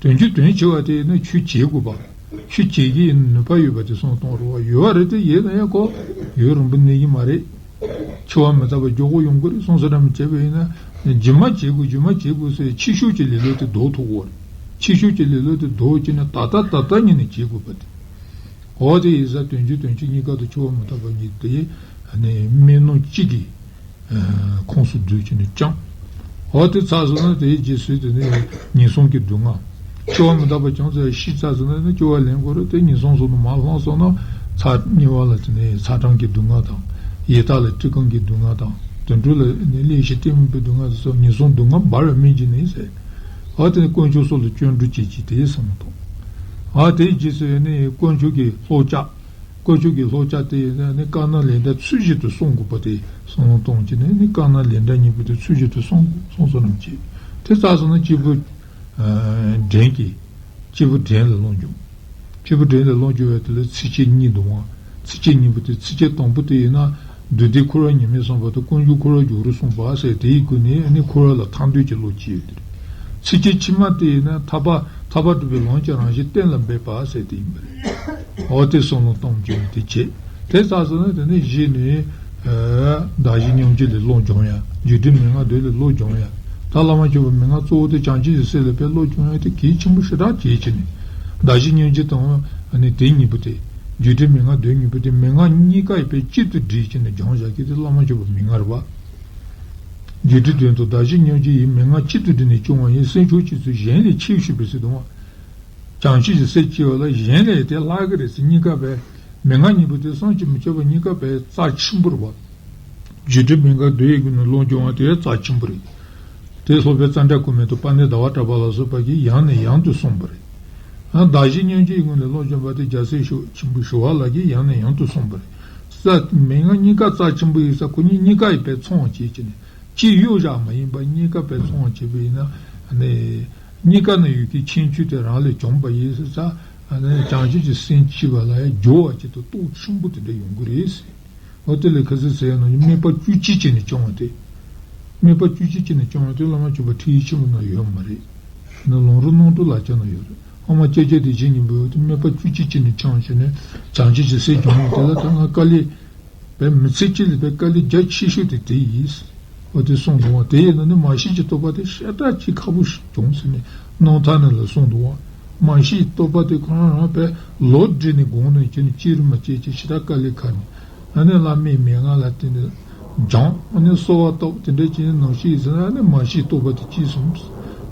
དོན་བརྒྱུད་དོན་འཆི་བ་དེ་ནི་ཆོས་བྱེད་དགོས་པ། ཆོས་བྱེད་ཀྱི་ཡིན་ནུས་པ་ཡོད་པ་དེ་སོང་གཏོང་རོགས་ཡོད་པ་རེད་དེ་ཡིན་ན་ཡང་ཁོ་ཡུན་རིང་པོ་གནས་ཀྱི་མ་རེད། འཆི་བ་མི་རྟག་པ་མགྱོགས་པོ་ཡོང་གི་རེད། སོང་ཙང་འདྲ་མི་བྱས་པ་ཡིན་ན་རྗེས་མ་བྱེད་དགོས་རྗེས་མ་བྱེད་དགོས་ཟེར་ཕྱི་ཤུགས་ཀྱི་ལེ་ལོ་དེ་ལྡོག་ཐུབ་ཀྱི་རེད། ཕྱི་ཤུགས་ཀྱི་ལེ་ལོ་དེ་ལྡོག་བྱས་ནས་ད་ལྟ་ད་ལྟ་ཉིད་ནས་བྱེད་དགོས་པ་དེ། འོ་དེ་ཡིན་ཙང་དོན་བརྒྱུད་དོན་གཅིག་གཉིས་ཀ་དང་འཆི་བ་མི་རྟག་པ་གཉིས་དེ་ནི་སྨན་སྣ་གཅིག་གི་ཁོངས་སུ་བསྡུས་བྱས་ནས་བསྐྱངས། འོ་དེ་ཚར་སོང་ན་དེའི་རྗེས་སུ་དེ་ནི་ངན་སོང་གི་སྡུག་བསྔལ། འཆི་བ་མི་རྟག་པ་བྱུང་ཚར་ཤི་ཚར་སོང་ན་ནི་སྐྱོ་བ་ལེན་དགོས་རེད་དེ་ངན་སོང་གསུམ་དུ་མར་ལྷུང་སོང་ན་ཚར་གཉིས་པ་ལ་དེ་ནི་ཚ་གྲང་གི་སྡུག་བསྔལ་དང་། ཡི་དྭགས་ལ་བཀྲེས་སྐོམ་གྱི་སྡུག་བསྔལ་དང་། དུད་འགྲོ་ལ་ནི་བློས་བྱས་གཏི་མུག་པའི་སྡུག་བསྔལ་དེ་ཚོ་ངན་སོང་སྡུག་བསྔལ་འབར་བའི་སྨན་གྱིས་ནི་ཟེར། ཨ་དེ་ནི་དཀོན་མཆོག་སོགས་ལ་སྤྱོད་འགྲོ་བྱེད་ཅིང་དེའི་བསམ་བློ་གཏོང་། ཨ་དེའི་རྗེས་སུ་ཡང་ནི་དཀོན་མཆོག་གི་ལྷོ་ཕྱོགས། དཀོན་མཆོག་གི་ལྷོ་ཕྱོགས་དེ་ཡང་ནི་དཀར་ནག་ལས་འབྲས་ཚུལ་བཞིན་དུ་བསྲུང་དགོས་པ་དེ་བསམ་བློ་གཏོང་བྱས་ནས་ནི་དཀར་ནག་ལས་འབྲས་གཉིས་པོ་དེ་ཚུལ་བཞིན་དུ་བསྲུང་དགོས་བསམ་བློ་བྱེད། དེ་ཚར་སོང་ན་སྐྱེས་བུ་ཨ་འདྲེན་གྱི། སྐྱེས་བུ་འདྲེན་ལ་བློ་སྦྱོང་། སྐྱེས་བུ་འདྲེན་ལ་བློ་སྦྱོང་བའི་དེ་ལ་ཚིགས་བཅད་གཉིས་འདུག་པ། ཚིགས་བཅད་གཉིས་པོ་དེ་ཚིགས་བཅད་དང་པོ་དེ་ཡིན་ན། བདུད་སྡེ་འཁོར་བ་ཉེས་དམིགས་བསམ་པ་དང་དཀོན་མཆོག་འཁོར་བ་སྦྱོར་རོ་གསུངས་པ་ཟེར་དེའི་སྒོ་ནས་ནི་འཁོར་བ་ལ་ཐར་འདོད་ཀྱི་བློ་སྐྱེ་ཡོད་དེ། ཚིགས་བཅད་ཕྱི་མ་དེ་ཡིན་ན་ཐར་པ་ཐར་པ་སྒྲུབ་པའི་ལམ་གྱི་རང་བཞིན་གཏན་ལ་འབེབས་པ་ཟེར་དེ་ཡིན་པ་རེད། འོ་དེ་བསམ་བློ་གཏོང་རྒྱུ་ནི་དེ་བྱེད། དེ་ཚར་སོང་ན་དེ་ནས་གཞི་ནས། ཨ་བདག་གཞན་མཉམ་བརྗེ་ལས་བློ་སྦྱོང་ཡ། རྒྱུ་འབྲས་མན་ངག་བདུན་ལས་བློ་སྦྱོང་ཡ། ད་བླ་མ་མཆོད་པ་མན་ངག་གཙོ་བོ་དེ་བྱང་ཆུབ་ཀྱི་སེམས་ལ་དཔེ་བློ་སྦྱོང་ཡ་དེ་གལ་ཆེན་པོ་ཞེ་དྲག་གལ་ཆེ་ནས། བདག་གཞན་མཉམ་བརྗེ་དང་ནི་དེ་གཉིས་པོ་དེ། རྒྱུ་འབྲས་མན་ངག་བདུན་གཉིས་པོ་དེ་མན་ངག་གཉིས་ཀ་ཡི་དཔེ་གཅིག་ཏུ་སྒྲིལ་བྱས་ནས་སྦྱོང་བྱ་གི་དེ་བླ་མ་མཆོད་པ་མན་ངག་རེད་པ། རྒྱུ་འབྲས་དོན་དུ་བདག་གཞན་མཉམ་བརྗེ་ཡི་མན་ངག་གཅིག་ཏུ་སྒྲིལ་ནས་སྐྱོང་བ་ཡིན། སེམས་ཕྱོགས་གཅིག་ཚུལ་གཞན་ལས་ཆེ་ཞུས་པའི་ཚིག་དང་། བྱང་ཆུབ་ཀྱི་སེམས་སྐྱེ་བ་ལ་གཞན་ལས་དེ་ལྷག་གི་རེད་ཟེར་གཉིས་ཀ་བས། མན་ངག་གཉིས་པོ་དེ་བསམ་གྱིས་མི་ཁྱབ་པ་གཉིས་ཀ་བས་རྩ་ཆེན་པོ་རེད་པ། རྒྱུ་འབྲས་མན་ངག་བདུན་ཡི་སྒོ་ནས་བློ་སྦྱོང་བ་དེ་རྩ་ཆེན་པོ་རེད། དེ་སློབ་དཔོན་ཙནྡྲ་ཀུ་མུ་ད་དང་པཎྜི་ཏ་ཟླ་བ་གྲགས་པ་ལ་སོགས་པ་གིས་ཡང་ནས་ཡང་དུ་གསུངས་པ་རེད། ཡང་བདག་གཞན་མཉམ་བརྗེའི་སྒོ་ནས་བློ་སྦྱོང་བ་དེ་རྒྱལ་སྲས་ཞུ་ཆེན་པོ་ཞི་བ་ལྷ་གིས་ཡང་ནས་ཡང་དུ་གསུངས་པ་རེད། ས་མན་ངག་གཉིས་ཀ་རྩ་ཆེན་པོ་ཡིན་ས་ཁོ་གཉིས་གཉིས་ཀ་ཡི་དཔེ་ཚང་བ་བྱེད་ཀྱི་ནས། གཅིག་གཡོ་བཞག་མ་ཡིན་པ་གཉིས་ཀ་དཔེ་ཚང་བ་བྱས་པ་ཡིན་ན། ནི། གཉིས་ཀ་ན་ཡོད་ཀྱི་ཁྱད་ཆོས་དེ་རང་ལས་བྱུང་བ་ཡིན་ཟེར་ས། ནི་བྱང་ཆུབ་ཀྱི་སེམས་སྐྱེ་བ་ལ་ཡང་སྦྱོར་བ་ཅིག་ཏུ་སྟོབས་ཆེན་པོ་དེ་འདྲ་ཡོང་གི་རེད་ཟེར། འོ་དེ་ལས་ཁ་སང་ཟེར་ཡ་ནང་བཞིན་སྨད་པ་བཅུ་གཅིག་བྱས་ནས་སྦྱོང་བ་དེ། སྨད་པ་བཅུ་གཅིག་བྱས་ནས་སྦྱོང་བ་དེ་བླ་མ་མཆོད་པ་ཁྲིད་ཡིག་ཆེན་པོ་ན་ཡོད་མ་རེད། ནི་ལམ་རིམ་རྣམ་གྲོལ་ལག་ཁྱེར་ན་ཡོད་རེད། ཧོ་མ་སྐྱབས་རྗེ་བདེ་ཆེན་སྙིང་པོ་དེ་སྨད་པ་བཅུ་གཅིག་བྱས་ནས་སྦྱངས་བྱས་ནས་བྱང་ཆུབ་ཀྱི་སེམས་སྦྱོང་བ་དེ་ལ་ད་ང་དཀའ་ལས། པའི་མི་ཚེ་གཅིག་ལ་པའི་དཀའ་ལས་རྒྱ་ཆེ་ཤོས་དེ་དེ་ཡིན། འོ་དེ་གསུངས་འདུག་པ། དེ་ཡིན་ན་ནི་མ་ཤེས་ཀྱི་རྟོགས་པ་དེ་ཞེ་དྲག་ཅིག་ཁག་པོ་ཞིག་བྱུང་ཟེར་ནས་རྣམ་ཐར་ནང་ལ་གསུངས་འདུག་པ། མ་ཤེས་ཀྱི་རྟོགས་པ་དེ་ཁོ་རང་རང་པའི་ལོ་བསྒྲིལ་ནས་དགོངས་ནས་ཁྱེད་ནི་ཅི་རིགས་མ་བྱེད་ཅེས་ཞེ་དྲག་དཀའ་ལས་ཁག་ནས། ཨ་ནི་བླ་མའི་མན་ངག་ལ་བརྟེན་ནས་སྦྱངས། ཨ་ནི་གསོལ་བ་བཏབ། དེ་འདྲ་བྱས་ནས་ནམ་ཤེས་ཟེར་ན་ཨ་ནི་མ་ཤེས་རྟོགས་པ་དེ་སྐྱེས་སོང་།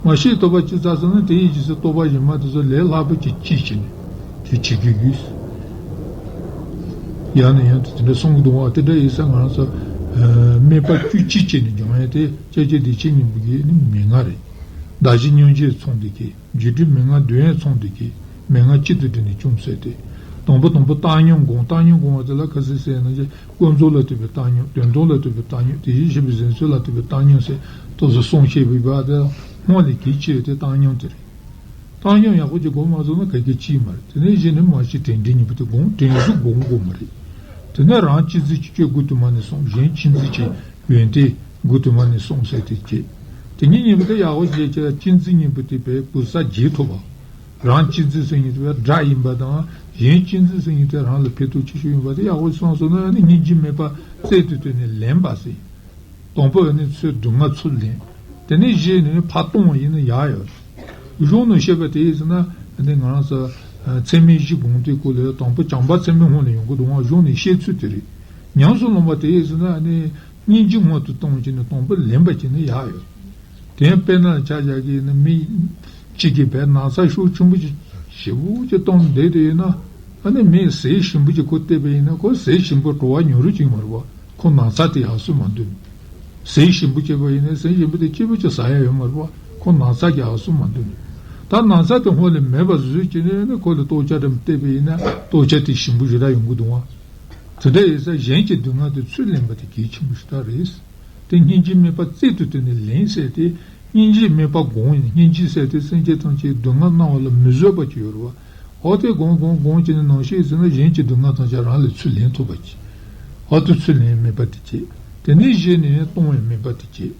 མ་ཤེས་རྟོགས་པ་སྐྱེས་ཚར་སོང་ན་དེ་ཡི་རྗེས་སུ་རྟོགས་པ་གཞན་མ་དེ་ཚོ་ལས་སླ་པོ་ཅིག་སྐྱེས་བྱས་ནས་དེ་བྱེད་ཀྱི་ཡོད། ཡང་ནས་ཡང་དུ་དེ་འདྲ་གསུང་གི་འདུག་པ། དེ་འདྲ་ཡིན་ཙང་ང་རང་ཚོ་སྨད་པ་བཅུ་གཅིག་བྱས་ནས་སྦྱང་ཡ་དེ་སྐྱབས་རྗེ་བདེ་ཆེན་སྙིང་པོ་གི་ནི་མན་ངག་རེད། བདག་གཞན་མཉམ་བརྗེ་ཚང་དེ་གི། རྒྱུ་འབྲས་མན་ངག་བདུན་ཡང་ཚང་དེ་གི། མན་ངག་གཅིག་ཏུ་སྒྲིལ་ནས་སྐྱོང་ཟེར་ཏེ། དང་པོ་དང་པོ་བཏང་སྙོམས་སྒོམ། བཏང་སྙོམས་སྒོམ་པ་དེ་ལ་ཁ་སང་ཟེར་ན་ཅི། ཀུན་རྫོབ་ལ་ལྟོས་པའི་བཏང་སྙོམས། དོན་དམ་ལ་ལྟོས་པའི་བཏང་སྙོམས། དེ་བཞིན་གཤེགས་པའི་གཟེངས་བསྟོད་ལ་ལྟོས་པའི་བཏང་སྙོམས་ཟེར། དེ་ཚོ་གསུངས་བཤད་པའི་བར་དེ་སྔོན་ལས་གལ་ཆེ་བའི་དེ་བཏང་སྙོམས་དེ་རེད། བཏང་སྙོམས་ཡག་པོ་ཅིག་སྒོམ་མ་ཚུགས་ན་ག་གེ་ཅིས་མ་རེད། དེ་ནས་གཞི་ནས་མར་ཤེས་དྲན་འབྲས་གཉིས་པོ་དེ་སྒོམ། དྲན་གཟུགས་སྒོམ་དགོས་མ་རེད། དེ་ནས་རང་གཅེས་འཛིན་གྱི་སྤྱོད་དགུ་དུ་མ་ནས་གསུངས། གཞན་གཅེས་འཛིན་གྱི་ཡོན་ཏན་དགུ་དུ་མ་ནས་གསུངས་ཟེར་དེ་བྱེད། དེ་གཉིས་གཉིས་པོ་དེ་ཡག་པོ་བྱས་བྱས་གཅེས་འཛིན་གཉིས་པོ་དེ་བས་གུ་ས་རྒྱས་ཐུབ་པ། རང་གཅེས་འཛིན་ཟེར་མཁན་དེ་བས་དགྲ་ཡིན་པ་དང་གཞན་གཅེས་འཛིན་ཟེར་མཁན་དེ་རང་ལ་ཕན་ཐོགས་ཆེ་ཤོས་ཡིན་པ་དེ་ཡག་པོ་སོང་སོང་ན་ནི་སྙིང་རྗེ་མེད་པ་རྩལ་དུ་བཏོན་ནས་ལེན་པ་ཟེར། དང་པོ་ནི་ཚུར་སྡུག་བསྔལ་ཚུར་ལེན། དེ་ནས་གཞི་ནས་ཕར་གཏོང་བ་ཡིན་ན་ཡག་ཡོད། གཞུང་ནས་བཤད་པ་དེ་ཡིན་ཟེར་ན་ནི་ང་རང་ཚོ་ཚད་མེད་བཞི་སྒོམ་དུས་སྐོར་ལ་དང་པོ་བྱམས་པ་ཚད་མེད་སྔོན་ལ་ཡོང་གི་འདུག་ག་གཞུང་ནས་བཤད་ཚུལ་དེ་རེད། ཉམས་སུ་བླངས་པ་དེ་ཡིན་ཟེར་ན་ནི་སྙིང་རྗེ་སྔོན་དུ་གཏོང་བྱས་ནས་དང་པོ་ལེན་པ་བྱས་ན་ཡག་ཡོད། དེ་ཡང་དཔེར་ན་ཆ་བཞག་གི་ཡིན་ན་མི་གཅིག་གིས་བས་ན་ཚ་ཤུགས་ཆེན་པོ་ཞེ་པོ་ཅིག་བཏང་བསྡད་དེ་ཡིན་ན། ཨ་ནི་མི་ཟས་ཞིམ་པོ་ཅིག་ཁོ་བལྟས་པ་ཡིན་ན་ཁོ་ཟས་ཞིམ་པོ་བྲོ་བ་ཉོ་རྒྱུ་ཅིག་མ་རེད་པ། ཁོ་ན་ཚ་དེ་ཡག་སུ་མ་འདུག་ཟས་ཞིམ་པོ་བྱས་པ་ཡིན་ན་ཟས་ཞིམ་པོ་དེ་སྐྱིད་པོ་ཅིག་ཟ་ཡ་ཡོད་མ་རེད་པ། ཁོ་ན་ཚ་གི་ཡག་སུ་མ་འདུག་ད་ན་ཚ་དེ་སྔོན་ལ་མེད་པ་བཟོས་བྱས་ནས་ནི་ཁོ་ལ་ལྟོ་ཆས་འདྲ་བལྟས་པ་ཡིན་ན་ལྟོ་ཆས་དེ་ཞིམ་པོ་ཞེ་དྲག་ཡོང་གི་འདུག་ག་དེ་འདྲ་ཡིན་ཙང་གཞན་གྱི་སྡུག་བསྔལ་དེ་ཚུར་ལེན་པ་དེ་གལ་ཆེན་པོ་ཞེ་དྲག་རེད། དེ་སྙིང་རྗེ་མེད་པ་རྩལ་དུ་བཏོན་ནས་ལེན་ཟེར་ཏེ། སྙིང་རྗེ་མེད་པ་སྒོམ་ཡིན། སྙིང་རྗེ་ཟེར་ཏེ་སེམས་ཅན་ཐམས་ཅད་སྡུག་བསྔལ་སྣང་བ་ལ་མི་བཟོད་པ་ཅིག་ཡོད་རེད་པ། འོ་དེ་སྒོམ་སྒོམ་སྒོམ་བྱས་ནས་ནམ་ཤེས་ཟེར་ན་གཞན་གྱི་སྡུག་བསྔལ་ཐམས་ཅད་རང་ལ་ཚུར་ལེན་ཐུབ་པ་ཅིག་འོ་དེ་ཚུར་ལེན་མེད་པ་དེ་བྱེད། དེ་ནས་གཞི་ནས་གཏོང་ཡང་མེད་པ་དེ་བྱེད།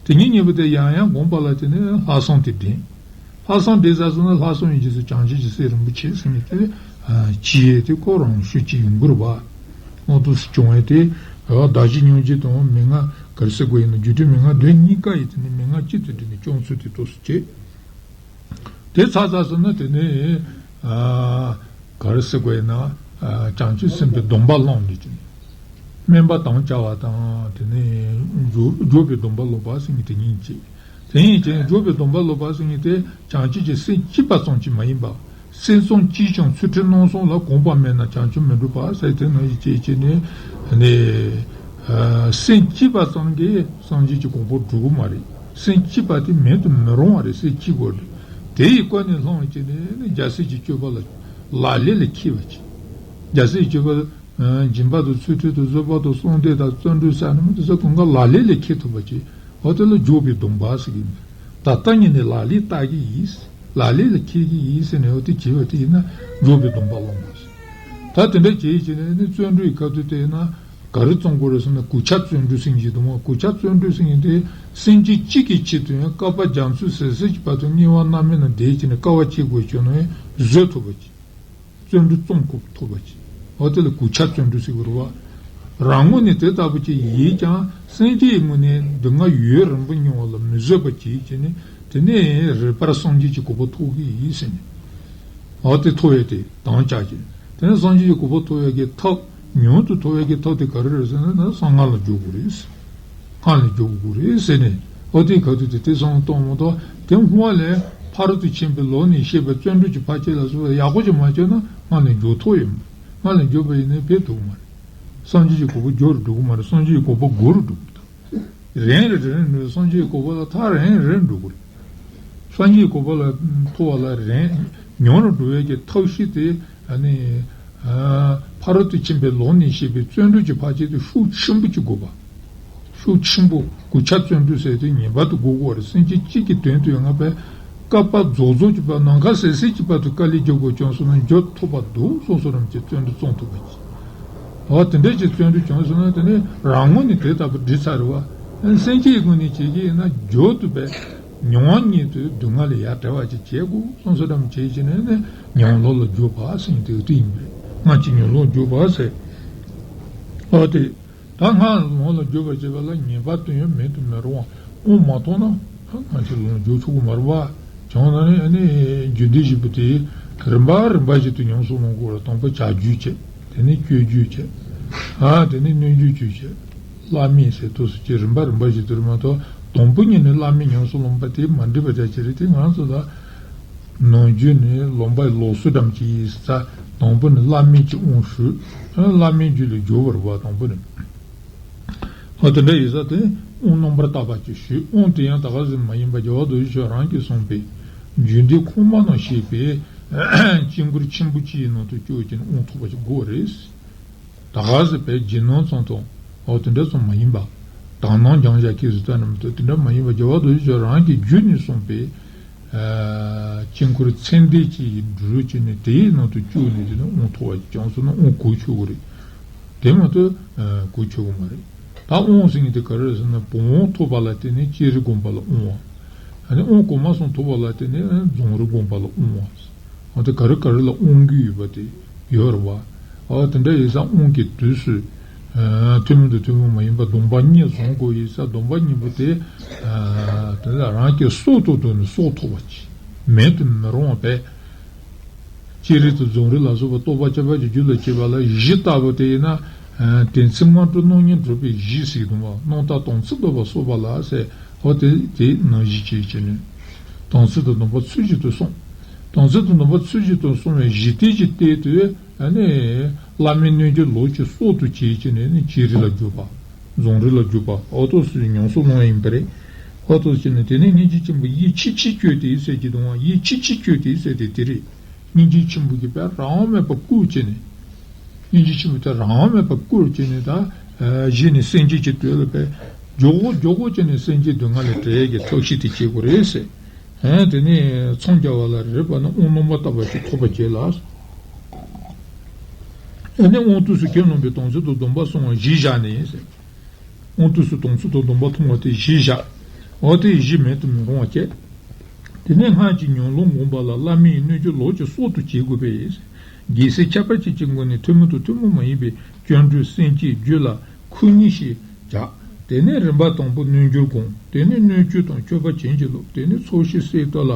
དེ་གཉིས་གཉིས་པོ་དེ་ཡང་ཡང་སྒོམ་པ་ལ་དེ་ནས་ལྷག་བསམ་དེ་འདྲེན། ལྷག་བསམ་འདྲེན་ཚར་སོང་ན་ལྷག་བསམ་ཡི་རྗེས་སུ་བྱང་ཆུབ་ཀྱི་སེམས་རིན་པོ་ཆེ་ཟེར་མཁན་དེ་ཨ་སྐྱེ་ཡས་དེ་ཁོ་རང་ཤུགས་ཀྱིས་ཡོང་གི་རེད་པ། ཨོ་དེ་སྐྱོང་ཡས་དེ་ཨ་བདག་གཞན་མཉམ་བརྗེ་དང་མན་ངག་ག་རེ་ཟེར་དགོས་ཡིན་ན་རྒྱུ་འབྲས་མན་ངག་བདུན་གཉིས་ཀ་ཡི་དེ་ནི་མན་ངག་གཅིག་ཏུ་སྒྲིལ་ནས་སྐྱོང་ཚུལ་དེ་ཏོག་ཙམ་བྱེད། དེ་ཚར་ཚར་སོང་ན་དེ་ནི་ཨ་ག་རེ་ཟེར་དགོས་ཡིན་ན་ཨ་བྱང་ཆུབ་སེམས་དཔའི་སྡོམ་པ་བླངས་ནས་ཀྱི་སྨན་པ་དམ་བཅའ་བ་དང་དེ་ནས་འཇུག་འཇུག་པའི་སྡོམ་པ་སློབ་པ་ཟེར་མཁན་དེ་གཉིས་བྱེད། དེ་ཡིན་ཀྱང་འཇུག་པའི་སྡོམ་པ་སློབ་པ་ཟེར་མཁན་དེ་བྱང་ཆུབ་ཀྱི་སེམས་བསྐྱེད་པ་ཙམ་གྱིས་མ་ཡིན་པ། སེམས་ཙམ་གྱིས་ཀྱང་ཚུལ་ཁྲིམས་རྣམ་གསུམ་ལ་གོམས་པ་མེད་ན་བྱང་ཆུབ་མི་འགྲུབ་པ་ཟེར་དེ་ནང་བཞིན་བྱས་བྱས་ནས་ནས་ཨ་སེམས་བསྐྱེད་པ་ཙམ་གྱིས་སངས་རྒྱས་ཀྱི་གོ་འཕང་འགྲུབ་ཀྱི་མ་རེད། སེམས་སྐྱིད་པ་དེ་མེད་དུ་མི་རུང་བ་རེད། སེམས་སྐྱིད་དགོས་རེད། དེ་ཡི་སྐོར་ནས་སློང་བ་བྱས་ནས་ནི་རྒྱལ་སྲས་ཀྱི་སྤྱོད་པ་ལ་ལག་ལེན་ལ་འཁེལ་བ་བྱེད། རྒྱལ་སྲས་ཀྱི་སྤྱོད་པ་སྦྱིན་པ་དང་ཚུལ་ཁྲིམས་དང་བཟོད་པ་དང་གསོལ་འདེབས་དང་བརྩོན་འགྲུས་ཟེར་ནི་མ་དེ་ཚོ་གང་ག་ལག་ལེན་ལ་འཁེལ་ཐུབ་པ་བྱེད། འོ་དེ་ལ་འཇུག་པའི་སྡོམ་པ་ཟེར་གྱི་ཡིན། ད་ལྟ་ཉིད་ནས་ལག་ལེན་བསྟར་གྱི་ཡིན། ལག་ལེན་ལ་འཁེལ་གྱི་ཡིན་ཟེར་ནས་འོ་དེ་བྱས་པ་དེ་ཡིན་ན་འཇུག་པའི་སྡོམ་པ་སློང་དགོས། ད་དེ་འདྲ་བྱས་བྱས་ནས་ནི་བརྩོན་འགྲུས་ཁ་ཐུག་དེ་ཡིན་ན་ག་རེ་བརྩོན་དགོས་རེད་ཟེར་ན་གུས་ཕྱག་བརྩོན་འགྲུས་ཟེར་གྱི་འདུག་མ། གུས་ཕྱག་བརྩོན་འགྲུས་ཟེར་གྱི་དེ་སེམས་ཅན་གཅིག་གི་ཆེད་དུ་ཡང་བསྐལ་པ་རྒྱ་མཚོའི་ཟེར་ཟེར་གྱི་བར་དུ་དམྱལ་བ་མནར་མེད་ནང་བསྡད་བྱས་ནས་དཀའ་བ་སྤྱད་དགོས་བྱུང་ན་ཡང་བཟོད་ཐུབ་པ་བྱེད། བརྩོན་འགྲུས་རྩོམ་དགོས་ཐུབ་པ་བྱེད། འོ་དེ་ལ་གུས་ཕྱག་བརྩོན་འགྲུས་ཟེར་དགོས་རེད་བ། རང་ངོས་ནས་དེ་ལྟ་བུ་ཅིག་ཡིན་ཀྱང་སེམས་ཅན་ཡི་ངོས་ནས་སྡུག་བསྔལ་ཡུན་རིང་པོ་མྱོང་བ་ལ་མི་བཟོད་པ་བྱེད་ཀྱི་ནི་དེ་ནས་རིག་པར་སངས་རྒྱས་ཀྱི་གོ་འཕང་ཐོབ་ཀྱི་ཡིན་ཟེར་ནས། འོ་དེ་ཐོབ་ཡས་དེ་དམ་བཅའ་ཀྱི། དེ་ནས་སངས་རྒྱས་ཀྱི་གོ་འཕང་ཐོབ་ཡས་ཀྱི་ཐབས་ཉུང་དུ་ཐོབ་ཡས་ཀྱི་ཐབས་དེ་ག་རེ་རེད་ཟེར་ན་ད་གསང་སྔགས་ལ་འཇུག་དགོས་རེད། སྔགས་ལ་འཇུག་དགོས་རེད་ཟེར་ནས་ཨོ་དེའི་ཁ་ཐུག་དེ་དེ་སོང་གཏོང་མ་གཏོགས་དེ་སྔོན་ལས་ཕ་རོལ་ཏུ་ཕྱིན་པའི་ལམ་ནས་བཤད་པའི་བརྩོན་འགྲུས་ཀྱི་ཕར་ཆེར་ལ་སོགས་པ་ཡག་པོ་ཅིག་མ་བྱས་ན་སྔགས་ལ་འཇུག་ཐུབ་ཡོད་མ་རེད། སྔགས་ལ་འཇུག་པ་ཡིན་ནའི་ཕན་ཐོགས་མ་རེད། སངས་རྒྱས་ཀྱི་གོ་འཕང་མགྱོགས་རུ་འགྲོ་གི་མ་རེད། སངས་རྒྱས་ཀྱི་གོ་འཕང་སྒུག་རུ་འགྲོ་གི་འདུག་རན་རེ་རན་རེ་སངས་རྒྱས་ཀྱི་གོ་འཕང་ལ་ཐག་རན་རན་འགྲོ་གི་རེད། སངས་རྒྱས་ཀྱི་གོ་འཕང་ལ་ཐོབ་པ་ལ་རན་ཉུང་རུ་འགྲོ་བའི་གི་ཐབས་ཤེས་དེ་ཨ་ནི་ཕ་རོལ་ཏུ་ཕྱིན་པའི་ལམ་ནས་བཤད་པའི་བརྩོན་འགྲུས་ཀྱི་ཕར་ཆེར་དུ་ཤུགས་ཆེན་པོ་ཅིག་དགོས་པ། ཤུགས་ཆེན་པོ་གུས་ཕྱག་བརྩོན་འགྲུས་ཟེར་དེ་ངེས་པར་དུ་དགོས་དགོས་རེད། སེམས་ཅན་གཅིག་གི་དོན་དུ་ཡང་ང་པའི་བསྐལ་པ་རྫོགས་རྫོགས་ཀྱི་བར་ནམ་མཁའ་ཟེར་ཟེར་གྱི་བར་དུ་དཀའ་ལས་རྒྱག་དགོས་བྱུང་སོང་ན་འགྱུར་ཐུབ་པ་འདུག་སོ་སོ་རང་གི་བརྩོན་འགྲུས་རྩོམ་ཐུབ་པ་ཅིག་འོ་དེ་འདྲ་ཅིག་བརྩོན་འགྲུས་བྱུང་སོང་ན་དེ་ནི་རང་ངོས་ནས་དེ་ལྟ་བུ་འགྲིག་ཚར་རེད་བ། སེམས་ཅན་གྱི་ངོས་ནས་བྱེད་ཀྱི་ཡིན་ན་མགྱོགས་དུ་བས་མྱོང་བ་ཉིད་དུ་སྡུག་བསྔལ་ལས་ཡར་བྲལ་བ་ཅིག་བྱེད་དགོས་སོང་སོ་རམ་བྱེད་ཀྱི་ནི་ནི་ཉོན་ལོག་ལ་འཇུག་པ་ཟེར་དེ་དེ་ཡིན་པས་སྔགས་ཀྱི་ཉོན་ལོག་འཇུག་པ་ཟེར། འོ་དེ། ད་སྔགས་ལོག་ལ་འཇུག་པར་བྱེད་པ་ལ་ངེས་པར་དུ་ཡང་མེད་དུ་མི་རུང་བ། དབང་མ་ཐོབ་ན་སྔགས་ཀྱི་ལོག་ལ་འཇུག་ཆོག་གི་མ་རེད་བ། བྱུང་ན་ནི་ཨ་ནི་རྒྱུད་སྡེ་བཞི་པོ་དེ་རིམ་པ་རིམ་པ་བཞིན་དུ་ཉམས་སུ་ལོངས་དགོས་རེད། དང་པོ་བྱ་རྒྱུད་བྱས། དེ་ནས་སྤྱོད་རྒྱུད་བྱས། ཨ་དེ་ནས་སྣོད་བཅུད་བཅུ་བྱས། བླ་མེད་ཟེར་དུས་སུ་ཅི་རིམ་པ་རིམ་པ་བཞིན་དུ་རེད་མ་གཏོགས་དང་པོ་ཉིད་ནས་བླ་མེད་ཉམས་སུ་ལོངས་པ་དེ་མ་འགྲིག་པ་འདྲ་ཅིག་རེད། དེ་ང་ཚོ་ལ། ནམ་རྒྱུན་ནས་ལོག་པའི་ལོག་སྲོལ་འགྲམ་གྱི་ཡིན་ས་དང་པོ་ནི་བླ་མེད་ཀྱི་དབང་ཞུས། བླ་མེད་རྒྱུད་ལ་སྦྱོར་བར་བ་དང་པོ་ནི། ཨོ་དེ་འདྲ་ཡིན་ས་དེ་དབང་རྣམ་པར་དག་པ་ཅིག་ཞུས། དབང་དེ་ཡང་ད་ག་ཟེ་མ་ཡིན་པ་རྒྱལ་བ་རྡོ་རྗེ་འཆང་རང་གིས་གསུངས་པའི་རྒྱུད་སྡེ་ཁོ་མ་ནང་བཤད་པའི་དཀྱིལ་འཁོར་ཆེན་པོ་གཅིག་ཡི་ནང་དུ་བཅུག་ཅིང་དབང་ཐོབ་པ་ཞིག་དགོས་རེད། ད་ག་ཟེ་བའི་རྒྱུད་ནང་ཙམ་དང་། འོ་དེ་འདྲ་ཙམ་མ་ཡིན་པ། དག་སྣང་སྦྱང་བྱ་ཁྱེད་སུ་ལྟ་ན་མི་ལྟོས་དེ་འདྲ་མ་ཡིན་པ་རྒྱལ་བ་རྡོ་རྗེ་འཆང་རང་གི་རྒྱུད་ནས་གསུངས་པའི། དཀྱིལ་འཁོར་ཚད་ལྡན་གྱི་སྒྲུབ་བྱས་ནས་དེའི་ནང་དུ་བཅུག་ནས་དེ་ནས་དབང་ཐོབ་པ་ཅིག་བྱུང་སོང་ན་དབང་གོ་ཆོད་ཀྱི་རེད། དེ་མ་གཏོགས་གོ་ཆོད་ཀྱི་མ་རེད། ད་དབང་ཟེར་མཁན་དེ་ག་རེ་རེད་ཟེར་ན་བུམ་དབང་ཐོབ་པ་ལ་བརྟེན་ནས་སྤྱན་རས་དགོངས་པ་ལ་དབང་བ། ཨ་ནི་དབང་གོང་མ་གསུམ་ཐོབ་པ་ལ་བརྟེན་ནས་རྫོང་རིམ་དགོངས་པ་ལ་དབང་བ། འོ་དེ་ག་རེ་ག་རེ་ལ་དབང་རྒྱུ་ཡོད་པ་དེ་ཡོད་རེད་བ། འོ་དེ་འདྲ་ཡིན་ཙང་དབང་གི་དུས་སུ། ཐུན་མོང་དང་ཐུན་མོང་མ་ཡིན་པ་སྡོམ་པ་གཉིས་བཟུང་དགོས་ཡིན་ཙང་སྡོམ་པ་གཉིས་པོ་དེ། དེ་ལ་རང་གི་སྲོག་ཏུ་བཏུད་ནས་སྲོག་ཐོབ་པ་ཅིག་མེད་དུ་མི་རུང་བ་བས། སྤྱན་རས་དང་རྫོང་རིམ་ལ་སོགས་པ་རྟོགས་པ་ཁྱད་པར་གྱི་རྒྱུད་ལ་སྐྱེས་པ་ལ་གཞི་ལྟ་བུ་དེ་ཡིན་ན། དེ་ཚེ་སྔ་དྲོ་སྣང་བརྙན་གྲུབ་པའི་གཞི་ཟེར་གྱི་འདུག་བ། སྣང་བཏགས་དམ་ཚིག་ལྡན་པ་སོགས་པ་ལ་ཟེར། འོ་དེ་དེ་ནང་བཞིན་བྱས་བྱས་ནས། དམ་ཚིག་དང་སྡོམ་པ་ཚུལ་བཞིན་དུ་བསྲུང་། དམ་ཚིག་དང་སྡོམ་པ་ཚུལ་བཞིན་དུ་བསྲུང་བའི་གཞི་རྟེན་གྱི་སྟེང་དུ། ཨ་ནི། བླ་མའི་རྣལ་འབྱོར་ལོངས་སྤྱོད་སྲོག་ཏུ་བྱས་བྱས་ནས་ནི་སྤྱན་རས་ལ་འཇུག་པ། རྫོང་རིམ་ལ་འཇུག་པ། འོ་ཐོག་སུ་ཉམས་སུ་ལོངས་ཡིན་པ་རེད། འོ་ཐོག་བྱས་ནས་དེ་ནས་སྙིང་རྗེ་ཆེན་པོ་ཡིད་ཆེས་ཆེས་བསྐྱོད་དེ་ཟེར་གྱི་འདུག་བ། ཡིད་ཆེས་ཆེས་བསྐྱོད་དེ་ཟེར་དེ་དེ་རེད། སྙིང་རྗེ་ཆེན་པོ་གིས་པས་རང་དབང་མེད་པར་བཀུར་བྱས་ནས། སྙིང་རྗེ་ཆེན་པོ་དེ་རང་དབང་མེད་པར་བཀུར་བྱས་ནས་ད། གཞི་ནས་སེམས་ཅན་གྱི་དོན་ལ་པས། མགྱོགས་པོ་མགྱོགས་པོ་བྱས་ནས་སེམས་ཅན་སྡུག་བསྔལ་ལས་བྲལ་ཡས་ཀྱི་ཐབས་ཤེས་དེ་བྱེད་དགོས་རེད་ཟེར། ཨ་དེ་ནས་འཚང་རྒྱ་བ་ལ་རེད་པ་ན་དབང་རྣམ་པར་དག་པ་ཞིག་ཐོབ་པར་བྱེད་ལ། ཨ་ནི་དབང་དུས་སུ་ཁས་བླངས་པའི་དམ་ཚིག་དང་སྡོམ་པ་བསྲུང་བ་གཞིར་བཞག་ནས་ཟེར། དབང་དུས་སུ་དམ་ཚིག་དང་སྡོམ་པ་ཐོབ་པ་དེ་གཞིར་བཞག་འོ་དེ་གཞི་མེད་དུ་མི་རུང་བ་བྱས། དེ་ནས་སྔགས་ཀྱི་ཉམས་ལེན་བསྒོམ་པ་ལ་བླ་མའི་རྣལ་འབྱོར་ལོངས་སྤྱོད་སྲོག་ཏུ་བྱེད་དགོས་པས། རྒྱལ་སྲས་ཁྱད་པར་ཅན་གྱི་སྒོ་ནས་ཐུན་མོང་དང་ཐུན་མོང་མ་ཡིན་པའི་སྤྱོད་འབྲས་སེམས་བསྐྱེད་རྒྱུད་ལ་ཁུ་གཉིས་ཤིག་བྱ། དེ་ནས་རིམ་པ་དང་པོ་རྣལ་འབྱོར་བསྒོམ། དེ་ནས་སྣོད་བཅུད་དང་མཆོད་པ་བྱིན་གྱིས་རློབས། དེ་ནས་ཚོགས་ཞིང་གསེར་ཏོག་ལ་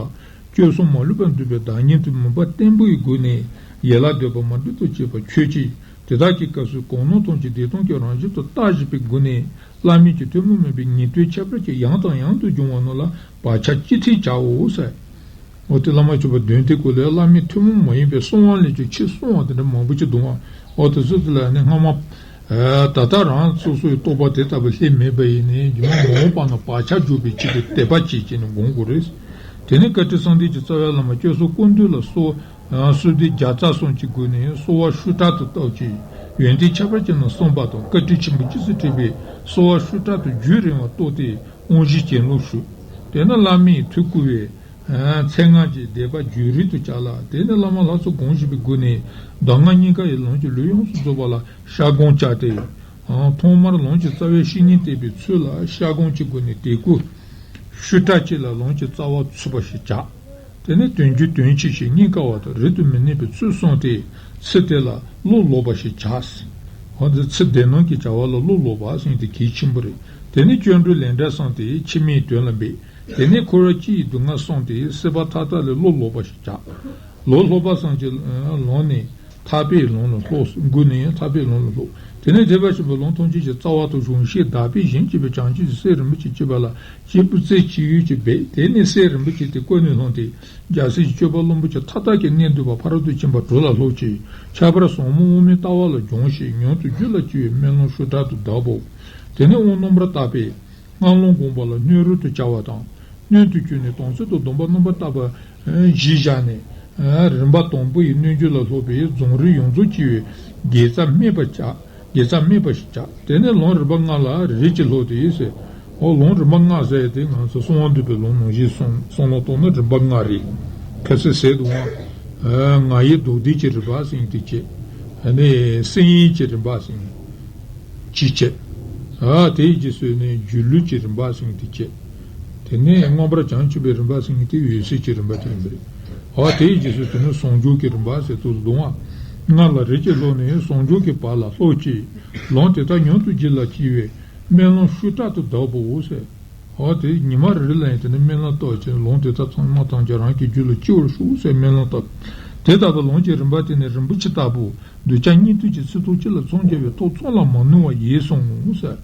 བཅུ་གསུམ་མ་ལུས་པ་འདུས་པའི་བདག་ཉིད་དུ་མུན་པ་བརྟན་པོའི་སྒོ་ནས་ཡན་ལག་བཟླས་པ་མ་བསྒྲིབས་དང་བཅས་པ་མཆོད་ཅིང་། དེ་དག་གི་སྐབས་སུ་གང་སྣང་ཐམས་ཅད་བདེ་སྟོང་གི་རང་བཞིན་དུ་བལྟ་བཞིན་པའི་སྒོ་ནས་བླ་མེད་ཀྱི་ཐུན་མོང་མིན་པའི་ཉན་ཐོས་ཁྱད་པར་ཅན་ཡང་དང་ཡང་དུ་འབྱུང་བ་རྣམས་ལ་བག་ཆགས་ཅི་ཐེབས་བྱའོ་ཟེར། འོ་དེ་བླ་མ་མཆོད་པ་འདོན་དེ་སྐོར་ལས་བླ་མའི་ཐུན་མོང་མ་ཡིན་པའི་གསང་བ་ལས་ཀྱང་ཆེས་གསང་བ་དེ་འདྲ་མང་པོ་ཅིག་འདུག་ཨང་། འོ་དེ་ཚོ་དེ་ལ་ནི་སྔ་མ། ད་ལྟ་རང་སོ་སོའི་རྟོགས་པ་དེ་ལྟ་བུ་སླེབས་མེད་པ་ཡིན་ནའི་རྒྱུ་མ་མ་འོངས་པ་ན་བག་ཆགས་འཇོག་པའི་ཆེད་དུ་དད་པ་བྱེད་ཅེས་ནས་དགོངས་དགོས་རེད། དེ་ནས་བཀའ་དྲིན་གསང་ལྡན་གྱི་རྩ་བའི་བླ་མ་སྐྱབས་སུ་སྐུ་མདུན་ལ་གསོལ། གསོལ་འདེབས་བརྒྱ་རྩ་གསུམ་གྱི་སྒོ་ནས་གསོལ་བ་ཤུགས་དྲག་ཏུ་བཏབ་ཅིང་ཡོན་ཏན་ཁྱད་པར་ཅན་རྣམས་གསུངས་པ་དང་བཀའ་དྲིན་ཆེན་པོ་ཇི་སྲིད་བསྐྲུན་པའི་གསོལ་བ་ཤུགས་དྲག་ཏུ་རྒྱུན་རིང་བ་བཏབ་སྟེ་དབང་བཞི་གྱེན་ལོག་ཞུ། དེ་ནས་བླ་མའི་མཐུས་བསྐུལ་བའི་མཚན་སྔགས་ཀྱི་བཟླས་པ་རྒྱུན་རིང་དུ་བྱ་ལ། དེ་ནས་བླ་མ་ལྷ་ཚོགས་དགོངས་བཞེས་པའི་སྒོ་ནས་གདམས་ངག་གཉིས་ཀ་ཡི་ལུང་གི་ལུས་ཡོངས་སུ་རྫོགས་པ་ལ་ཤར་སྒོམ་བྱ་སྟེ། ཐོག་མར་ལུང་གི་རྩ་བའི་བཤེས་གཉེན་བསྟེན་པའི་ཚུལ་ལ་ཤར་སྒོམ་གྱི་སྒོ་ནས་དད་གུས་ཤུགས་དྲག་ཅིག་ལ་ལུང་གི་རྩ་བ་ཚུད་པ་ཞིག་བྱ། དེ་ནས་དོན་རྒྱུ་དོན་ཆེ་ཞིང་སྙིང་དཀར་བ་དང་རིགས་དུ་མི་གནས་པའི་ཚུལ་གསུངས་ཏེ་ཚིག་དེ་ལ་བློ་ལོག་པ་ཞིག་བྱ། འོ་འདི་ཚིག་སྡེ་སྣོད་ཀྱི་བྱ་བ་ལ་བློ་ལོག་པ་ཟེར་དེ་གལ་ཆེན་པོ་རེད། དེ་ནས་སྐྱབས་འགྲོའི་ལན་གྲངས་གསུངས་ཏེ་ཕྱི་མའི་དོན་ལ་འབད། དེ་ནས་འཁོར་བ་སྤྱི་ཡི་སྡུག་བསྔལ་གསུངས་ཏེ་སྲིད་པ་མཐའ་དག་ལས་བློ་ལོག་པ་ཞིག་བྱ། ལོག་ལྷོད་པ་སངས་རྒྱས་ལུང་ནི་ཐར་པའི་ལམ་ལ་སློབ། མགོན་ནི་ཐར་པའི་ལམ་ལ་སློབ། དེ་ནས་ཐེག་པ་ཆེན་པོའི་ལུང་ཐམས་ཅད་ཀྱི་རྩ་བ་དང་གཞུང་ཤེས་དག་པས་ཞེན་བྱེད་པའི་བྱང་ཆུབ་ཀྱི་སེམས་རིན་པོ་ཆེ་བསྐྱེད་པ་ལ་སྐྱེས་བུ་རྩེ་གཅིག་གཡོ་གཅིག་འབད། དེ་ནས་སེམས་རིན་པོ་ཆེ་དེ་ཀུན་ནས་བསླངས་ཏེ་རྒྱལ་སྲས་ཀྱི་སྤྱོད་པ་རླུང་པོ་ཆེ་མཐའ་དག་གི་གནད་འདུས་པ་ཕ་རོལ་ཏུ་ཕྱིན་པ་དྲུག་ལ་སློབ་ཅིང་ཁྱད་པར་ཟབ་མོ་དབུ་མའི་ལྟ་བ་ལ་སྦྱོང་ཞིང་ཉམས་སུ་རྒྱུད་ལ་སྐྱེ་བའི་སྨོན་ལམ་ཤུགས་དྲག་ཏུ་གདབ་བོ། དེ་ནས་དབང་རྣམ་པར་དག་པས། སྔགས་ལུང་དགོངས་པ་ལ་སྣོད་རུང་དུ་བྱ་བ་དང་། སྣོད་དུ་བཅུག་ནས་དམ་ཚིག་དང་སྡོམ་པ་རྣམ་པར་དག་པ་གཞིར་བཞག་ནས། རིམ་པ་དང་པོ་ཡི་སྣོད་བཅུད་ལ་སློབ་པའི་རྫོགས་རིམ་ཡོངས་རྫོགས་ཀྱི་དགེ་རྩ་སྨིན་པར་བྱ། དགེ་རྩ་སྨིན་པར་བྱ། དེ་ནས་ལུང་རིམ་པ་ལྔ་ལ་རིམ་གྱིས་སློབ་སྟེ་ཟེར། འོ་ལུང་རིམ་པ་ལྔ་ཟེར་ཏེ་ང་ཚོ་གསང་བ་འདུས་པའི་ལུང་ནང་བཞིན་གསུང་གསུང་ལུགས་དང་ནི་རིམ་པ་ལྔ་རེད། ཁ་སང་ཟེར་འདུག་ཨང་། ང་ཡི་མདོ་སྡེ་གྱི་རིམ་པ་ཟེར་དེ་བྱས། ཨ་ནི་སེམས་ཡུལ་གྱི་རིམ་པ་ཟེར། ཅི་བྱེད། ཨ་དེའི་རྗེས་སུ་ནི་སྒྱུ་ལུས་ཀྱི་རིམ་པ་ཟེར་དེ་བྱེད། དེ་ནས་མངོན་པར་བྱང་ཆུབ་པའི་རིམ་པ་ཟེར་དེ་འོད་གསལ་གྱི་རིམ་པ་དེ་ཡིན་པ་རེད། ཨ་དེའི་རྗེས་སུ་དེ་ནི་ཟུང་འཇུག་གི་རིམ་པ་ཟེར་དུ་གདོང་བ། སྔགས་ལ་རིམ་གྱིས་སློབ་ནས་ཟུང་འཇུག་གི་བར་ལ་སློབ་ཅིང་། ལུང་དེ་དག་ཉམས་སུ་རྒྱུད་ལ་སྐྱེ་བའི་སྨོན་ལམ་ཤུགས་དྲག་ཏུ་གདབ་བོ་ཟེར། ཨ་དེ་ཉི་མ་རེ་རེ་ལ་ཡང་དེ་ནི་སྨོན་ལམ་བཏབ་ཅིང་ལུང་དེ་དག་ཚང་མ་ཐམས་ཅད་རང་གི་རྒྱུད་ལ་སྐྱེ་བར་ཤོག་ཟེར་སྨོན་ལམ་བཏབ། དེ་ལྟ་བུ་ལུང་གི་རིམ་པ་དེ་ནི་རིན་པོ་ཆེ་ལྟ་བུ། གདུལ་བྱ་སྙིང་ཐུབ་ཀྱི་ཚིག་ཐོག་གཅིག་ལ་འཚང་རྒྱ་བའི་ཐོག་ཚང་ལ་མ་ནུས་པ་ཡིན་གསུངས་ཟེར།